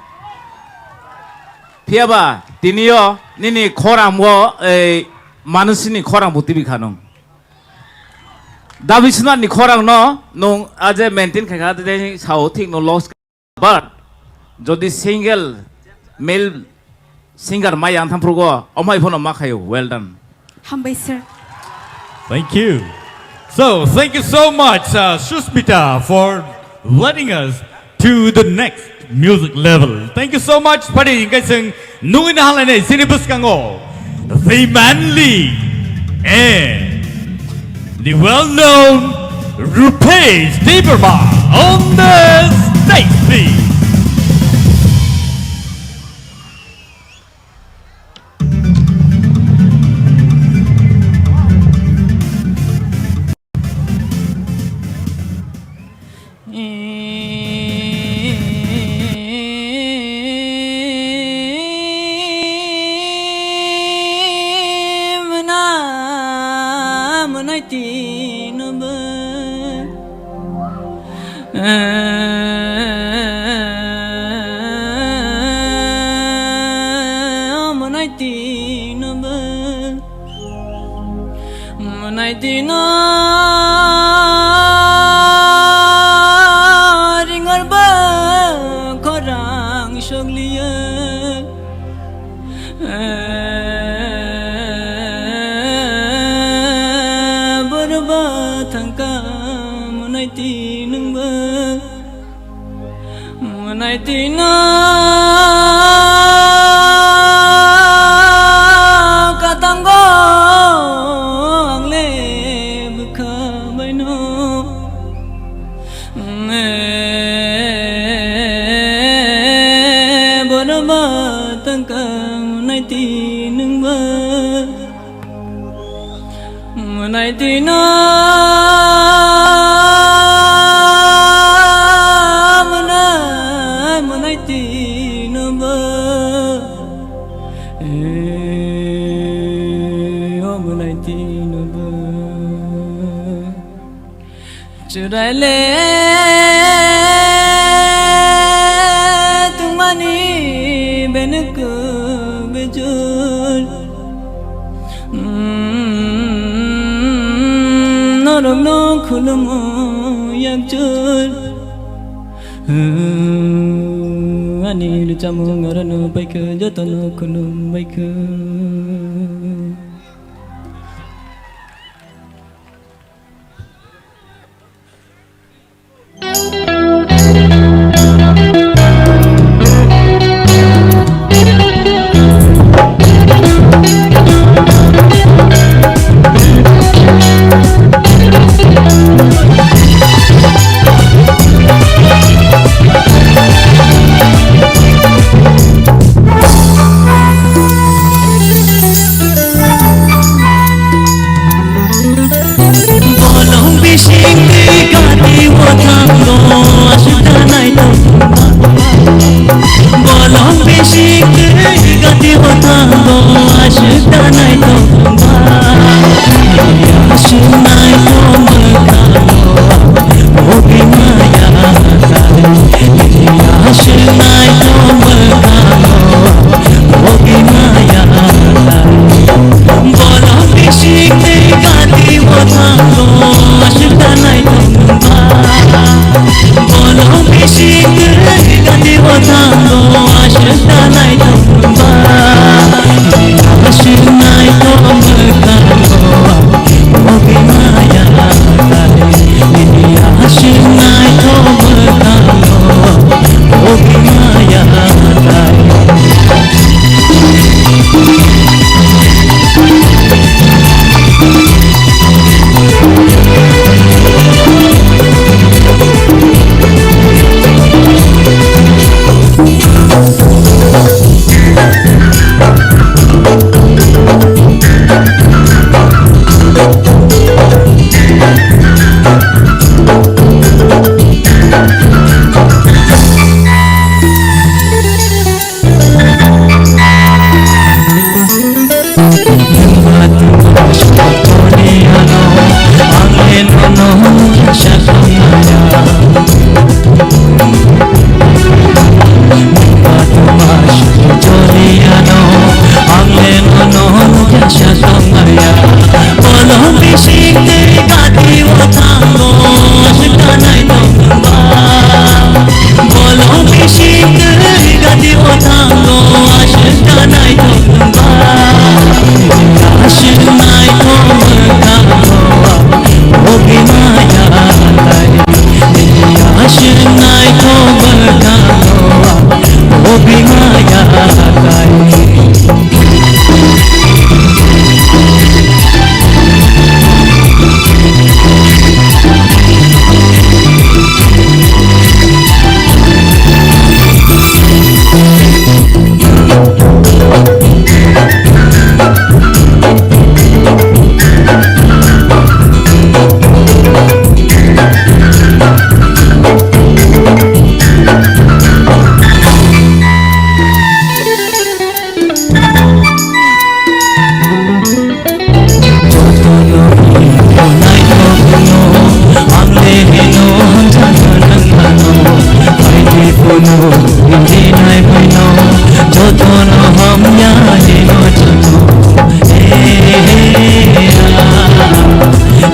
Phiya ba tiniyo nini khorang o, ei, manusini khorang bo tibi kha nung. Dabi Swnarni khorang no nung aje maintain khai kha, de sao thik no loss. But jodi single male singer mai yang thamprugo, omai phano ma khayo. Well done. Hambai, sir. Thank you. So, thank you so much, uh, Susmita, for leading us to the next music level. Thank you so much. Padi, hingkai sing nungwi na halai nei, sini bwskango the manly and the well-known Rupesh Debbarma on the stage, please. Mwnaitwi nobo, mwnaitwi no ringor bo khorang sogliya. Borba thangka mwnaitwi nwngbo, mwnaitwi no katango angle bwkha baino. Borba thangka mwnaitwi nwngbo, mwnaitwi no mwnai, mwnaitwi nobo, o mwnaitwi nobo. Chwraile tungmani benuku bejul, norokno khulumo yakjul. Ani rwchapmung orono paikha, jotono khulum baikha. Bolong bising twi gati o thango aswk da naitokma. Bolong bising twi gati o thango aswk da naitokma. Aswk naitokma. Jotono hamya hino joto. He, he, he, ah.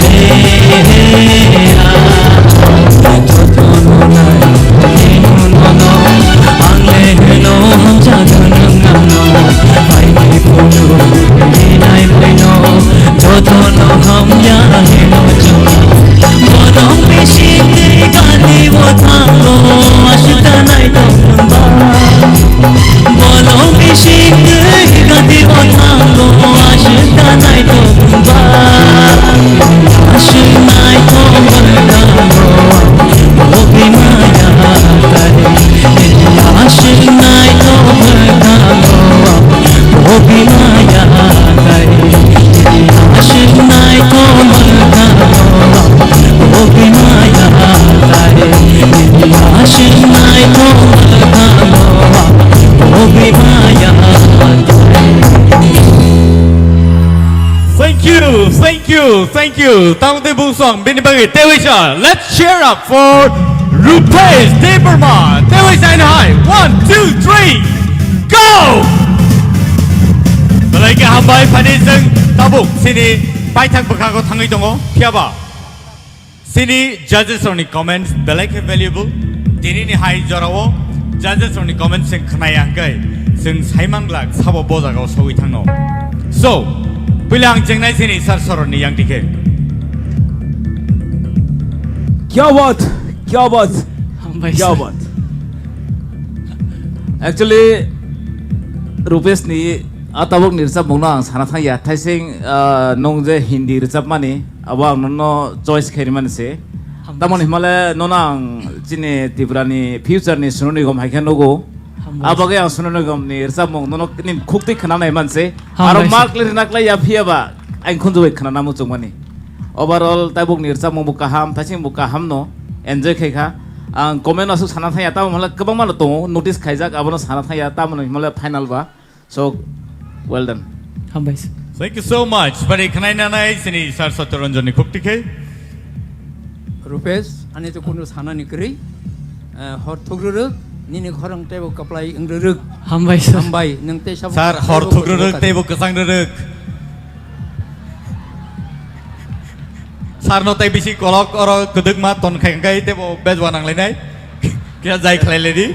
He, he, he, ah. Jotono nai hino nono. Ang le hino hamjago nwng ano. Paini phunu hinai phino. Jotono hamya hino joto. Borok bising twi gari o thango, aswk ta naithok wngba. Borok bising twi gari o thango, aswk ta naithok wngba. Aswk naithok wngkha o bini maya tai. Aswk naithok wngkha o bini maya tai. Aswk naithok wngkha o bini maya tai. Aswk naithok wngkha o bini maya tai. Thank you, thank you, thank you. Tamo tei bungsong bini bagwi teiwi sa. Let's cheer up for Rupesh Debbarma. Teiwi sa hai. One, two, three, go! Belai khe hambai, phani chwng tabuk chini paithak bwkhago thangwi tongo. Phiyaba chini judges rokni comments belai khe valuable. Tinini hai jorao judges rokni comments chwng khwnaya hwnkhe chwng saiman glak sabo bo jagao sogwi thangno. So, puila ang chengnai chini sir soroni yang dikhe. Kya baat, kya baat, Hambai kya sir. Baat. Actually, Rupesh ni a tabuk ni rwchapmung no ang sana thang ya. Thaising, ah, nung je Hindi rwchapmani, abo ang nono choice khairi mani se. Hambai Tamoni sir. Himale nono ang chini Tripura ni future ni Sonu Nigam hai khe nugo. Hambai A sir. Bagwi ang Sonu Nigam ni rwchapmung nono ni khuk twi khna nai man se. Hambai Aro sir. Mark le rwna klai ya phiya ba ang khunju bai khna namu chungmani. Overall tabuk ni rwchapmung bo kaham, thaising bo kaham no enjoy khai kha. Ang comment aswk sana thang ya, tamo himale kwbangma no tongo, notice khaijak, abono sana thang ya, tamo himale final ba. So, well done. Hambai sir. Thank you so much. Bari khwnai nanai chini Sir Satyaranjan ni khuk tikhe. Rupesh, ani to kunu sana ni kwrwi. Eh, hor thukrwrwk, nini khorang tebo kaplai wngrwrwk. Hambai sir. Hambai, nwng tei sabo Sir, hor thukrwrwk tebo kwchang rwrwk. Sir no tei bisi kolok oro kwdwkma ton khai khai tebo bejwa nang lainai. Kisa jai khlai lai di.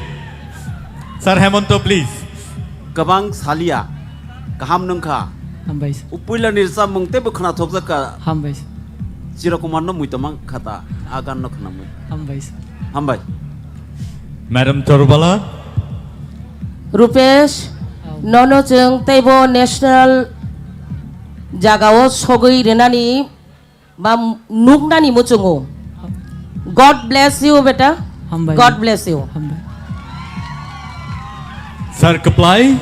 Sir Hemonto, please. Kwbang salia, kaham nungkha. Hambai sir. Upuila ni rwchapmung teibo khwnathokjak kha. Hambai sir. Chirokumar no muitomang khata, a gan no khwnamwi. Hambai sir. Hambai. Madam Chorubala. Rupesh, Au. Nono chwng teibo national jagao sogwi rwnani ba nuknani muchungo. God bless you, beta. Hambai. God bless you. Hambai. Sir Kaplai.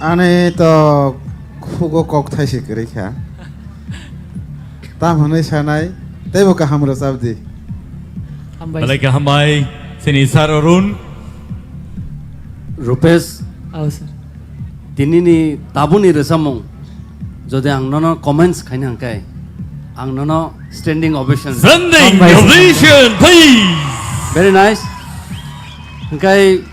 Ani to khugo kok thai se kwrwi kha. Tam hwnwi sanai, teibo kaham rwchap di. Hambai. Belai khe hambai, chini Sir Arun. Rupesh. Au, sir. Tinini tabuni rwchapmung, jodi ang nono comments khaina hwnkhe, ang nono standing ovation. Standing Hambai, sir. Ovation, please. Very nice. Hwnkhe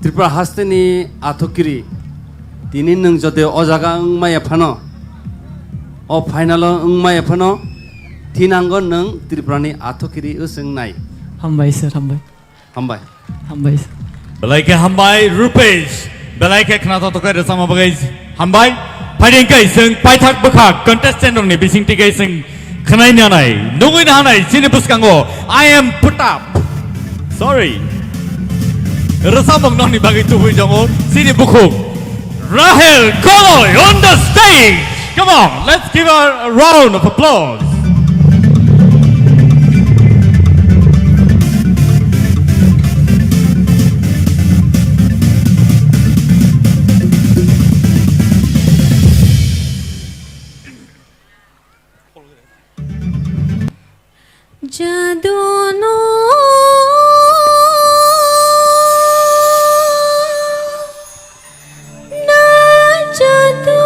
Tripura hasteni athokiri, tini nwng jodi o jaga wngmaya phano, o final o wngmaya phano, thinango nwng Tripurani athokiri wswngnai. Hambai, sir, hambai. Hambai. Hambai. Belai khe hambai, Rupesh. Belai khe khna thok thok khe rwchapma bagwi hambai. Phaidi hwnkhe chwng paithak bwkha contestant rokni bising twi khe chwng khwnai nanai, nugwi nanai chini bwskango I am put up. Sorry. Rwchapmung nokni bagwi tubui tongo chini bukhuk. Rahel Koloi on the stage. Come on, let's give her a round of applause. Jadu no na jadu.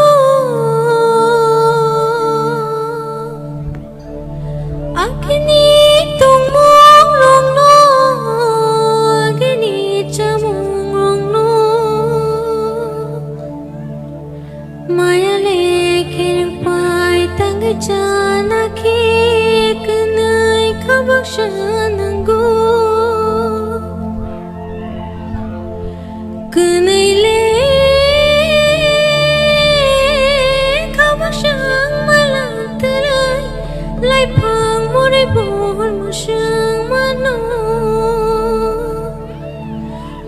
Chana khe kwnwi khabaksa nango. Kwnwi le khabaksa wngma lang twlai, laiphang murui bor mwswng mano.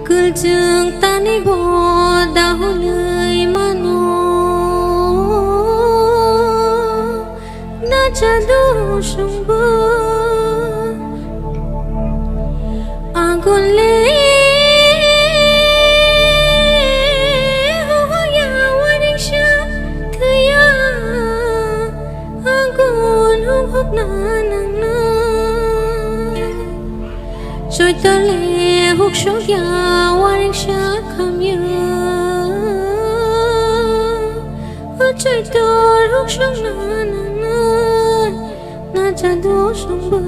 Kwlchwng tani bo dahulwi mano. Na chado songbo agun le hoya waringsa thwiya agun hubna nangnai. Choitole huksokya waringsa khamya. O choitor huksokna nangnai, na chado songbo.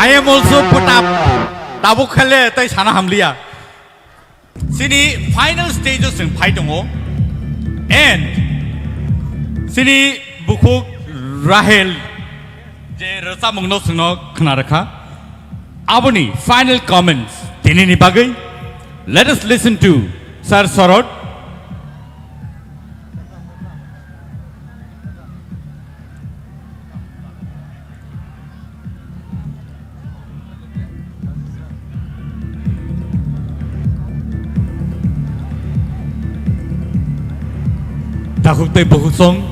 I am also put up. Tabuk khale tai sana hamliya. Chini final stage o chwng phai tongo. And Chini bukhuk Rahel je rwchapmungno chwngno khna rwkha. Aboni final comments tinini bagwi. Let us listen to Sir Sorot. Takhuk tei bukhuk song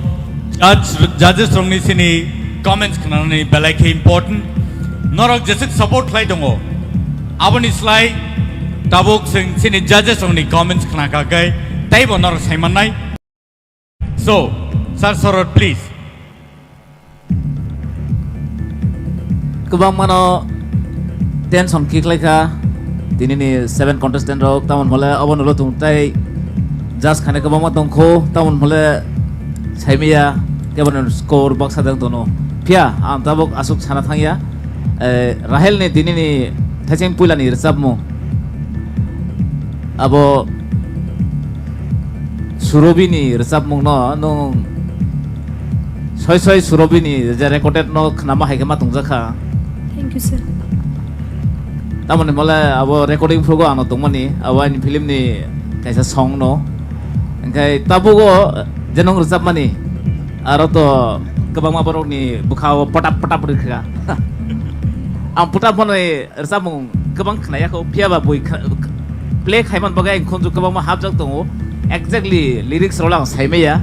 judge, judges rokni sini comments khnanani belai khe important. Norok jesuk support khlai tongo, aboni slai tabuk chwng sini judges rokni comments khna kha khe teibo norok sai mannai. So, Sir Sorot, please. Kwbangmano tension khe khlai kha tinini seven contestant rok, tamoni hole obo nulo tung tei judge khane kwbangma tong kho, tamoni hole saimaya kebono score baksa dang tono. Phiya ang tabuk aswk sana thangya, eh, Rahel ni tinini thaising puilani rwchapmung. Abo Surobi ni rwchapmung no nwng soi soi Surobi ni je recorded no khnama hai khe ma tongjakha. Thank you, sir. Tamoni mole abo recording phrugo ano tongmani, abo ani film ni kaisa song no. Engkai tabugo je nwng rwchapmani, aro to kwbangma borok ni bwkha o potap potap rwkha. Ang potap mani rwchapmung kwbang khnaya kho, phiya ba bui kha-, play khaimani bagwi ang khunju kwbangma hapjak tongo. Exactly lyrics rok ang saimaya.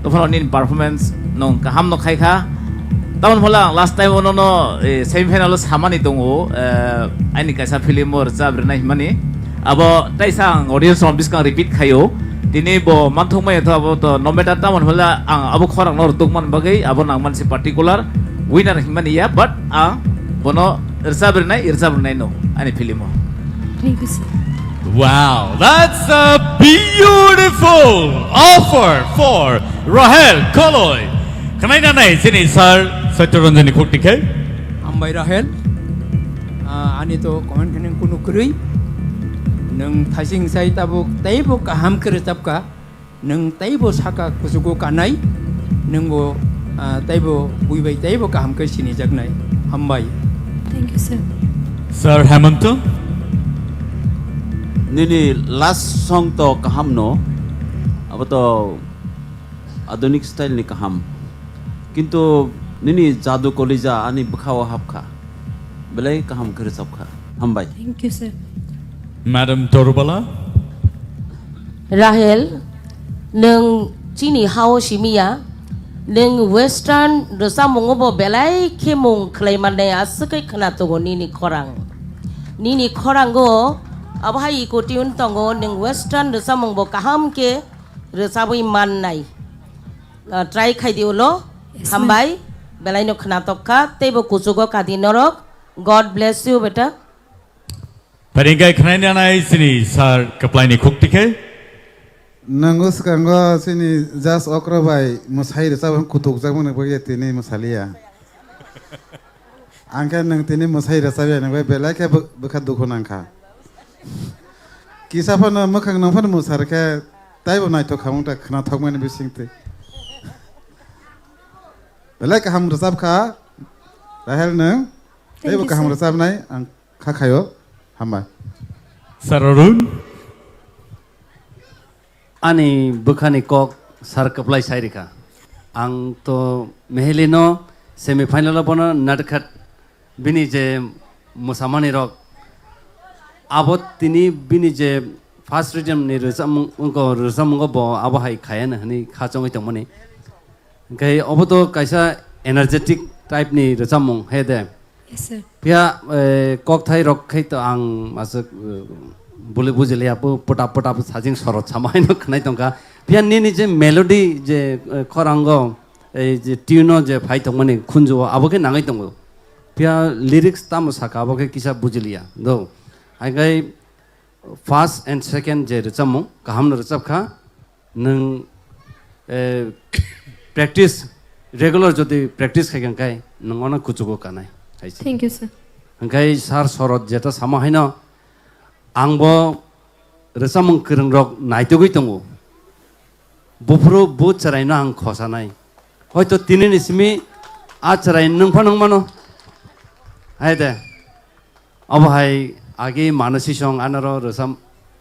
Tophano nini performance nung kaham no khai kha. Tamoni phola ang last time ono no, eh, semi final o samani tongo, eh, aini kaisa film o rwchap rwnai himani. Abo taisa ang audience rok biskang repeat khaio. Tini bo manthok maya tho abo to no matter tamoni phola ang abo khorang no rwtuk man bagwi abo nang mansi particular winner himani ya, but ang bono rwchap rwnai, rwchap rwnai no ani film o. Thank you, sir. Wow, that's a beautiful offer for Rahel Koloi. Khwnai nanai chini sir Satya Ranjan ni khukti khe. Hambai Rahel. Ah, ani to comment khe nung kunu kwrwi. Nung thaising sai tabuk teibo kaham khe rwchapka. Nwng teibo saka kuchugo kanai, nwngbo, ah, teibo bui bai teibo kaham khe sinijaknai. Hambai. Thank you, sir. Sir Hemanta? Nini last song to kaham no, abo to adunik style ni kaham. Kintu nini jadu kolija ani bwkhao hapkha. Belai kaham khe rwchapkha. Hambai. Thank you, sir. Madam Torubala? Rahel, nwng chini hao simi ya, nwng western rwchapmungo bo belai khe mung khlai mannai aswk khe khwna tongo nini khorang. Nini khorango abo hai eco tune tongo, nwng western rwchapmung bo kaham khe rwchabwi mannai. Ah, try khai di ulo. Yes, ma'am. Hambai, belai no khwnatok kha, teibo kuchugo kadi norok. God bless you, beta. Pharingkai khwnai nanai chini sir kwplaini khukti khe. Nwngo swkango chini judge okra bai mwsai rwchapmani kutukjakmani bagwi tini mwsaliya. Ang khe nwng tini mwsai rwchapya hinwi belai khe bw-, bwkha dukhu nang kha. Kisa phano mwkhang nang phano mwsar khe taibo naithok kha wng ta khwnathokmani bisingtwi. Belai kaham rwchap kha, Rahel nwng. Thank you, sir. Teibo kaham rwchapnai ang kha khaio. Hambai. Sir Arun. Ani bwkhani kok sir kwplai sai rikha. Ang to Mehelino semi final o bono natkhat bini je mwsamani rok abo tini bini je first rhythm ni rwchapmung, wngkha rwchapmungo bo abo hai khayana hwnwi kha chongwi tongmani. Hwnkhe obo to kaisa energetic type ni rwchapmung he de. Yes, sir. Phiya, eh, kokthai rok khai to ang aswk, eh, buli bujiliya, pu-, puta puta sajing sorot sama haino khwnai tongkha. Phiya nini je melody je, eh, khorango, eh, je tune o je phai tongmani khunju o, abo khe nangwi tongo. Phiya lyrics tamo saka, abo khe kisa bujiliya. Do. Hai khai first and second je rwchapmung, kaham no rwchap kha. Nwng, eh, practice, regular jodi practice khai kha khai, nwng ono kuchugo kanai. Hai se. Thank you, sir. Hwnkhe sir Sorot jeta sama haino, ang bo rwchapmung kwrwng rok naitugwi tongo. Buphuru bu chwraino ang khosanai. Hoito tinini simi a chwrai nwng phano wng mano. Hai de. Obo hai agi Manasi song anaro rwcham-,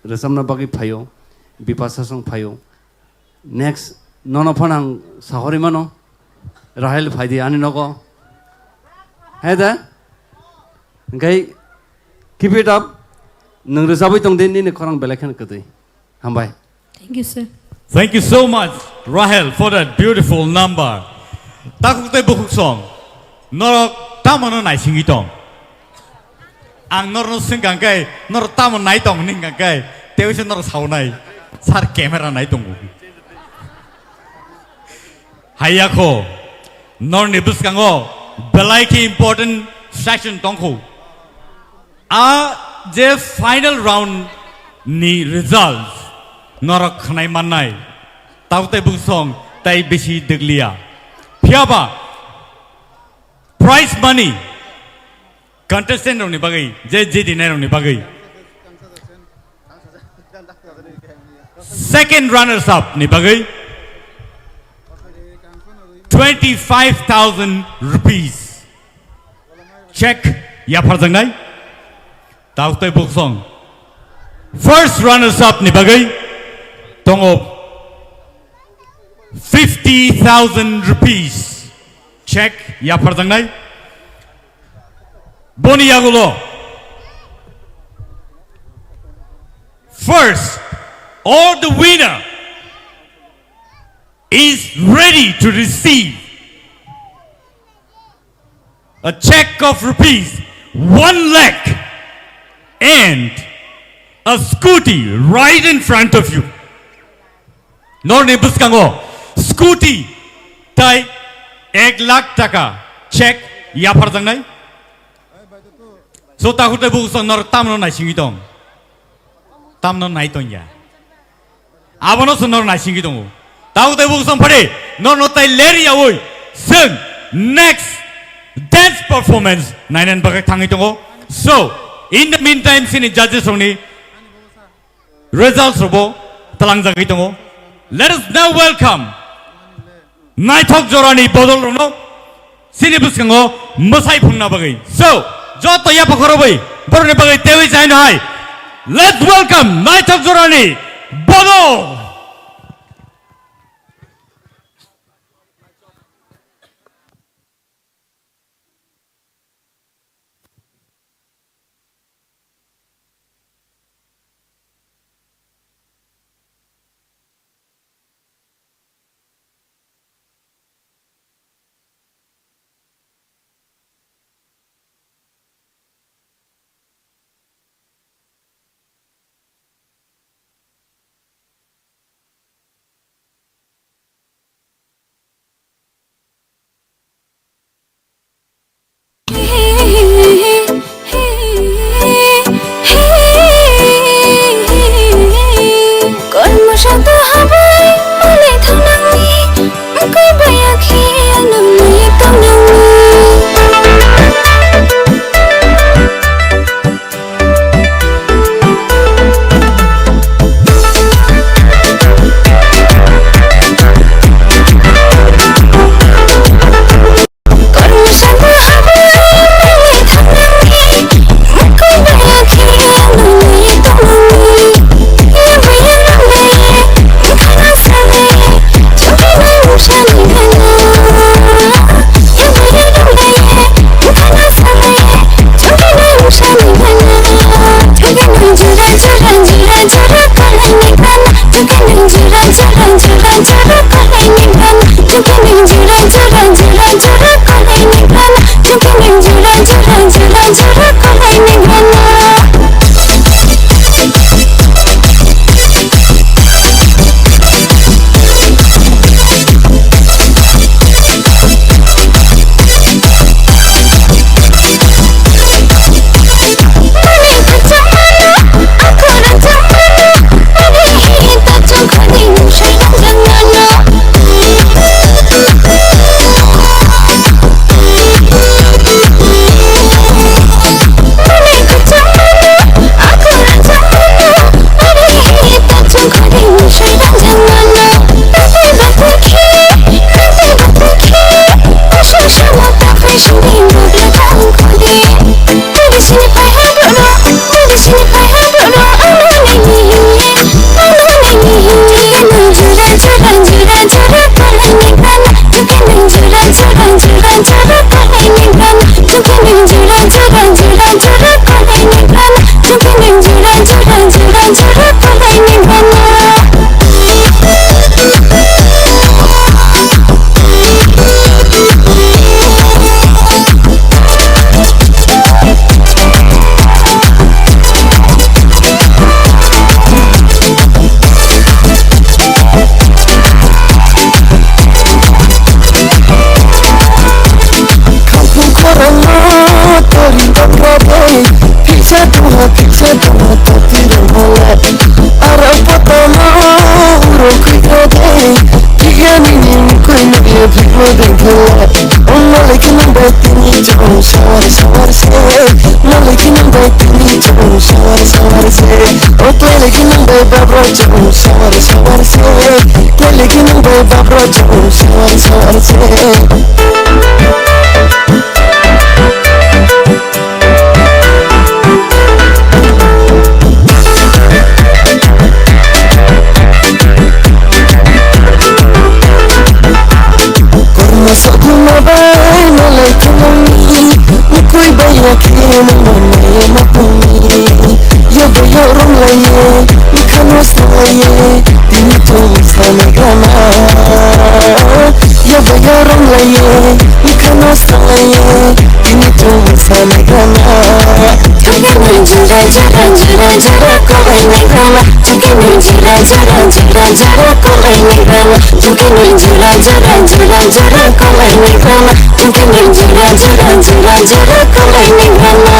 rwchamna bagwi phaio. Bipasa song phaio. Next, nono phano ang sahorwi mano. Rahel phaidi ani nogo. Hai de. Hingke keep it up. Nwng rwchabwi tong di, nini khorang belai kheno kwtwi. Hambai. Thank you, sir. Thank you so much, Rahel, for that beautiful number. Takhuk tei bukhuk song. Norok tamano naisingwi tong? Ang norno swngkang khe, norok tamo nai tong hwnkang khe, tei se norok saunai, sir camera nai tongo. Hayakho, norni bwskango belai khe important session tongkho. A je final round ni results norok khnai mannai, tabuk tei bwsong tai bisi dwkliya. Phiyaba prize money contestant rokni bagwi, je jidinai rokni bagwi. Second runners up ni bagwi twenty-five thousand rupees check yapharjaknai. Tabuk tei bwsong first runners up ni bagwi tongo fifty thousand rupees check yapharjaknai. Boni yagulo first, or the winner is ready to receive a check of rupees one lakh and a scooty right in front of you. Norni bwskango scooty tai ek lakh taka check yapharjaknai. So, takhuk tei bukhuk song norok tamno naisingwi tong? Tamno nai tongya. Abono se norok naisingwi tongo. Takhuk tei bukhuk song phari norno tai ler yaui chwng next dance performance nainani bagwi thangwi tongo. So, in the meantime, chini judges rokni results rokbo tlangjagwi tongo. Let us now welcome naithok jorani bodol rokno chini bwskango mwsai phunna bagwi. So, joto yapha khorobwi borokni bagwi tewi chaino hai. Let's welcome naithok jorani bodol. Khapung khorangma tori tongrok de, phisa tongha, phisa tongha, toti rwngmala. Aro potama uro khuikrok de, kiyani ni mukui nukya phikma dengkhala. Ongma leki nang bai tini chong sawar sawar se. Ongma leki nang bai tini chong sawar sawar se. O kle leki nang bai babro chong sawar sawar se. Kle leki nang bai babro chong sawar sawar se. Kormo sokuma bai malai thumungni, mukui bai yakhe nang manai matungni. Yobo yorong laiye, ikhano salaiye, tini chong sanai grama. Yobo yorong laiye, ikhano salaiye, tini chong sanai grama. Jora jora jora jora kolainai grama. Jora jora jora jora kolainai grama. Jora jora jora jora kolainai grama. Jora jora jora kolainai grama.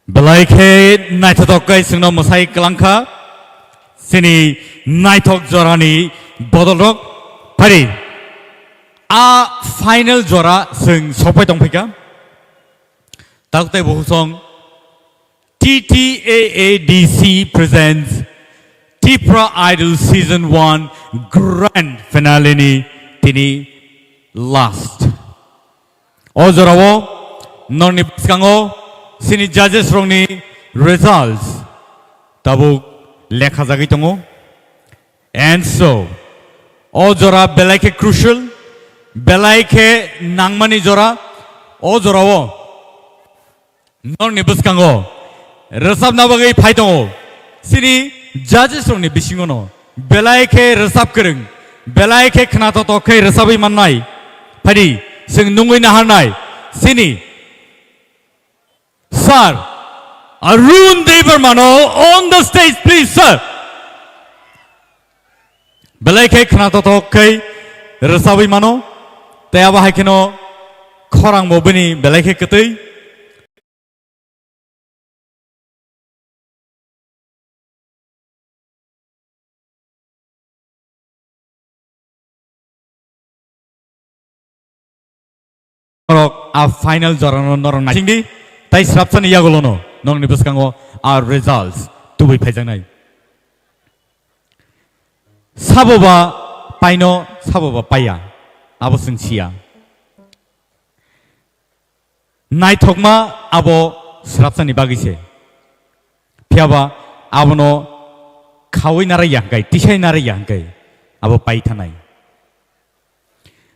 Belai khe naithothok khe chwngno mwsai kwlangkha chini naithok jorani bodolrok. Phari a final jora chwng sokpai tongphaikha. Tabuk tei buhusong T T A A D C presents Tipra Idol Season one Grand Finale ni tini last. O jorao norni bwskango chini judges rokni results tabuk lekha jagwi tongo. And so, o jora belai khe crucial, belai khe nangmani jora, o jorao norni bwskango rwchapna bagwi phai tongo. Chini judges rokni bisingono belai khe rwchap kwrwng, belai khe khnathok thok khe rwchapwi mannai. Phaidi, chwng nungwi naharnai. Chini Sir Arun Debbarma no on the stage, please, sir. Belai khe khnathok thok khe rwchapwi mano, tei abo hai kheno khorang bo bini belai khe kwtwi. Norok a final jorano norok naisingdi, tai swrapsani yagulono norokni bwskango a results tubui phaijaknai. Sabo ba paino, sabo ba paiya, abo chwng siya. Naithokma abo swrapsani bagwi se. Phiyaba abono khaui narwkya hwnkhe, tisai narwkya hwnkhe abo pai thanai.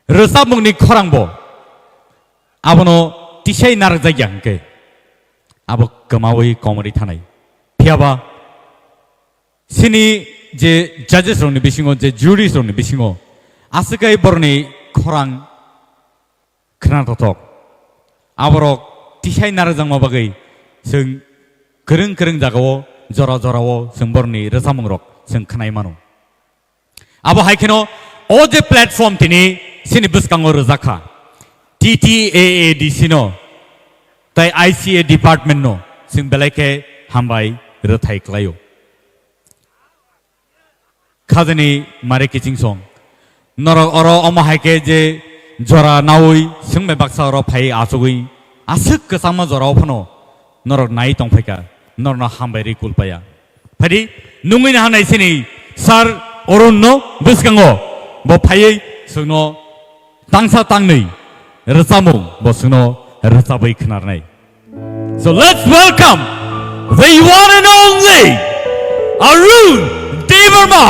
Rwchapmungni khorangbo abono tisai narwkjakya hwnkhe abo kwmaui komorwi thanai. Phiyaba chini je judges rokni bisingo, je juries rokni bisingo aswk kai borokni khorang khnathok thok. Aborok tisai narwkjakma bagwi chwng kwrwng kwrwng jagao, jora jorao chwng borokni rwchapmungrok chwng khnai mano. Abo hai kheno o je platform tini chini bwskango rwjak kha, T T A A D C no tai I C A department no chwng belai khe hambai rwthai khlaio. Khajani mare kiching song. Norok oro omo hai khe je jora naui swngmai baksa oro phai achugui aswk kwchangma jora o phano norok nai tong phaikha, norokno hambai rwi kul paya. Phaidi nungui naha nai sini Sir Arun no bwskango bo phaiwi chwngno tangsa tangnwi rwchapmung bo chwngno rwchapwi khwnarnai. So let's welcome the one and only Arun Debbarma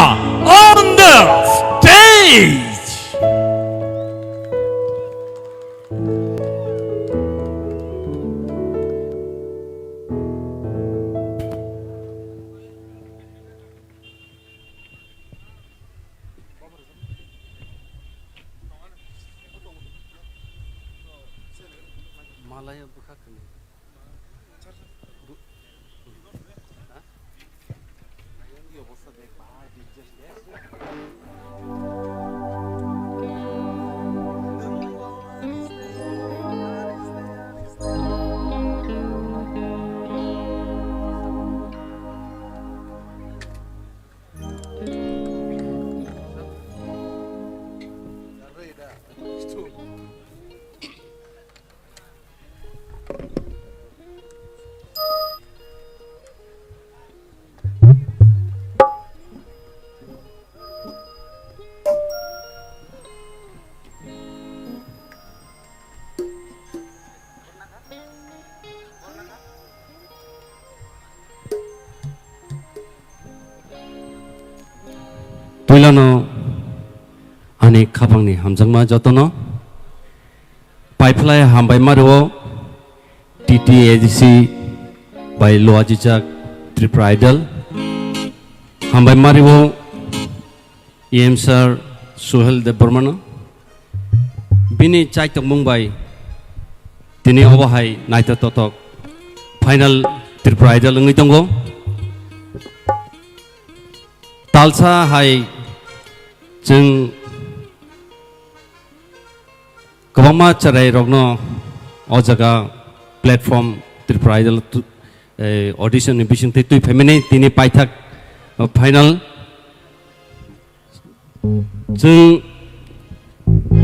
on the stage. Malaya bwkha kwnwi. Bu-, ha? Puilano ani khapangni hamjakma jotono. Paiphlai hambai mario T T A D C bai luajijak Tripura Idol. Hambai mario E M sir Suhel Debbarmano. Bini chaitokmung bai tini obo hai naithotok final Tripura Idol wngwi tongo. Talsa hai chwng kwbangma chwrairokno o jaga platform Tripura Idol tu-, eh, audition ni bisingtwi twi phaimani tini paithak, o final. Chwng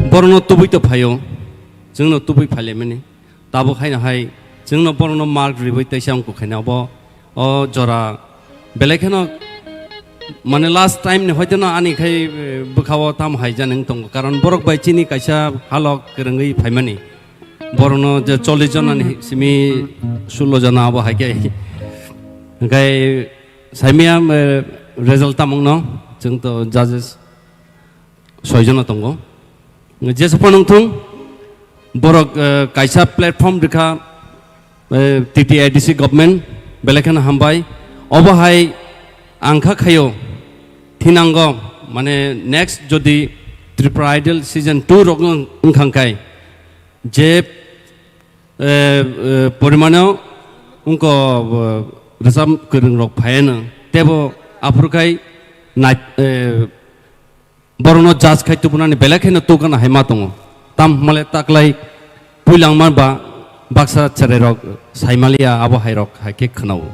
borokno tubui to phaio, chwngno tubui phailaimani. Tabuk haino hai chwngno borokno mark riwi teisa wngkha khaina obo o jora belai kheno mane last time ni hoiteno ani khai, eh, bwkhao tamo hai jani wng tongo, karon borok bai chini kaisa halok kwrwngwi phaimani. Borokno je chollish jona ni simi sullo jona abo hai khe. Hwnkhe saimia, eh, result tamungno chwng to judges soi jona tongo. Jesa phano wngthung, borok, eh, kaisa platform rikha, eh, T T A D C government, belai kheno hambai. Obo hai ang kha khaio, thinango, mane next jodi Tripura Idol season two rok wng-, wngkha khe, je, eh, eh, porimano wngkho, eh, rwchap kwrwng rok phaiano, tebo aphuru khai nai-, eh, borokno judge khai tubunani belai kheno tugana hai ma tongo. Tam hwnmale taklai puilangma ba baksa chwrairok saimaliya abo hairok hai khe khwnao.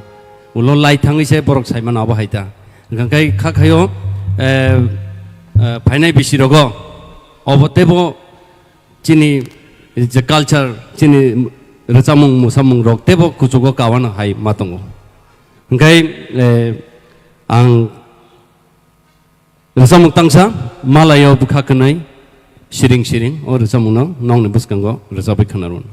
Ulo lai thangwi se borok saimano abo hai ta. Hwnkhe kha khaio, eh, eh, phainai bisirogo obo tebo chini je culture, chini rwchapmung musamung rok tebo kuchugo kawana hai ma tongo. Hwnkhe, eh, ang Rwchapmung tangsa, Malaio bwkha kwnwi, siring siring, o rwchapmungno nokni bwskango rwchapwi khwnarwun.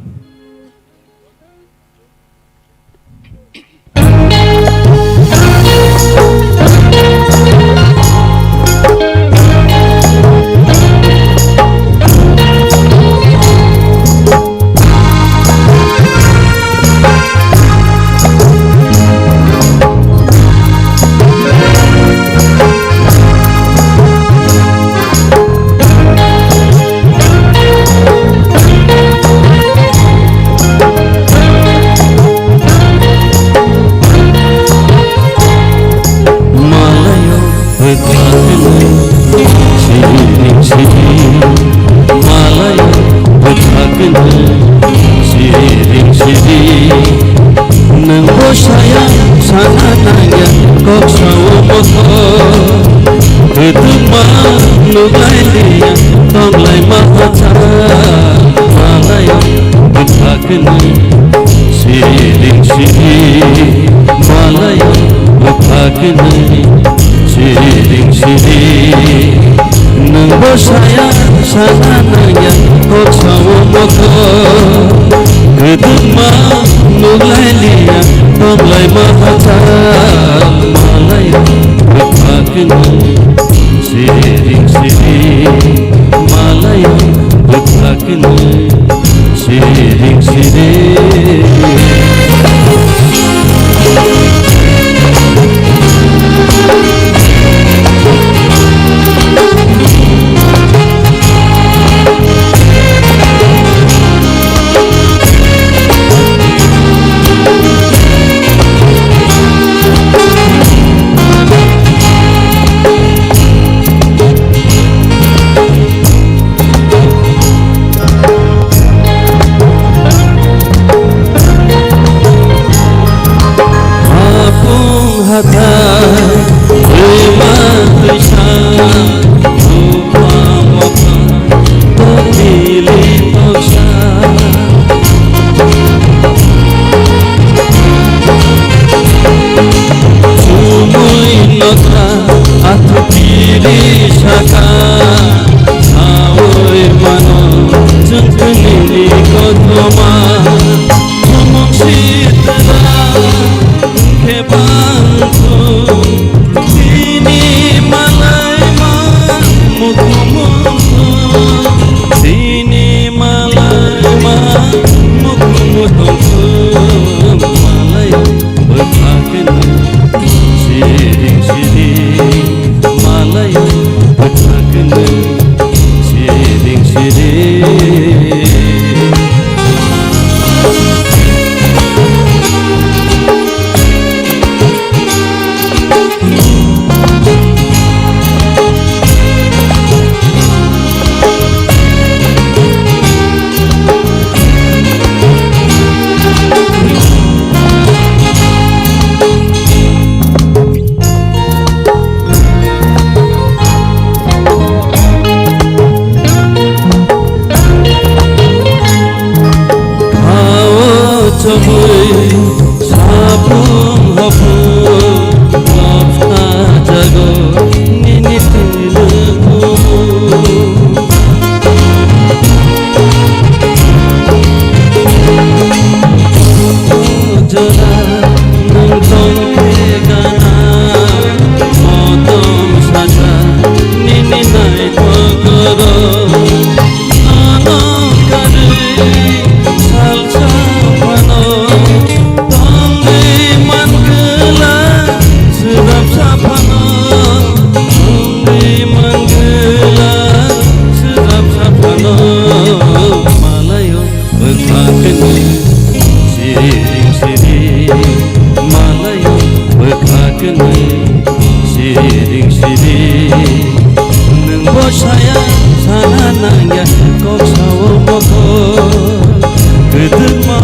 Malayo bwthakno siring siring, malayo bwthakno siring siring. Nwng bo saya sana nangya kok sao mokol. Kwtwma nuklai liya tonglai ma hacha. Malayo bwthakno siring siring, malayo bwthakno siring siring. Nwng bo saya sana nangya kok sao mokol. Kwtwma nuklai liya tonglai ma hacha. Malayo bwthakno siring siring, malayo bwthakno siring siring. Chumui nokha athu kiri saka, awi mano chwng nini kothoma. Chumung sitra khe bangthu, chini malai ma mukhu mukhu, chini malai ma mukhu mukhu, malai bwkha khe nung siring siring, malai bwkha khe nung siring siring. Khao chobwi sapung hopung nokha jago nini twiluku. Jora nwng tongkhe gana motom saka nini naithok oro. Ano karwi salsa phano tongwi mangwla, swrapsa phano tongwi mangwla, swrapsa phano malayo bwkha kwnwi siring siring, malayo bwkha kwnwi siring siring. Nwng bo saya sana nangya kok sao mokol. Kwdwkma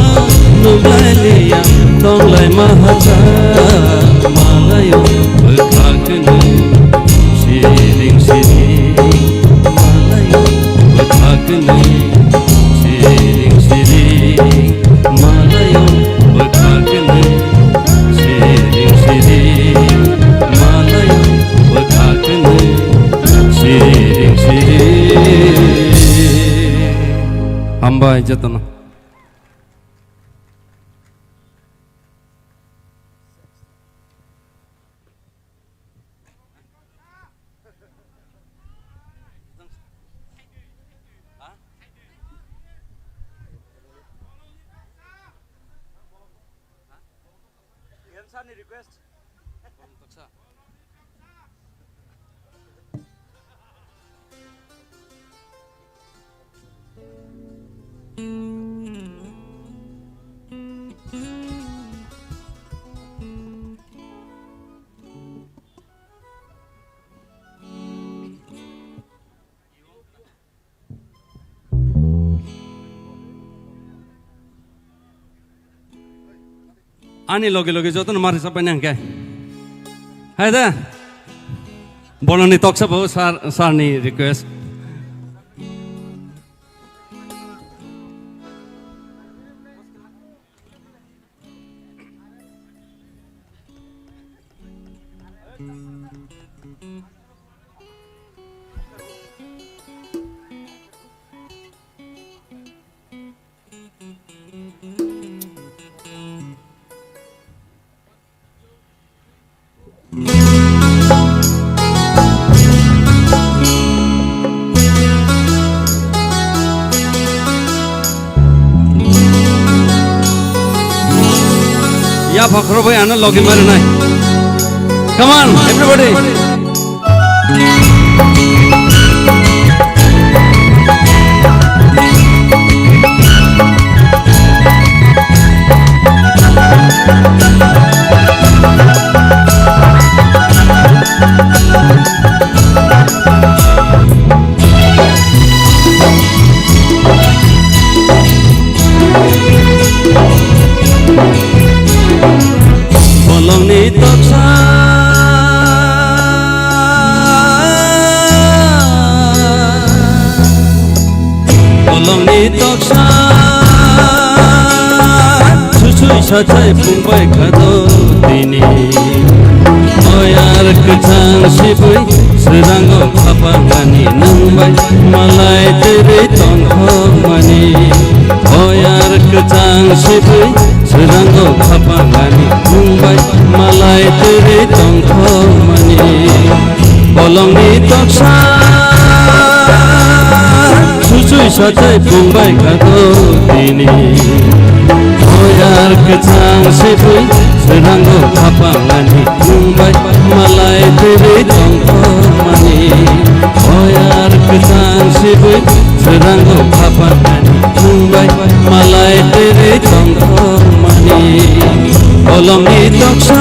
nuglai liya tonglai ma hacha, malayo bwkha kwnwi siring siring, malayo bwkha kwnwi siring siring, malayo bwkha kwnwi siring siring, malayo bwkha kwnwi siring siring. Hambai jotono. Ani loge loge jotono ma rwchapbaini hwnkhe. Hai da? Bolongni toksa bo sir, sir ni request. Yaphang khorokbai ano logi marinai. Come on, everybody. Bolongni toksa Bolongni toksa, chuchui sachai phungbai khado tini. Oyar kwchang sibui, srango khapangani nungbai, malai tiri tongthokmani. Oyar kwchang sibui, srango khapangani nungbai, malai tiri tongthokmani. Bolongni toksa, chuchui sachai phungbai khado tini. Oyar kwchang sibui, srango khapangani nungbai, malai tiri tongthokmani. Oyar kwchang sibui, srango khapangani nungbai, malai tiri tongthokmani. Bolongni toksa.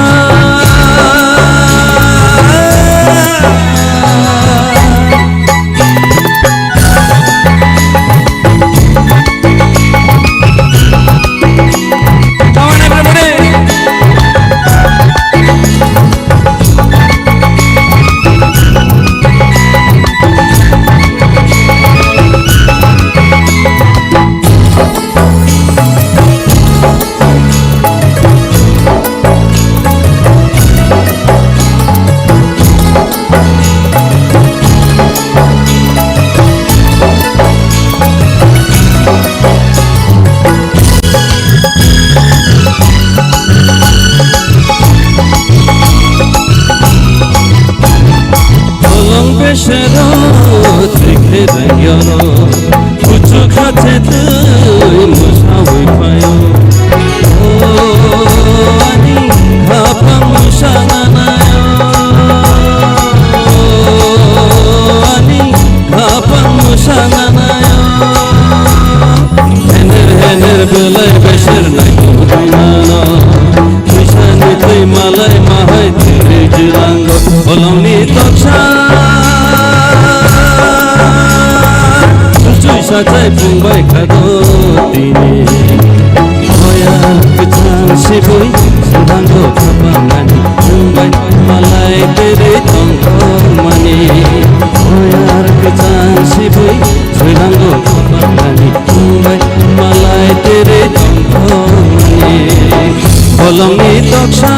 Bolong besero tikhe rengyo. Kuchu khache twi musawi phaio. O ani khapang musa nanaio. O ani khapang musa nanaio. Hener hener belai beser nai kubai nano. Puisa ni twi malai mahai twi jilango. Bolongni toksa. Chuchui sachai phungbai khado tini. Oya kwchang sibui, srango khapangani phungbai, malai tiri tongthokmani. Oya kwchang sibui, srango khapangani phungbai, malai tiri tongthokmani. Bolongni toksa.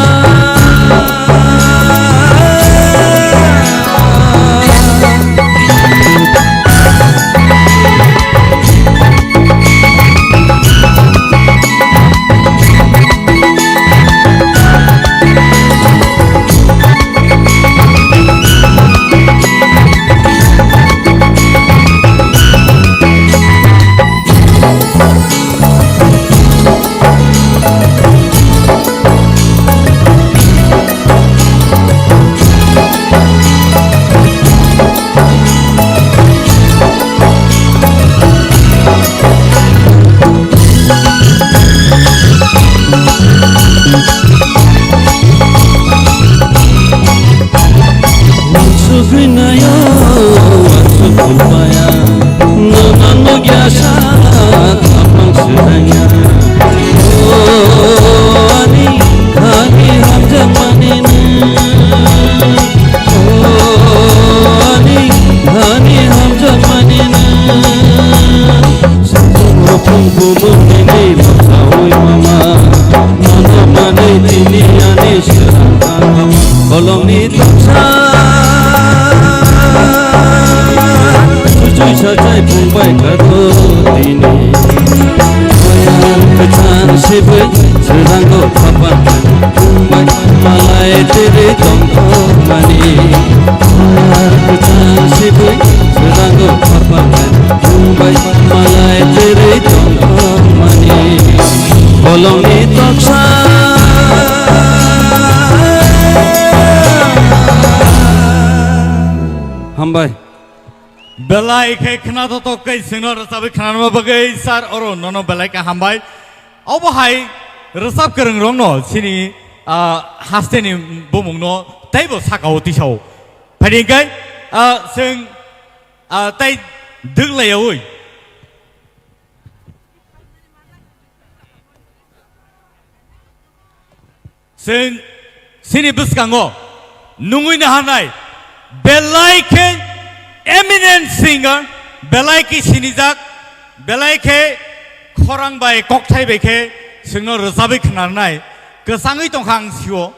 Sugui nayo, wansuk kulpaya. Nono nugya sa, khapang sudanya. O ani, ani hamjakmani ni. O ani, ani hamjakmani ni. Satung rupung bumung nini masawi mama. Nono manwi tini ani serang tangkha. Bolongni toksa. Chuchui sachai phungbai khado tini. Oya kwchang sibui, srango khapang phungbai, malai tiri tongthokmani. Oya kwchang sibui, srango khapang phungbai, malai tiri tongthokmani. Bolongni toksa. Hambai. Belai khe khna totok kai singno rwchabwi khnanama bagwi sir oro nono belai khe hambai. Obo hai rwchap kwrwng rokno chini, ah, hasteni bumungno teibo sakao tisao. Phaidi hwnkhe, ah, chwng, ah, tei dwk laiyaui. Chwng chini bwskango nungwi naharnai belai khe eminent singer, belai khe sinijak, Belai khe khorang bai kokthai bai khe chwngno rwchabwi khnarnai kwchangwi tongkha ang sio.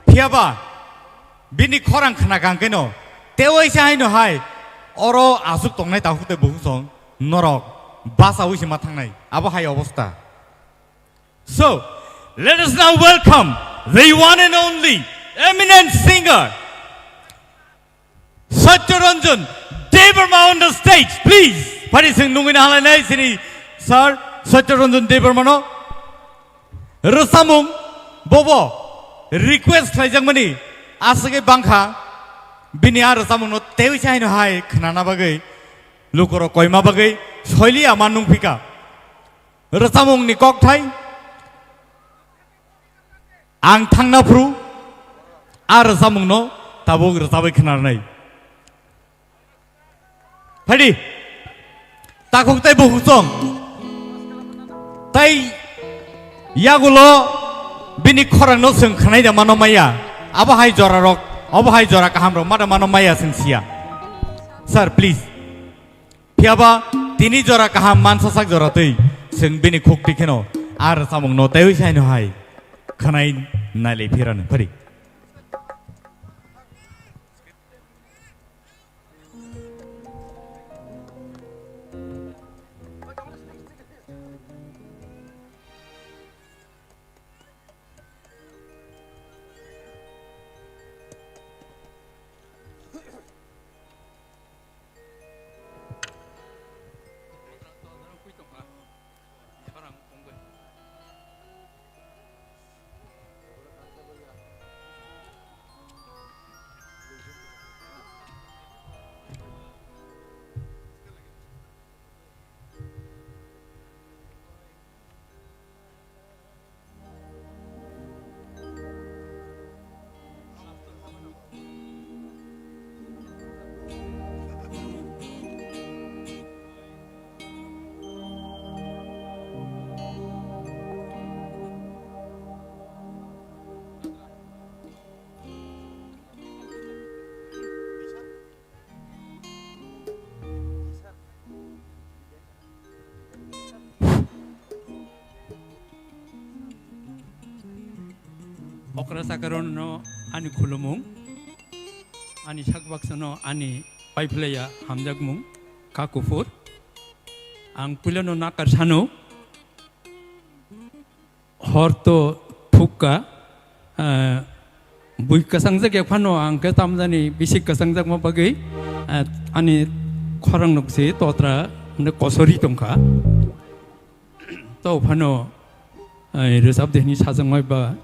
Phiyaba bini khorang khna kha hwnkhe no tei waisa haino hai oro aswk tongnai takhuk tei bukhuk song norok bachaui se ma thangnai abo hai obostha. So, let us now welcome the one and only eminent singer, Satya Ranjan Debbarma on the stage, please. Phari sing nungwi na halai nai sini, sir, Satya Ranjan Debbarma no. Rwchapmung bobo request khlaijakmani aswkhe bangkha, bini a rwchapmungno teiwi se haino hai khnana bagwi lukurok koima bagwi soiliya ma nungphika. Rwchapmungni kokthai ang thangna phuru a rwchapmungno tabuk rwchabwi khnarnai. Phaidi, takhuk tei bukhuk song. Tei yagulo bini khorangno chwng khwnai da mano maya. Abo hai jora rok, abo hai jora kaham rok ma da mano maya chwng siya. Sir, please. Phiyaba tini jora kaham mansa sak jora twi chwng bini khuk twi kheno a rwchapmungno teiwi se haino hai khwnai nailai phirano. Phaidi. Okra chakrono ani khulumung, ani sakbaksano ani paiphlaiya hamjakmung, kha kuphur. Ang puilano nakar sano. Hor to thukka, ah, bui kwchangjak ya phano ang khe tamjani bisi kwchangjakma bagwi, ah, ani khorang nukse totra hwnwi kosori tongkha. To phano, ah, rwchap de hwnwi sajakmai ba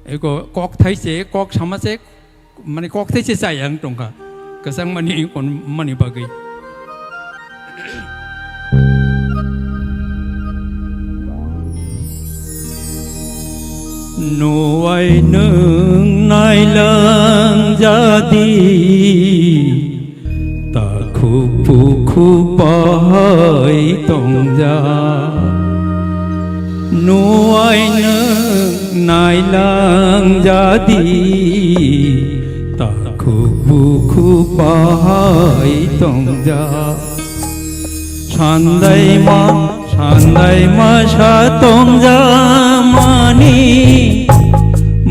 eko kok thai se, kok sama se, mane kok thai se chai ang tongkha. Kwchang mani kon mani bagwi. Nuwai nwng nailang jadi, takhuk bukhuk bahai tongja. Nuwai nwng nailang jadi, takhuk bukhuk bahai tongja. Sandaima, sandaima sa tongja mani,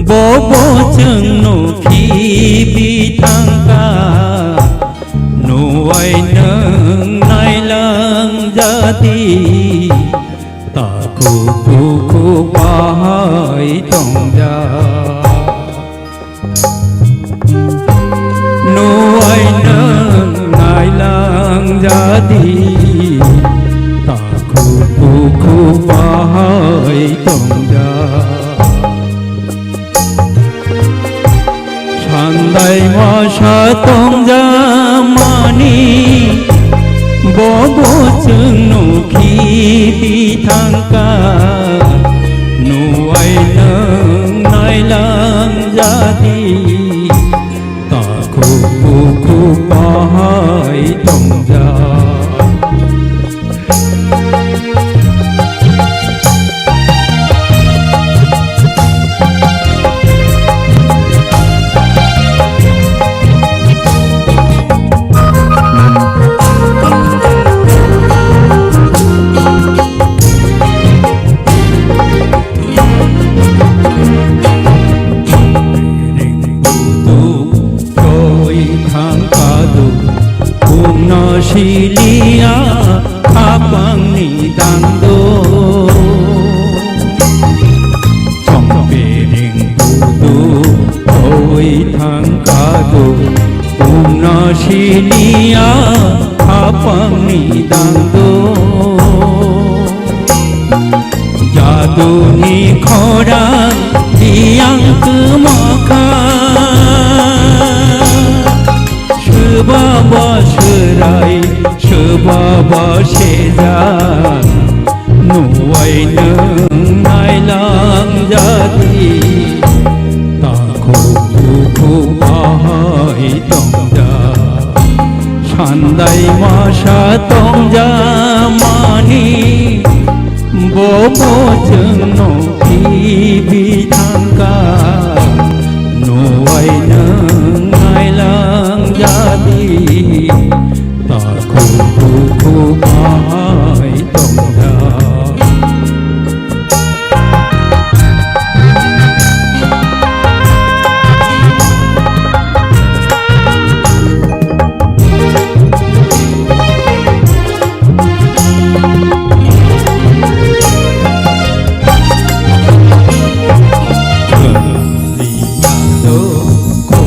bobo chwng nukhi bithangkha. Nuwai nwng nailang jadi, takhuk bukhuk bahai tongja. Nuwai nwng nailang jadi, takhuk bukhuk bahai tongja. Sandaima sa tongja mani, bobo chwng nukhi bithangkha. Nuwai nwng nailang jadi, takhuk bukhuk bahai tongja. Aba sejak nuwai nwng nailangjadi, takhuk bukhuk bahai tongjak. Sandai masa tongjamani bobo chwngno khibi thangkha, nuwai nwng nailangjadi, takhuk bukhuk bahai tongjak.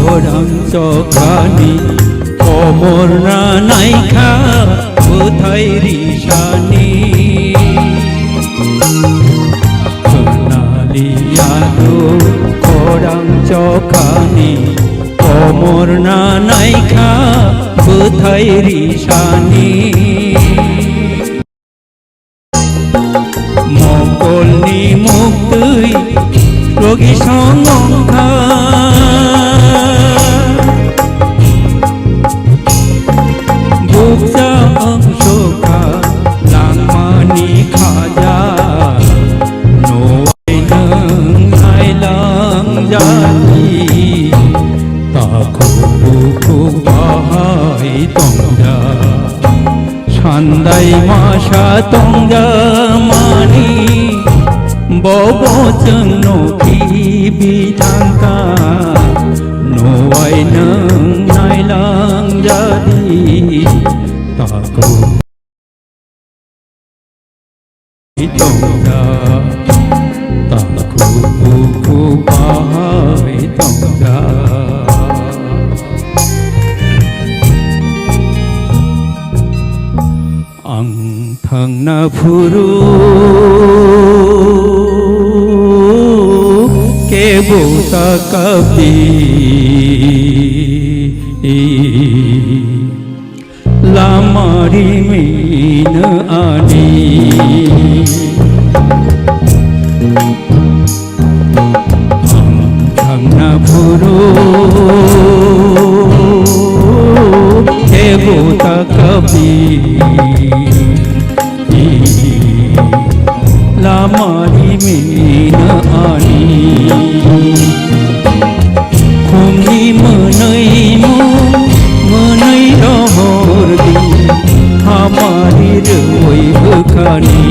Khorang chokhani komorna naikha bwthai risani. Khwnaliya do khorang chokhani komorna naikha bwthai risani. Mokolni muktwi rogi song wngkha. Bukcha wngsukha langmani khaja, nuwai nwng nailangjadi, takhuk bukhuk bahai tongjak. Sandai masa tongjamani bobo chwngno khibi thangkha, nuwai nwng nailangjadi, takhuk tongjak, takhuk bukhuk bahai tongjak. Ang thangna phuru kebo ta kapdi. Lama rimino ani. Ang thangna phuru kebo ta kapdi. Lama rimino ani. Khumni mwnwi mung mwnwi rohor di, hamari rwi bwkhani.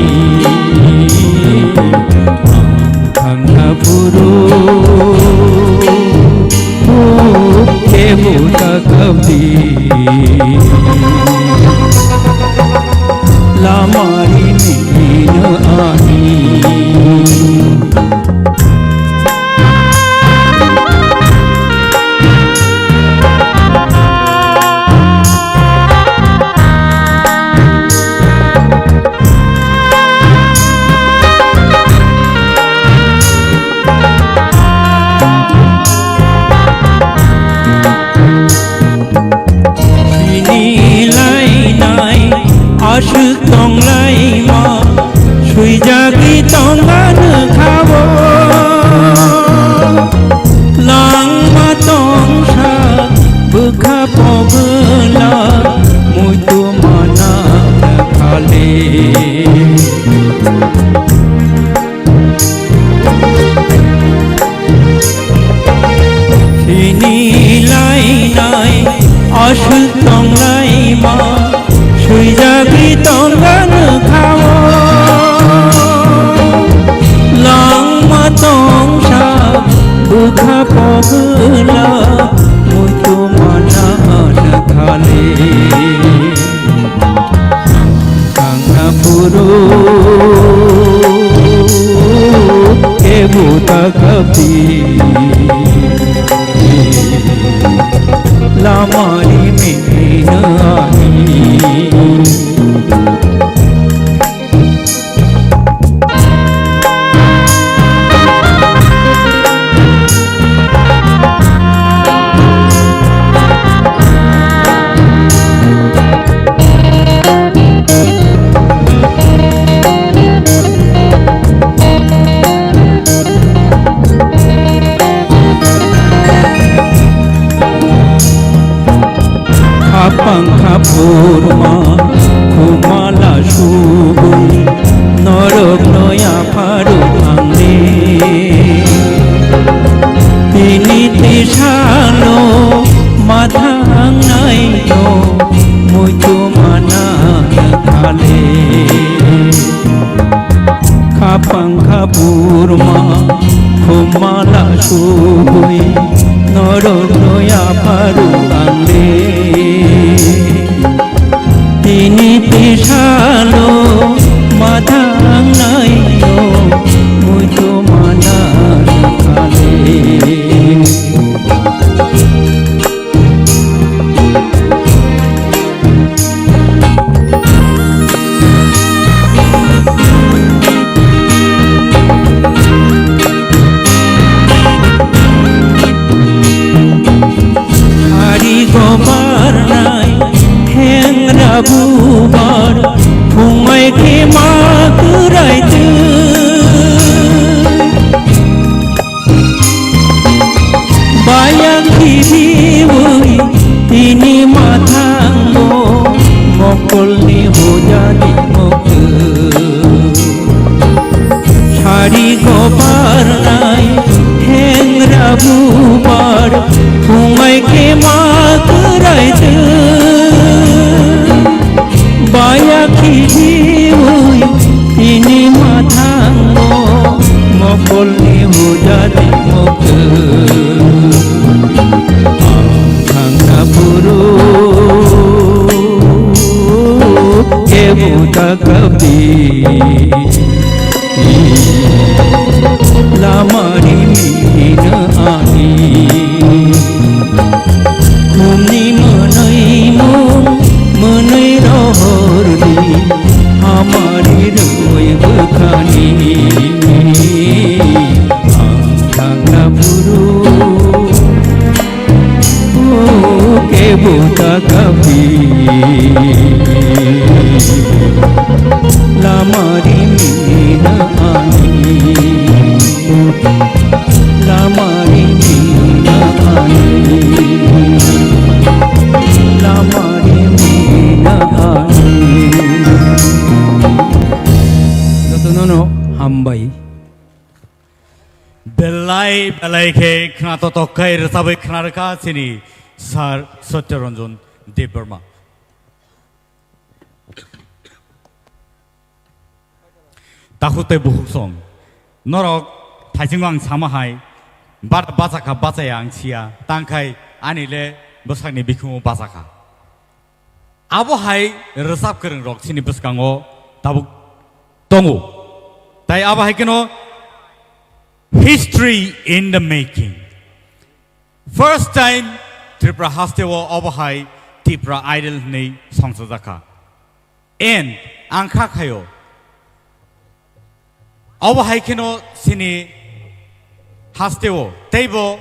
Ang thangna phuru kebo ta kapdi. Lama rimino ani. Sini lainai aswk tonglaima, swijagwi tongmano khao. Langma tongsa bwkha pogwla, muitu mana khale. Sini lainai aswk tonglaima, swijagwi tongmano khao. Langma tongsa bwkha pogwla, muitu mana khale. Thangna phuru kebo ta kapdi. Lama rimino ani. Kurma khumala sugui norok no yapharu ang le. Tini tisalo mathang naino muitu mana kale. Hari gobar nai hengra bubar phungai khe ma kwrai twi. Bayang khibiwi tini mathango mokolni hojani mokol. Sari gobar nai hengra bubar phungai khe ma kwrai twi. Baya khibiwi tini mathango mokolni hujani mokol. Ang thangna phuru kebo ta kabi. Lamari mina ani. Mumni mwnwi mung mwnwi rohorni hamari rwi bwkhani. Ang thangna phuru kebo ta kabi. Lamari mina ani. Lamari mina ani. Lamari mina ani. Jotono no hambai. Belai belai khe khna totok khai rwchabwi khna rwkha chini Sir Satya Ranjan Debbarma. Takhuk tei bukhuk song. Norok thaisingo ang sama hai, bar bachakha bachaya ang siya, tangkhai ani le bwsakni bikhumu bachakha. Abo hai rwchap kwrwng rok chini bwskango tabuk tongo. Tai abo hai kheno history in the making. First time Tripura hasteo obo hai Tripura Idol hwnwi songchajakha. And ang kha khaio. Obo hai kheno chini hasteo teibo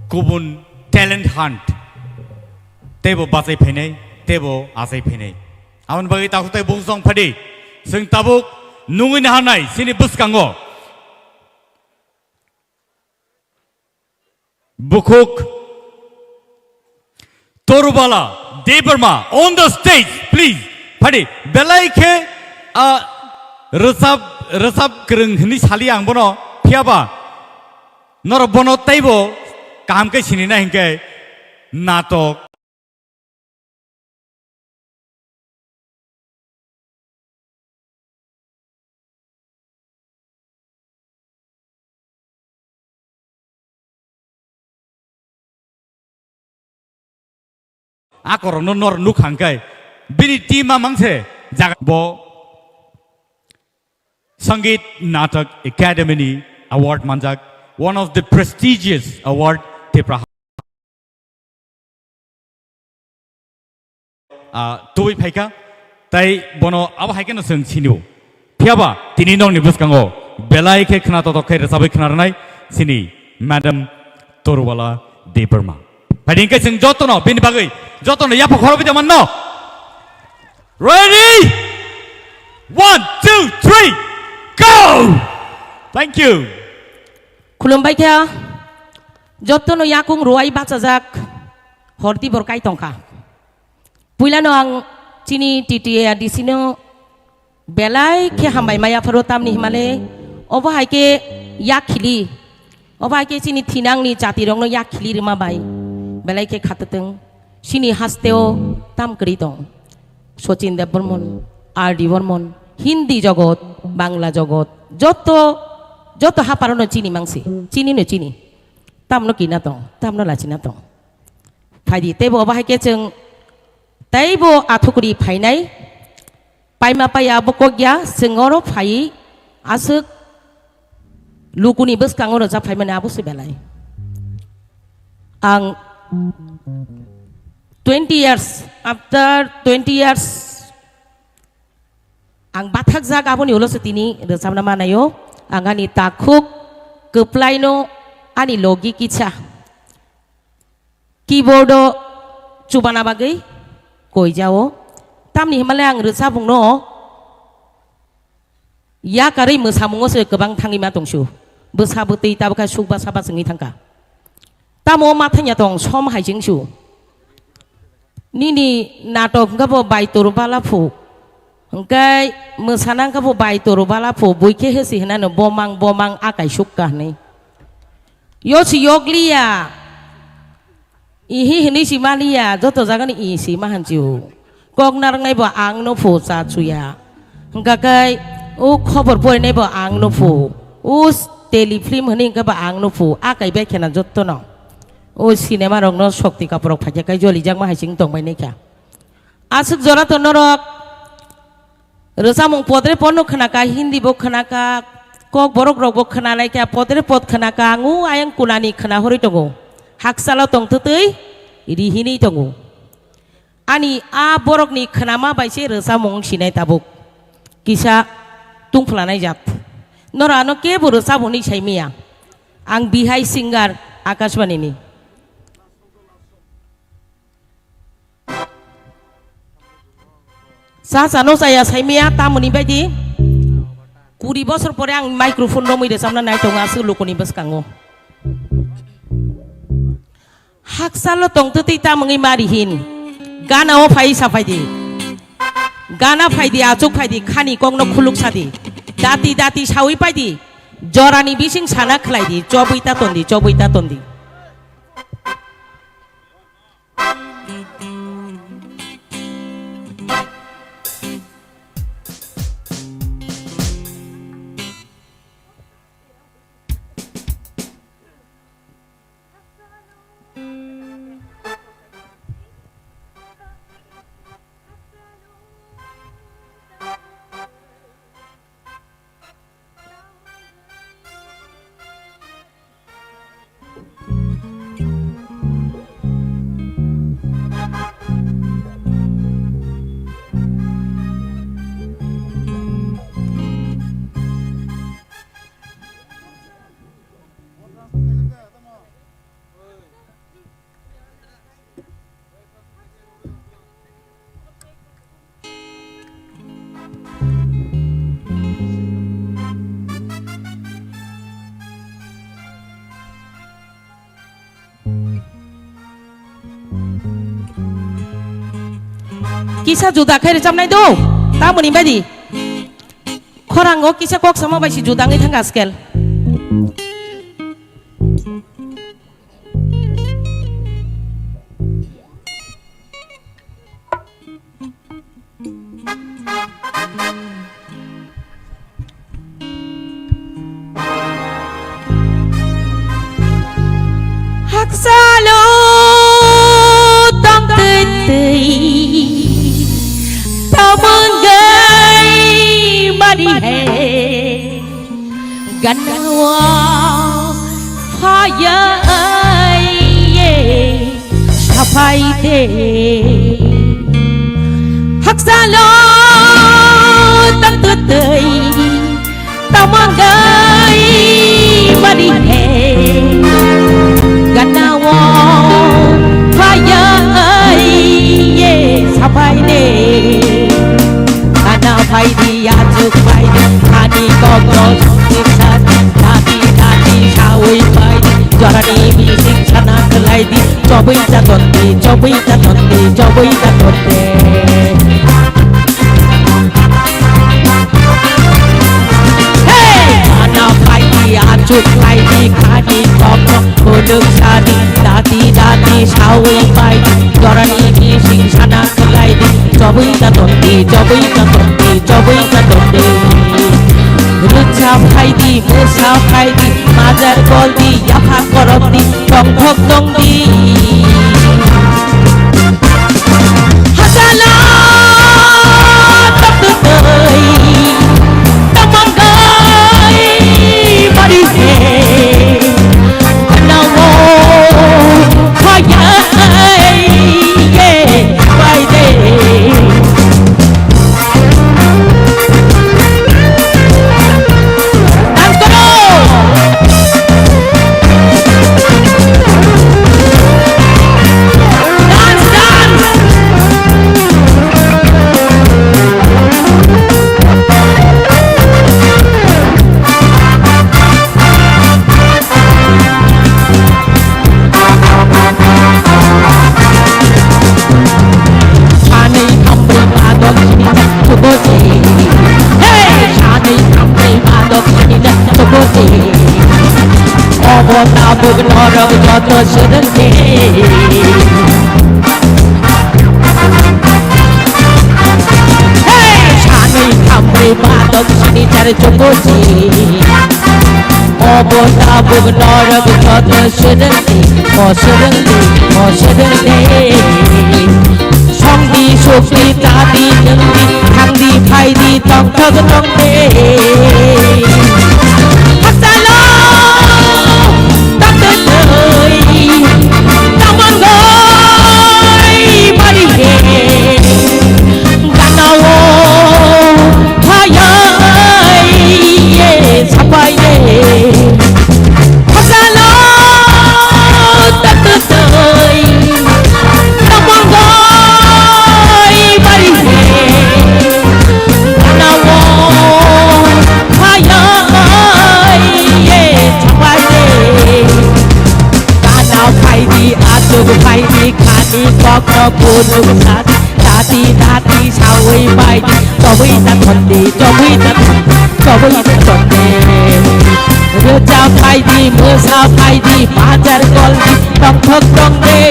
kubun talent hunt teibo bachai phainai, teibo achai phainai. Aboni bagwi takhuk tei bukhuk song phadi. Chwng tabuk nungwi naharnai chini bwskango. Bukhuk Torubala Debbarma on the stage, please. Phadi, belai khe, ah, rwchap, rwchap kwrwng hwnwi sali ang bono, phiyaba norok bono teibo kaham khe sinina hinkhe natok. Akorokno nor nuk hangkai bini team a mangse jaga bo Sangeet Natak Academy ni award manjak, one of the prestigious award Tipra ah, tubui phaikha, tai bono abo hai kheno chwng sinio. Phiyaba tini nokni bwskango belai khe khna totok khe rwchabwi khna rwnai chini Madam Torubala Debbarma. Phai di hwnkhe chwng jotono bini bagwi jotono yapha khorokwi tongmanno. Ready? One, two, three, go! Thank you. Khulumbai kha, jotono yakung ruwai bachajak horti bor kai tongkha. Puilano ang chini T T A R D C no belai khe hambai maya pharo tamni himale obo hai khe yak khili, obo hai khe chini thinangni jatirokno yak khili rwma bai belai khe khatatwng. Chini hasteo tam kwrwi tong. Sachin Debbarman, R D Barman, Hindi jogot, Bangla jogot, joto, joto haparano chini mangsi, chini no chini. Tamno kina tong, tamno lachina tong. Phaidi, teibo obo hai khe chwng teibo athukri phainai, paima paiya abo kok ya, chwng oro phai aswk lukuni bwskango rwchap phaimani abo se belai. Ang twenty years, after twenty years, ang bathakjak aboni ulo se tini rwchapna manaio. Ang ani takhuk kwplaino ani logi kisa keyboardo chubana bagwi koijao. Tamni hwnmale ang rwchapmungno yakarwi mwsamungo se kwbang thangwi ma tongsu. Bwsa bwtwi tabukha suk basa bachwngwi thangkha. Tamo ma thangya tong som hai chengsu. Nini natok hwnkha bo bai toro bala phu. Hwnkhe mwsana hwnkha bo bai toro bala phu. Bui khe hesi hinano bomang bomang akai sukka hinwi. Yo si yokliya. Ihi hinwi si maliya, joto jagani i si ma hanchi o. Kok narwknai bo ang no phu cha chuya. Hwnkha khe o khobor porinai bo ang no phu. O s-, tele film hinwi hwnkha bo ang no phu. Akai bai khena joto no. O cinema rok no sokti kaporok phaikha khe jolijak ma hai ching tong bai nai kha. Aswk jora to norok rwchapmung podre podno khwnaka, Hindi bo khwnaka, kok borok rokbo khwnalaikha, podre pod khwnaka, ang o ayang kunani khwnahorwi tongo. Haksalo tong twtwi rihinwi tongo. Ani a borokni khwnama bai se rwchapmung sinai tabuk. Kisa tungphlanai jat. Norok ano kebo rwchapmung hinwi saimanya. Ang bihai singer Akashbani ni. Cha chano chaya saimaya tamoni baidi. Kuri bosor pore ang microphone romwi rwchapna nai tongo aswk lukuni bwskango. Haksalo tong twtwi tamungwi mari hin. Gana o phai sa phaidi. Gana phaidi, achuk phaidi, khani kokno khuluk sadi. Dati dati sawi paidi. Jorani bising sana khlaidi, chobwi ta tondi, chobwi ta tondi. Kisa juda khe rwchapnai do, tamoni baidi. Khorango kisa kok sama bai si juda wngwi thangkha scale. Haksalo tongtwi twi tamungwi mari hai. Ganao phaya ye sapai de. Haksalo tang tutui tamanggai mari he. Ganao phaya ye sapai de. Ana phaidi, achuk phaidi, ani kokno songwi sadi, dati dati sawi phaidi, jorani bising sana khlaidi, chobwi ta tondi, chobwi ta tondi, chobwi ta tondi. Hey! Ana phaidi, achuk phaidi, ani kokno khuluk sadi, dati dati sawi phaidi, jorani bising sana khlaidi, chobwi ta tondi, chobwi ta tondi, chobwi ta tondi. Phaidi, majar goldi, yapha korokdi, tongthok tongdi. Hachalo, tokto twi, tamang gai, bari he, gana o, phaya, ye, bai de. Dance koro! Dance, dance! Sanwi thambrwi ba dok sini na tubuji. Hey! Sanwi thambrwi ba dok sini na tubuji. Obo tabuk norok joto swrwngdi. Hey! Sanwi thambrwi ba dok sini jar tubuji. Obo tabuk norok joto swrwngdi, o swrwngdi, o swrwngdi. Songdi, sukdi, tadi, nwngdi, thangdi, phaidi, tongthok tongdi. Hachalo, tatwi twi, tamang gai, bari he. Gana o phayai ye sapai ye. Hachalo tatwi tamang gai bari he. Gana o phayai ye sapai ye. Gana phaidi, achuk phaidi, khani kokno kunuk sadi. Dati dati sawi bai di, chobwi ta thondi, chobwi ta thondi, chobwi ta thondi. Rwchap bai di, mwsa bai di, bajar gol di, tongthok tongdi.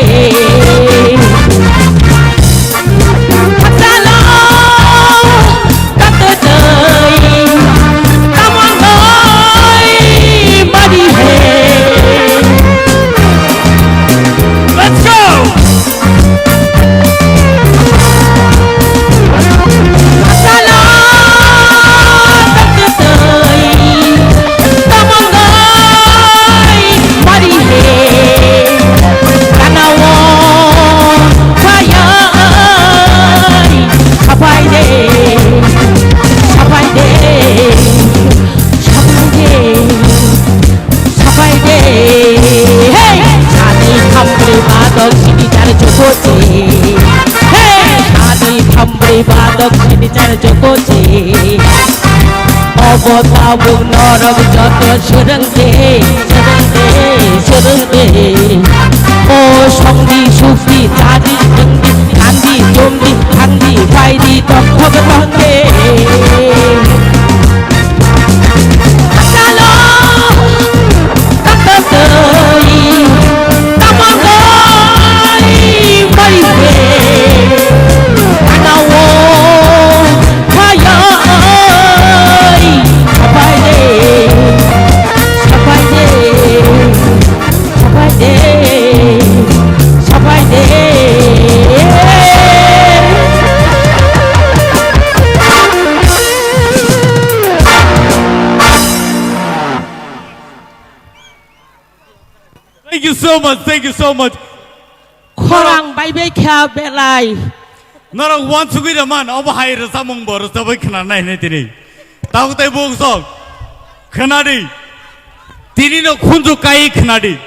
Hachalo, tatwi twi, tamang gai bari he. Let's go! Sapai de, hey, sani thambrwi ba dok sini jar jokoche. Hey, sani thambrwi ba dok sini jar jokoche. Obo tabuk norok joto swrwngde, swrwngde, swrwngde. O songdi, sukdi, chadi, nwngdi, kandi, jomdi, thangdi, phaidi, tongthok tongde. Thank you so much, thank you so much. Khorang bai bai kha belai. Norok uansugwi rwman, obo hai rwchapmung bo rwchapwi khwnanai hinwi tini. Tabuk tei buk sok. Khwnadi. Tini no khunju kai khwnadi.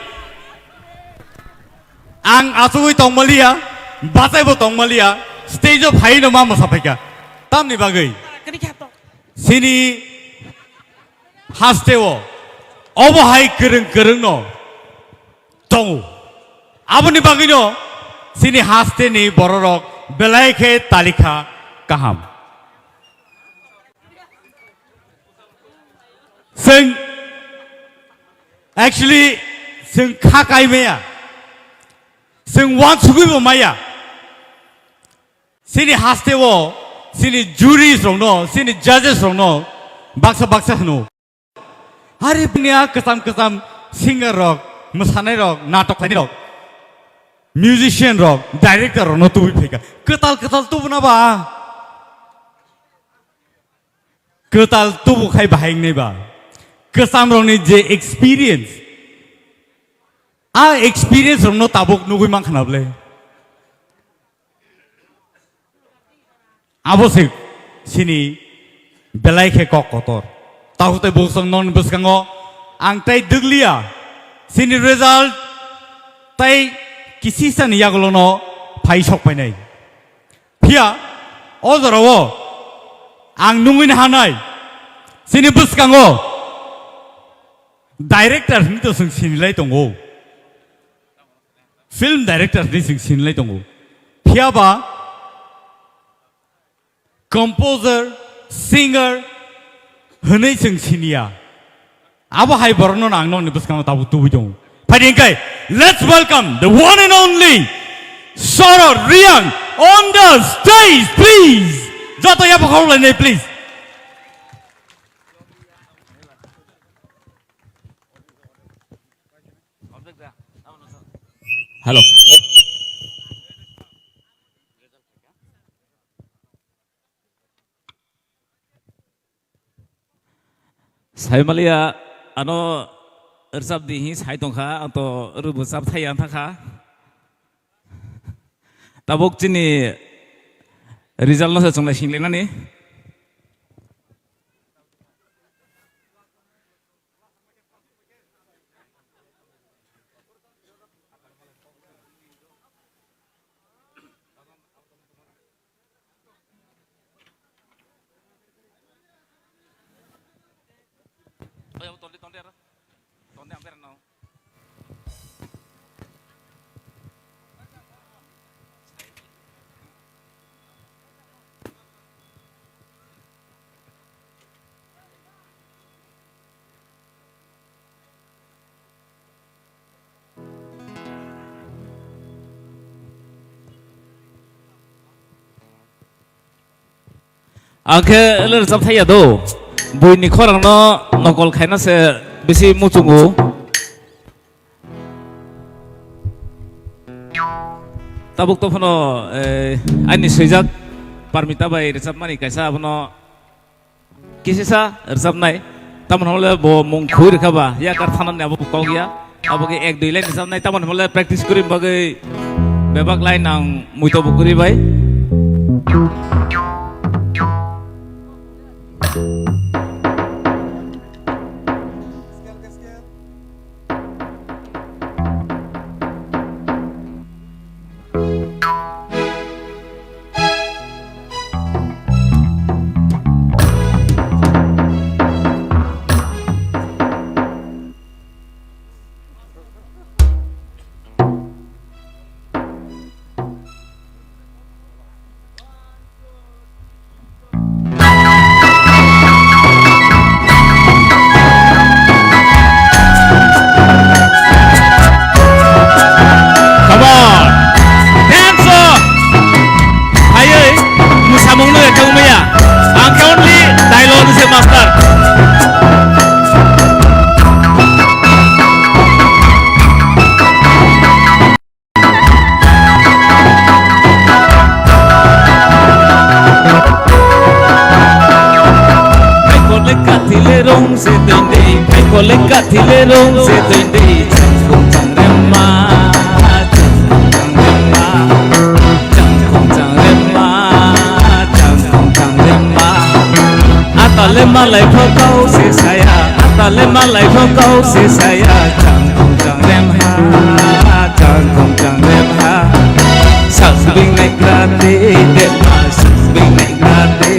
Ang achugwi tongmaliya, bachaibo tongmaliya, stage o phaino ma mwsaphaikha. Tamni bagwi? Sini hasteo obo hai kwrwng kwrwngno tongo. Aboni bagwino sini hasteni bororok belai khe talikha kaham. Chwng actually chwng kha kai maya, chwng uansugwi bo maya. Chini hasteo chini juries rokno, chini judges rokno baksa baksa hwno. Hari bini a kwcham kwcham singer rok, mwsanai rok, natok khlainai rok, musician rok, director rok no tubui phaikha. Kwtal kwtal tubuna ba. Kwtal tubu khai bahai wngnai ba. Kwcham rokni je experience, a experience rokno tabuk nugui mankha na bwle. Abo se chini belai khe kok kotor. Tahu tei bwswng non bwskango ang tei dwgliya. Chini result tei kisisani yagulono phai sok painai. Phiya o jorao ang nungwi hanai. Chini bwskango director hinwi to chwng sinilai tongo. Film director hinwi chwng sinilai tongo. Phiya ba composer, singer hinwi chwng siniya. Abo hai borokno ang nokni bwskango tabuk tubui tongo. Phaidi hwnkhe, let's welcome the one and only Sorot Reang on the stage, please. Joto yapha khorok lainai, please. Hello. Saimalia ano rwchap di hi sai tongkha, ang to rwbo chap thai ang thangkha. Tabuk chini result no se chwng lai singlainani. Ang khe le rwchap thai ya do. Buini khorang no nokol khaina se bisi muchungo. Tabuk to phano, eh, ani swijak Parmita bai rwchapmani kaisa abono kisisa rwchapnai, tamoni hwnle bo mung khui rwkha ba, yakar thanani abo kok ya, abo khe ek dui line rwchapnai, tamoni hwnle practice kwrwi bagwi bebak line ang muito bo kwrwi bai. Come on! Dance o! Hayai, musamung no ekha wngmaya. Ang khe only dialogue ni se master. Khaikole kathile rong se tende, khaikole kathile rong se tende, changkhong changremma, changkhong changremma, changkhong changremma, changkhong changremma. Atale malai pho kau se saya, atale malai pho kau se saya, changkhong changremha, changkhong changremha. Sakbing nai krate, dema sakbing nai krate,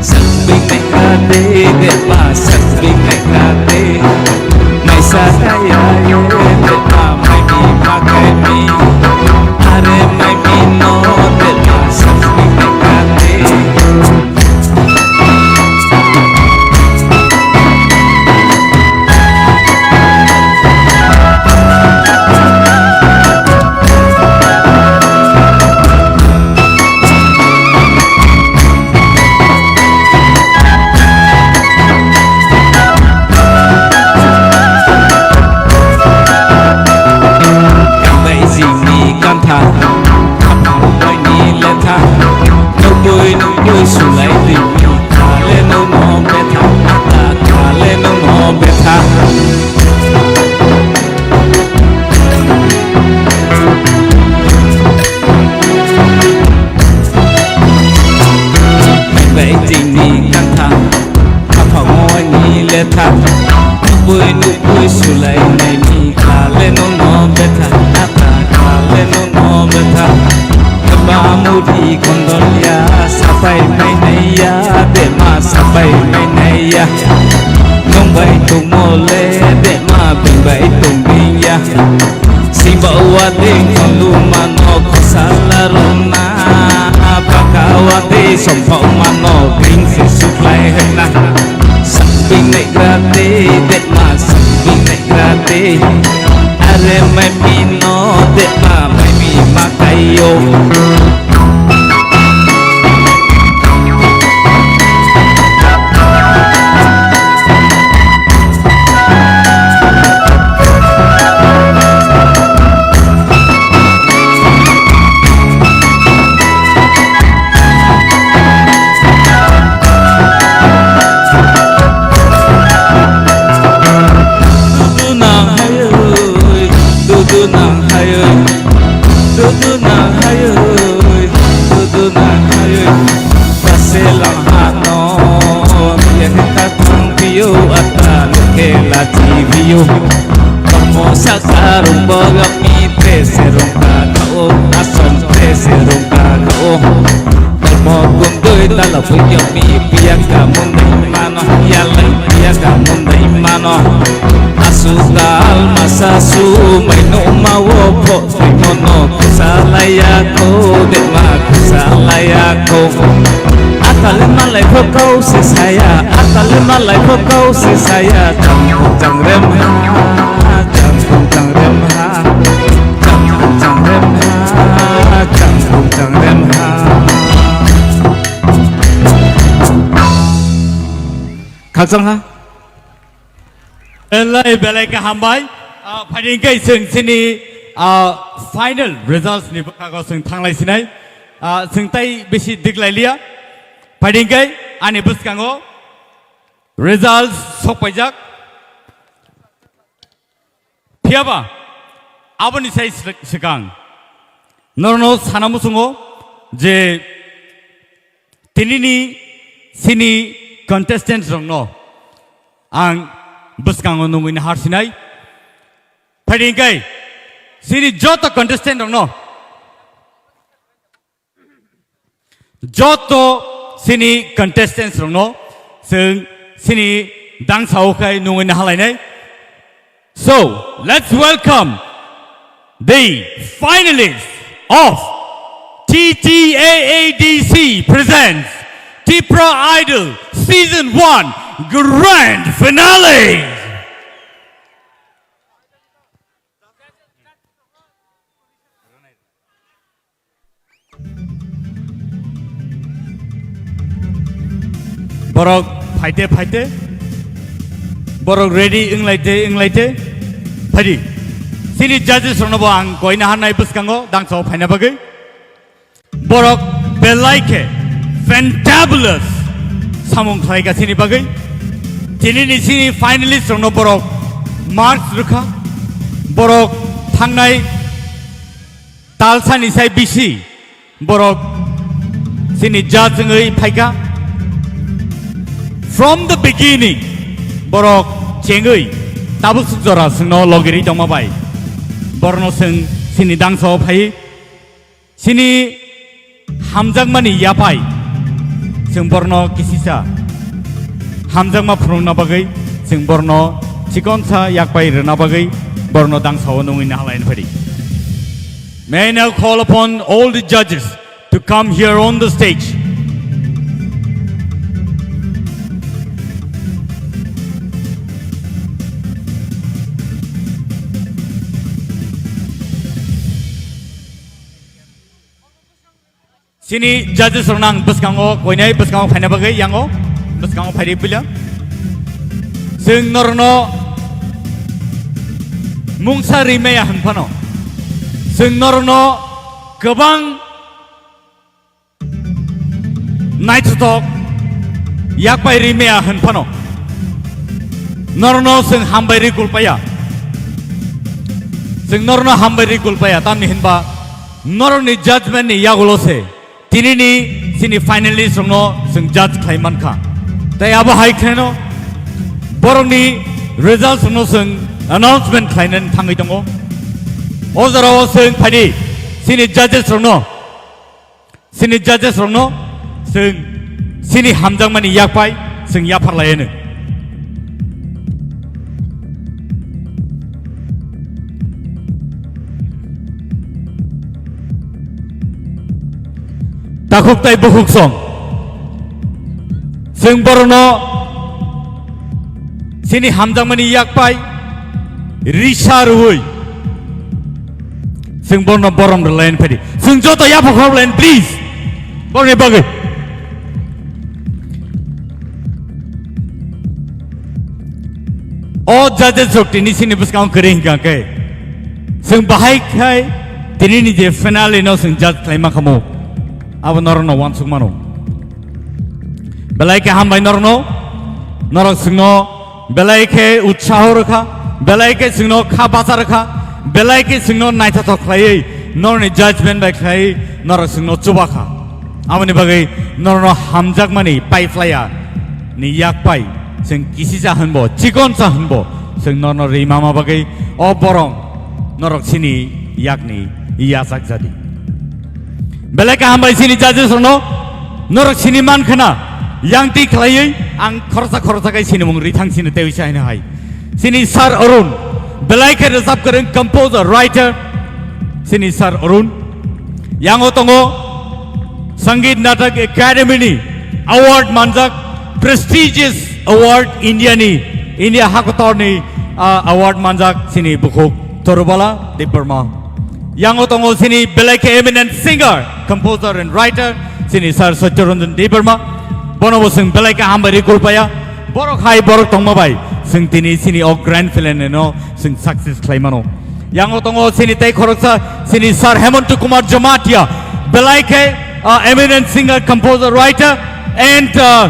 sakbing nai krate, dema sakbing nai krate. Maisa kaya ye, dema mai mi ma kai mi, are mai mi no, dema sakbing nai krate. Nukui nukui sulai nai mi kale no no betha, ata kale no no betha. Ba muri kondol ya, sapai mai nai ya, dema sapai mai nai ya. Nong bai tong mole, dema bing bai tong bing ya. Sing ba wa ding tong lu ma no khosala rona, baka wa ding song pho ma no bing se suklai hena. Sambing negrate, dema sambing negrate. Are mai mi no, dema mai mi makayo. Dudu nang hai oi, dudu nang hai oi, dudu nang hai oi, dudu nang hai oi. Kase lang ha no, ye ka thang piyo ata ke la ti piyo. Tomo sa karung bogam mi te se rung ka ka o, asom te se rung ka ka o. Dalmo kundui dala puyo mi piya ka mundai mano, yalai piya ka mundai mano. Asu dal masa su mai no ma wo pho sai mono kusalaya ko, de ma kusalaya ko. Atal malai pho kau se saya, atal malai pho kau se saya. Jang jang rem ha, jang jang rem ha, jang jang rem ha, jang jang rem ha. Khakchang ha. Belai belai khe hambai. Ah, phaidi hwnkhe chwng chini, ah, final results ni bwkhago chwng thanglai sinai. Ah, chwng tai bisi diklai liya. Phaidi hwnkhe ani bwskango results sokpaijak. Phiyaba aboni sai sw-, swkang norokno sana muchungo je tinini chini contestant rokno ang bwskango nungwi nahar sinai. Phaidi hwnkhe chini joto contestant rokno Joto sini contestants rokno chwng sini dangsao khai nungwi nahalainai. So, let's welcome the finalists of T T A A D C presents Tipra Idol Season one Grand Finale. Borok phaite phaite, borok ready wnglaite wnglaite, phaidi. Chini judges rokno bo ang koina hanai bwskango dangsao phaina bagwi. Borok belai khe fantabulous samung khlaika chini bagwi. Tini ni chini finalist rokno borok marks rwkha. Borok thangnai talsani sai bisi borok chini judge wngwi phaikha. From the beginning borok chengwi tabuk suk jora chwngno logiri tongma bai borokno chwng chini dangsao phaiwi chini hamjakmani yaphai chwng borokno kisisa hamjakma phunukna bagwi chwng borokno chikonsa yakpai rwna bagwi borokno dangsao nungwi nahalaina phaidi. May I now call upon all the judges to come here on the stage. Chini judges rokno ang bwskango koinai bwskango phaina bagwi yango bwskango phaidi puila. Chwng norokno mungsa rimaya hwnphano chwng norokno kwbang naithothok yakpai rimaya hwnphano norokno chwng hambai ri kulpaya. Chwng norokno hambai ri kulpaya tamni hwnba norokni judgment ni yagulo se tinini chini finalist rokno chwng judge khlai mankha. Tai abo hai kheno Borokni results no chwng announcement khlainani thangwi tongo. O jorao chwng phaidi chini judges rokno, chini judges rokno chwng chini hamjakmani yakpai chwng yapharlaianw. Takhuk tai bukhuk song. Chwng borokno chini hamjakmani yakpai risa rwui chwng borokno borom rwlaini phaidi. Chwng joto yapha khorok laini, please. Borokni bagwi. O judges rok tini chini bwskango kwrwi hinkha khe, chwng bahai khai tini ni je finale no chwng judge khlaima khamu, abo norokno uansuk mano. Belai khe hambai norokno, norok chwngno belai khe utsaho rwkha, belai khe chwngno kha bacha rwkha, belai khe chwngno naithothok khlaiwi norokni judgment bai khlaiwi norok chwngno chuba kha. Aboni bagwi norokno hamjakmani paiphlaiya ni yak pai, chwng kisisa hwnbo, chikonsa hwnbo, chwng norokno ri mama bagwi o borok norok chini yakni yachak jadi. Belai kaham bai chini judges rokno norok chini man khna, yang twi khlaiwi ang khoroksa khoroksa khai sinimung ri thang sini teiwi sa hino hai. Chini Sir Arun, belai khe rwchap kwrwng, composer, writer, chini Sir Arun. Yango tongo Sangeet Natak Academy ni award manjak, prestigious award India ni, India hakotor ni, ah, award manjak chini bukhuk Torubala Debbarma. Yango tongo chini belai khe eminent singer, composer and writer, chini Sir Satyaranjan Debbarma. Bono bo chwng belai khe hambai rwi kulpaya. Borok hai borok tongma bai chwng tini chini o grand finale no chwng success khlai mano. Yango tongo chini tei khoroksa chini Sir Hemanta Kumar Jamatia, belai khe, uh, eminent singer, composer, writer and, uh,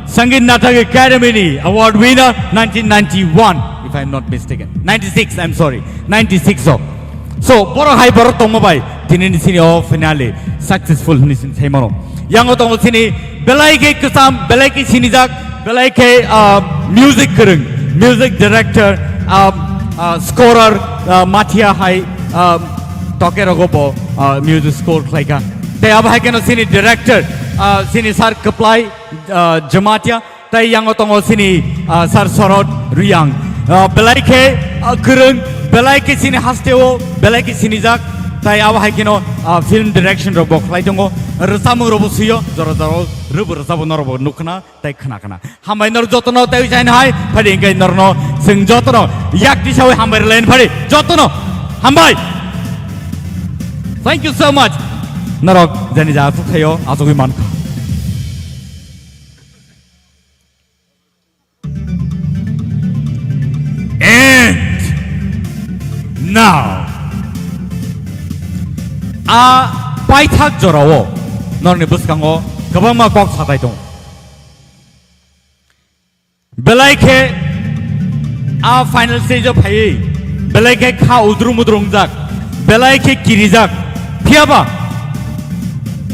Sangeet Natak Academy ni award winner nineteen ninety-one, if I am not mistaken. Ninety-six, I am sorry. Ninety-six o. So, borok hai borok tongma bai tini ni chini o finale successful hwnwi chwng sai mano. Yango tongo chini belai khe kwcham, belai khe sinijak, belai khe, ah, music kwrwng, music director, ah, ah, scorer, ah, Mathia hai, ah, toke rogo bo, ah, music score khlaikha. Tei abo hai kheno chini director, ah, chini Sir Kwplai, ah, Jamatia. Tai yango tongo chini, ah, Sir Sorot Riyang. Ah, belai khe, ah, kwrwng, belai khe chini hasteo, belai khe sinijak. Tai abo hai kheno, ah, film direction rok bo khlai tongo. Rwchapmung rok bo swiyo, jora jora rwbo rwchabo norok bo nukkhna, tai khna khna. Hambai norok jotono tai jaina hai, phadi hingkai norokno chwng jotono yak tisawi hambai rwlaini phadi jotono hambai. Thank you so much. Norok jani ja asuk thaio, asugwi mankha. And now, a paithak jorao norokni bwskango kwbangma kok satai tongo. Belai khe a final stage o phaiwi belai khe kha udrum udrum wngjak, belai khe kirijak. Phiyaba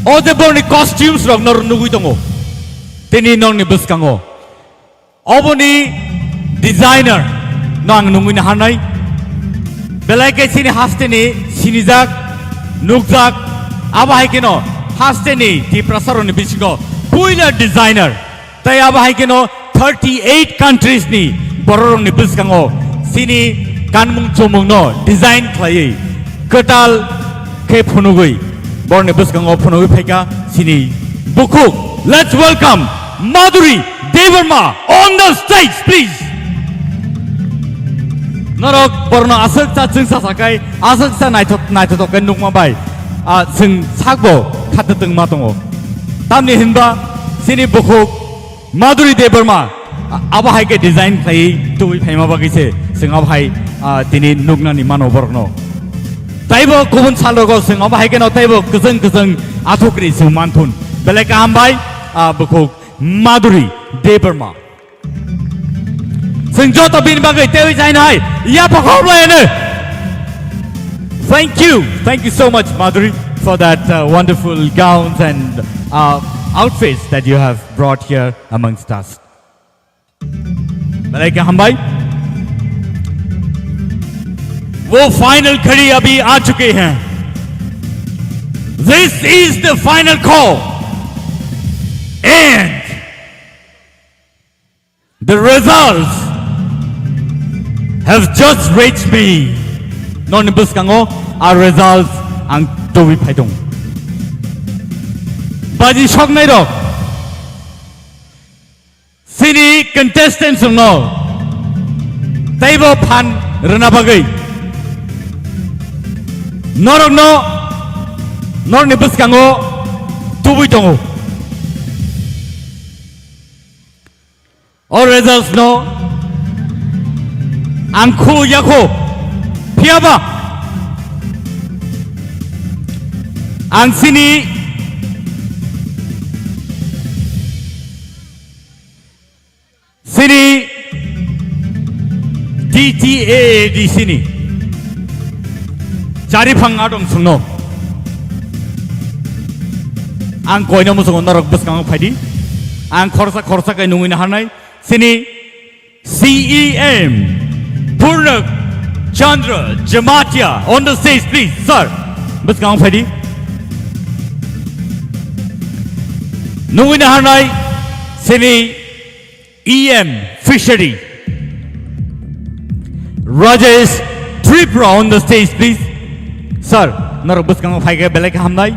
o je borokni costumes rok norok nugwi tongo tini norokni bwskango. Oboni designer no ang nungwi naharnai. Belai khe chini hasteni sinijak, nukjak, abo hai kheno hasteni Tiprasarokni bisingo puila designer. Tai abo hai kheno thirty eight countries ni bororokni bwskango chini kanmung chumungno design khlaiwi kwtal khe phunugwi borokni bwskango phunugwi phaikha chini bukhuk. Let's welcome Madhuri Debbarma on the stage, please. Norok borokno aswk cha chwngsa sakai, aswk cha naithok, naithothok khe nukma bai, ah, chwng sakbo khatatwng ma tongo. Tamni hinba chini bukhuk Madhuri Debbarma, a-, abo hai khe design khlaiwi tubui phaima bagwi se chwng abo hai, ah, tini nuknani mano borokno. Taibo kubun salrogo chwng abo hai kheno taibo kwchwng kwchwng athukri chwng manthun. Belai kaham bai, ah, bukhuk Madhuri Debbarma. Chwng joto bini bagwi teiwi jainai yapha khorokhlaino. Thank you. Thank you so much, Madhuri, for that, uh, wonderful gowns and, uh, outfits that you have brought here amongst us. Belai khe hambai. वो फाइनल घड़ी अभी आ चुके हैं। This is the final call and the results have just reached me. Norokni bwskango a results ang tubui phai tongo. Baji soknai rok, chini contestants rokno teibo phan rwna bagwi norokno, norokni bwskango tubui tongo. O results no ang khu yakho, phiyaba ang chini, chini T T A A D C ni chariphang adong sungno. Ang koino muchungo norok bwskango phaidi. Ang khorsa khorsa khe nungwi naharnai. Chini C E M Purnak Chandra Jamatia on the stage, please, sir. Bwskango phaidi. Nungwi naharnai chini E M Fishery, Rajesh Tripura on the stage, please. Sir, norok bwskango phaikhe belai khe hamnai.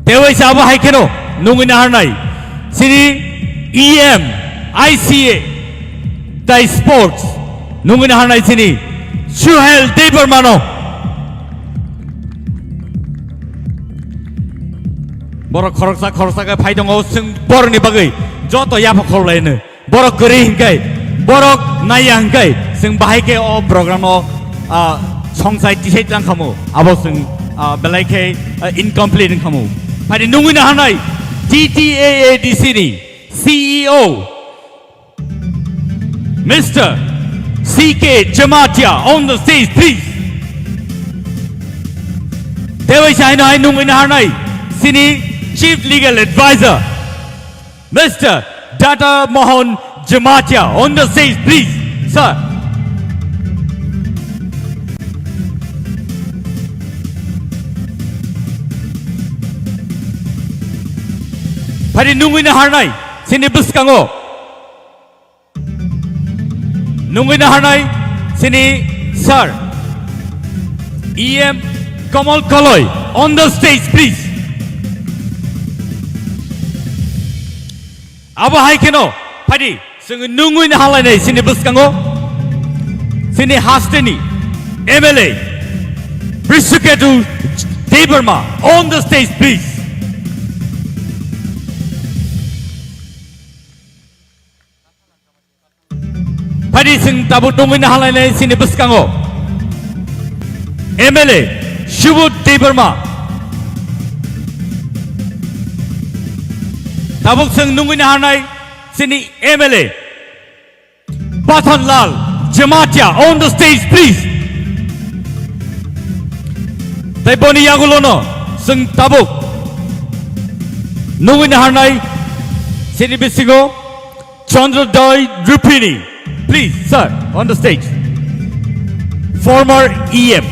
Tei waisa abo hai kheno nungwi naharnai chini E M I C A tai Sports nungwi naharnai chini Suhel Debbarmano. Borok khoroksa khoroksa khe phai tongo, chwng borokni bagwi joto yapha khorlaino. Borok kwrwi hwnkhe, borok naiya hwnkhe, chwng bahai khe o program o, ah, songsai tisai tlang khamu. Abo chwng, ah, belai khe, ah, incomplete wng khamu. Phai nungwi naharnai T T A A D C ni C E O, Mister C K Jamatia on the stage, please. Tei waisa haino hai nungwi naharnai chini Chief Legal Advisor, Mister Data Mohan Jamatia on the stage, please, sir. Phai nungwi naharnai chini bwskango nungwi naharnai chini sir, E M Kamal Kaloi on the stage, please. Abo hai kheno phaidi, chwng nungwi naharlainai chini bwskango chini hasteni M L A Brishaketu Debbarma on the stage, please. Phai di, chwng tabuk nungwi naharlainai chini bwskango M L A Subodh Debbarma. Tabuk chwng nungwi naharnai chini M L A Pathanlal Jamatia on the stage, please. Tei boni yagulono chwng tabuk nungwi naharnai chini bisingo Chandra Dai Rupini, please, sir, on the stage. Former E M.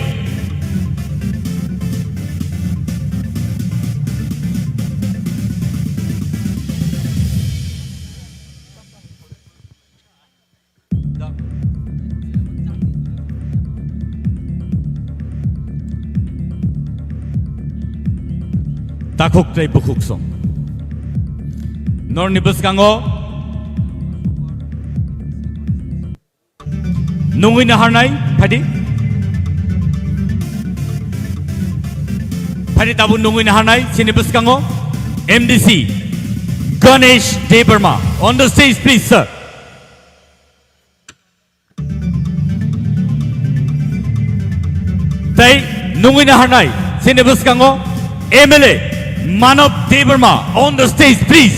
Takhuk tei bukhuk song. Norni bwskango nungwi naharnai, phaidi. Phaidi tabuk nungwi naharnai, chini bwskango M D C Ganesh Debbarma. On the stage, please, sir. Tei nungwi naharnai chini bwskango M L A Manav Debbarma on the stage, please.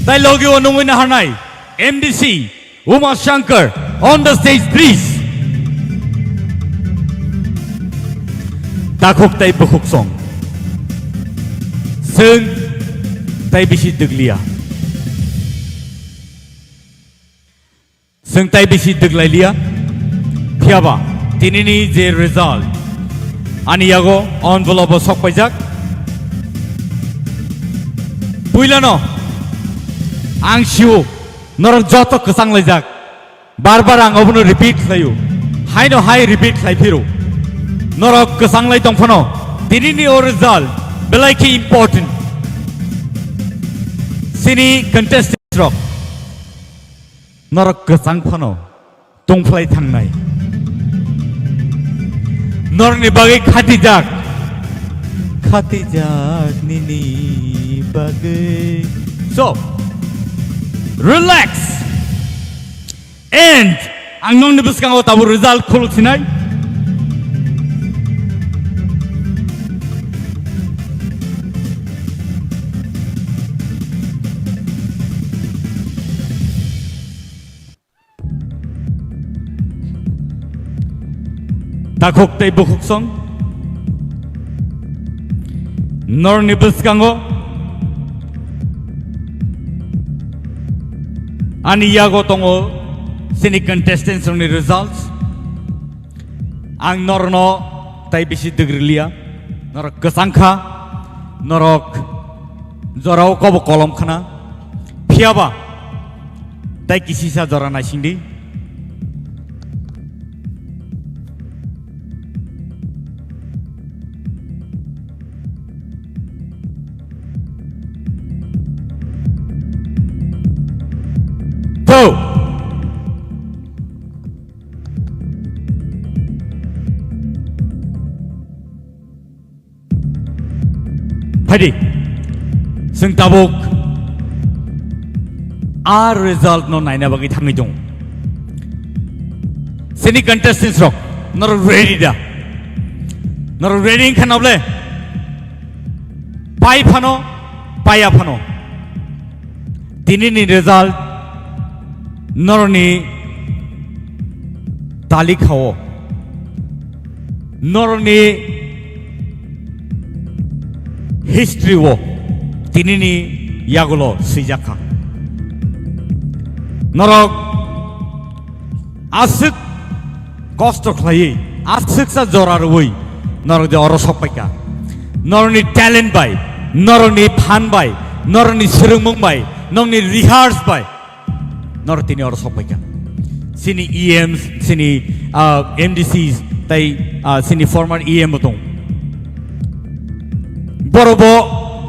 Tei logi o nungwi naharnai M D C Uma Shankar on the stage, please. Takhuk tei bukhuk song. Chwng tei bisi dwgliya. Chwng tai bisi dwglai liya. Phiyaba tinini je result ani yago envelope o sok paijak. Puilano ang sio norok joto kwchang laijak. Bar bar ang obono repeat khlaio. Haino hai repeat khlai phiro. Norok kwchang lai tong phano tinini o result belai khe important. Sini contestant rok norok kwchang phano tongphlai thangnai. Norni bagwi khatijak. Khatijak nini bagwi. So, relax. And ang nokni bwskango tabuk result khuluk sinai. Takhuk tei bukhuk song. Norni bwskango ani yago tongo sini contestants rokni results. Ang norno tai bisi dwgriliya. Norok kwchang kha, norok jorao kobo kolom khna. Phiyaba tai kisisa jora naisingdi. Go! Phaidi, chwng tabuk a result no naina bagwi thangwi tongo. Sini contestants rok, norok ready da? Norok ready wngkha na ble? Pai phano, paiya phano. Tinini result norokni talikha o, norokni history o tinini yagulo swijak kha. Norok aswk kosto khlaiwi, aswksa jora rwui norok je oro sok paikha. Norokni talent bai, norokni phan bai, norokni swrwngmung bai, norokni rehearse bai norok tini oro sok paikha. Sini E Ms, sini, ah, M D Cs, tei, ah, sini former E M bo tong. Borok bo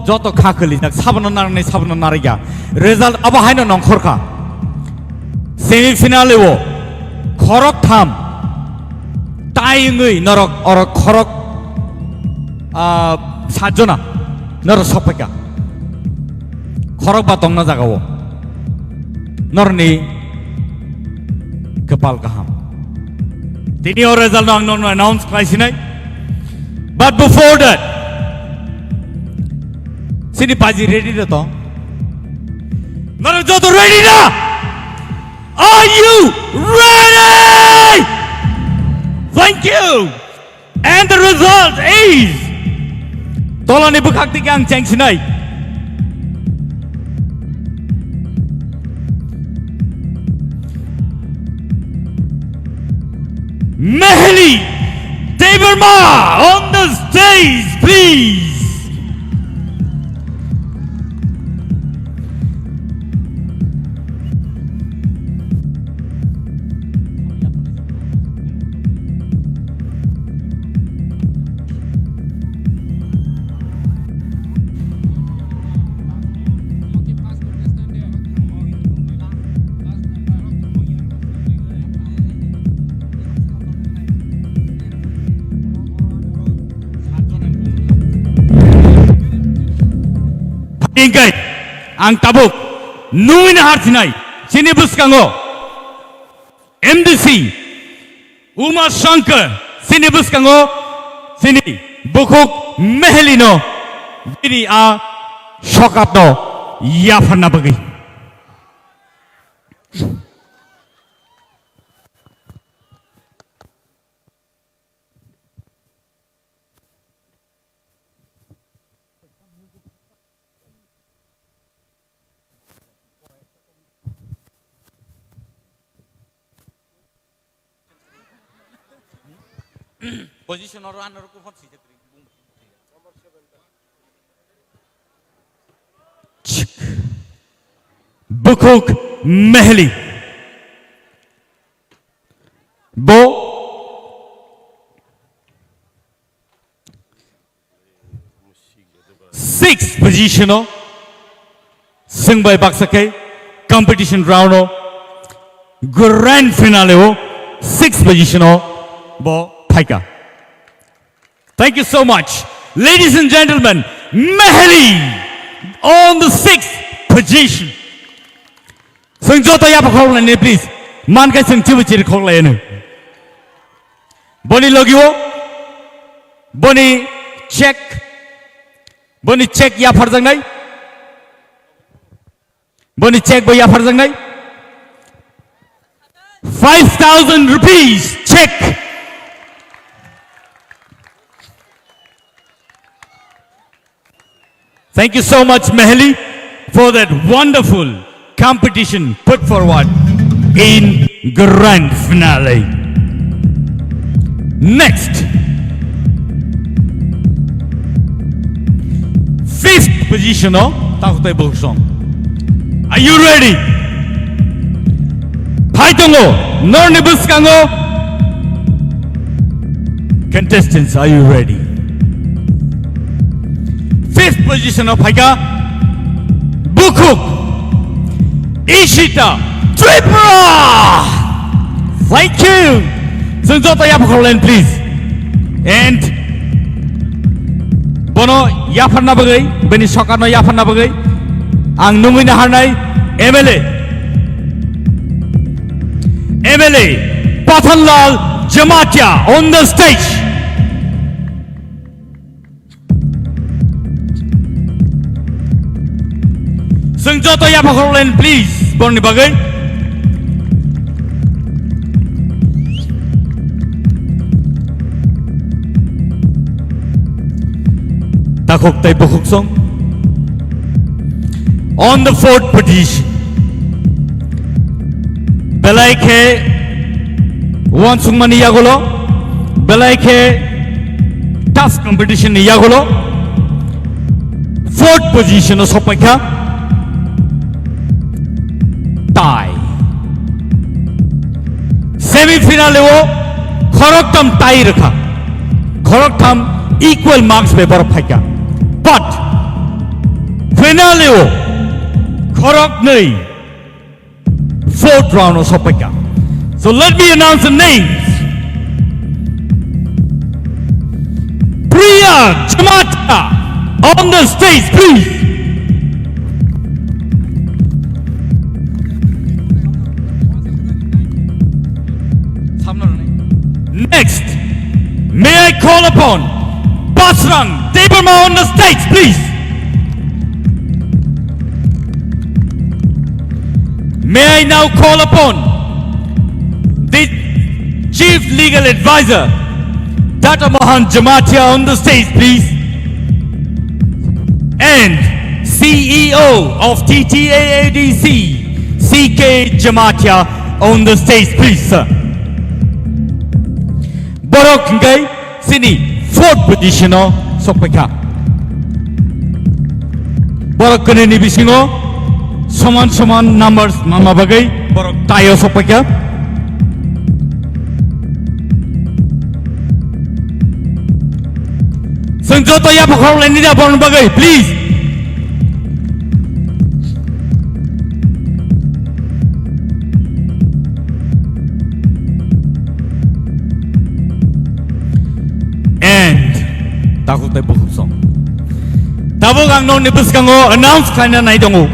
joto kha kwlijak, sabono narwknai, sabono narwkya. Result abo haino nongkhor kha. Semi final o khorok tham tai wngwi norok oro khorok, ah, sat jona norok sok paikha. Khorok ba tongna jaga o. Norni kwpal kaham. Tini o result no ang nono announce khlai sinai. But before that, sini paji ready da to? Norok joto ready da? Are you ready? Thank you. And the result is, tolani bwkhak tiki ang cheng sinai. Meheli Debbarma on the stage, please. Hingkai ang tabuk nui na har sinai, chini bwskango M D C Uma Shankar, chini bwskango chini bukhuk Meheli no bini a sokap no yapharna bagwi. Position oro ano rok phone sijak ri. Chik. Bukhuk Mehli. Bo six position o swngbai baksa khe competition round o grand finale o six position o bo phaika. Thank you so much. Ladies and gentlemen, Mehli on the sixth position. Swng joto yapha khoroknai ni, please. Man khai swng chibu chiri khoroknai ni. Boni logio, boni check, boni check yapharjaknai. Boni check bo yapharjaknai. Five thousand rupees check. Thank you so much, Mehli, for that wonderful competition put forward in grand finale. Next, fifth position o takhuk tei bukhuk song. Are you ready? Phai tongo, norni bwskango. Contestants, are you ready? Fifth position o phaika bukhuk Ishita Tripura. Thank you. Swng joto yapha khoroknai ni, please. And bono yapharna bagwi, bini sokarno yapharna bagwi ang nungwi naharnai M L A, M L A Pathanlal Jamatia on the stage. Swng joto yapha khoroknai ni, please, borni bagwi. Takhuk tei bukhuk song. On the fourth position. Belai khe uansukmani yagulo, belai khe tough competition ni yagulo, fourth position o sokpaikha. Tie. Semi final o khoroktham tie rwkha. Khoroktham equal marks bai borok phaikha. But finale o khoroknwi fourth round o sokpaikha. So let me announce the names. Priya Jamatia on the stage, please. Next, may I call upon Basrang Debbarma on the stage, please. May I now call upon the Chief Legal Advisor, Doctor Mohan Jamatia, on the stage, please. And C E O of T T A A D C, C K Jamatia, on the stage, please, sir. Borok hingkai sini fourth position o sokpaikha. Borok kwnwi ni bisingo soman soman numbers mama bagwi borok tie o sokpaikha. Chwng joto yapha khorok laini da borokni bagwi, please. And takhuk tei bukhuk song. Tabuk ang nokni bwskango announce khlaina nai tongo.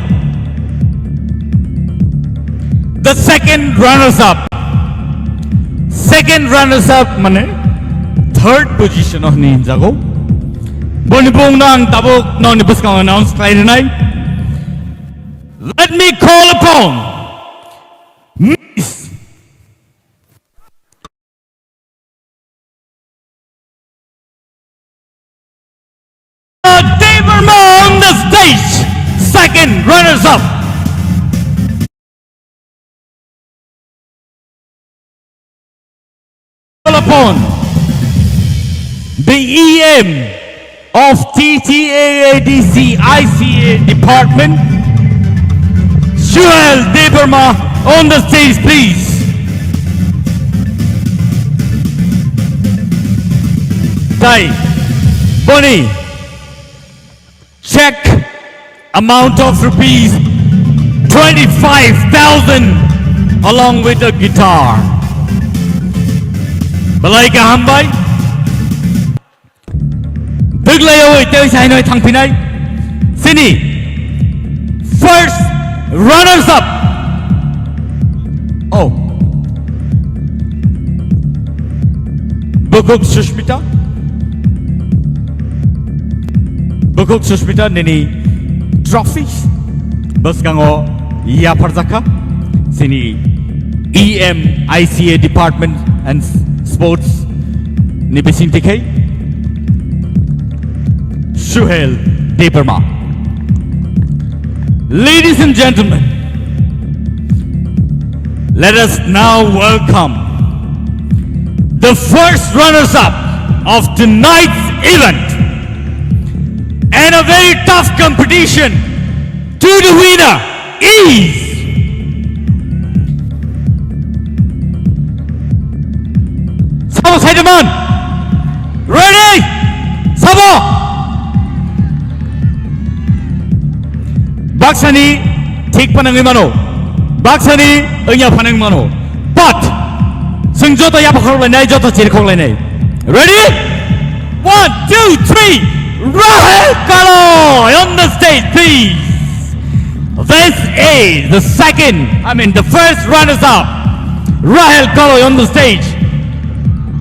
The second runners up. Second runners up mane third position o hinwi hinjago. Boni bung no ang tabuk nokni bwskango announce khlai rinai. Let me call upon Miss Debbarma on the stage, second runners up. Call upon The E M of T T A A D C I C A department, Suhel Debbarma, on the stage, please. Tai, boni, check amount of rupees twenty-five thousand along with a guitar. Belai kaham bai. Dwglaiwi tei sainoi thangphinai. Sini first runners up. Oh. Bukuk Sushmita. Bukuk Sushmita nini trophy bwskango yapharjakha. Sini E M I C A Department and Sports ni bising tikhai Suhel Debbarma. Ladies and gentlemen, let us now welcome the first runners-up of tonight's event and a very tough competition to the winner is Sabo Saidaman. Ready? Sabo. Baksani thik panangwi mano. Baksani wngya phanang mano. But, chwng joto yapakhok lainai, joto chirikhok lainai. Ready? One, two, three. Rahel Kalo on the stage, please. This is the second, I mean, the first runners-up, Rahel Kalo on the stage.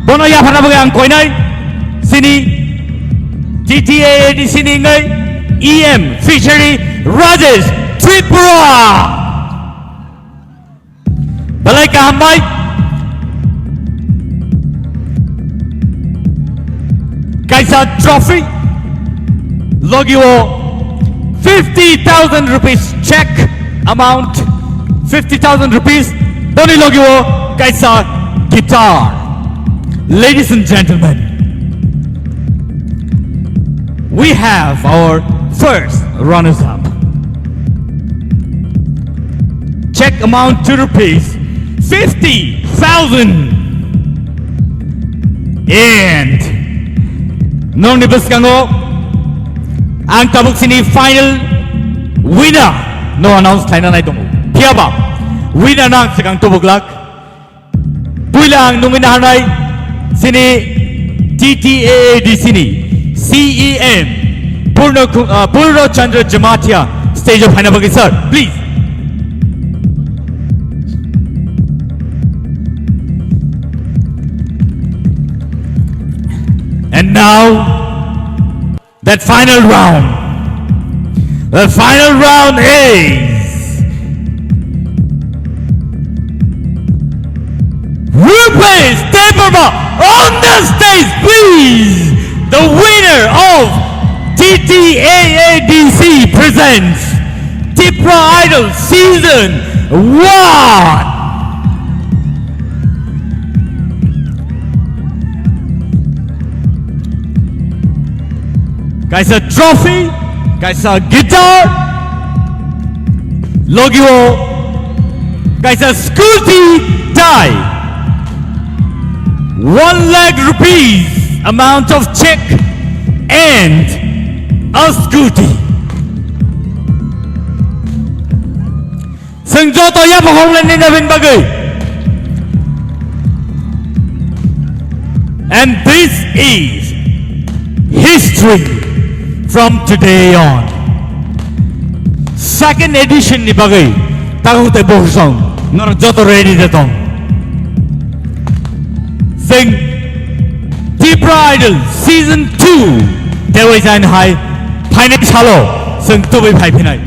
Bono yaphana bagwi ang koinai, sini T T A A D C ni wngwi E M Fishery Rajesh Tripura. Belai kaham bai. Kaisa trophy. Logi o fifty thousand rupees check amount. Fifty thousand rupees. Boni logi o kaisa guitar. Ladies and gentlemen, we have our first runners up. Check amount to rupees fifty thousand. And nokni bwskango ang tabuk sini final winner no announce khlaina nai tongo. Phiyaba winner no ang swkang tubuk lak. Puila ang nungwi naharnai sini T T A A D C ni C E M Purno Ku-, uh, Purno Chandra Jamatia stage o phaina bagwi, sir, please. And now, that final round. The final round is Rupesh Debbarma on the stage, please. The winner of T T A A D C presents Tipra Idol Season one. Kaisa trophy, kaisa guitar, logi o kaisa scooty tai. One lakh rupees amount of check and a scooty. Chwng joto yaphang hokhlainai nabini bagwi. And this is history from today on. Second edition ni bagwi takhuk tei bokhorok norok joto ready de tong. Chwng Tipra Idol Season two tei waisa hai phainai salo chwng tubui phai phinai.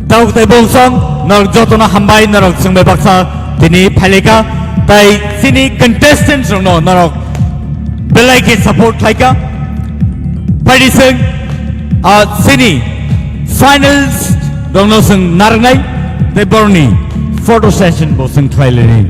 Takhuk tei bokhorok norok jotono hambai, norok chwng bai baksa tini phailai kha, tai chini contestant rokno norok belai khe support khlai kha. Phaidi chwng, ah, chini finals rokno chwng narwknai tei borokni photo session bo chwng khlai lainai.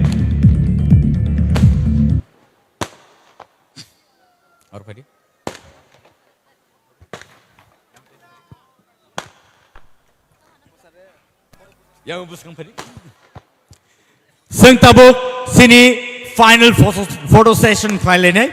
Yang bwskang phani. Chwng tabuk chini final photo, photo session khlai lainai.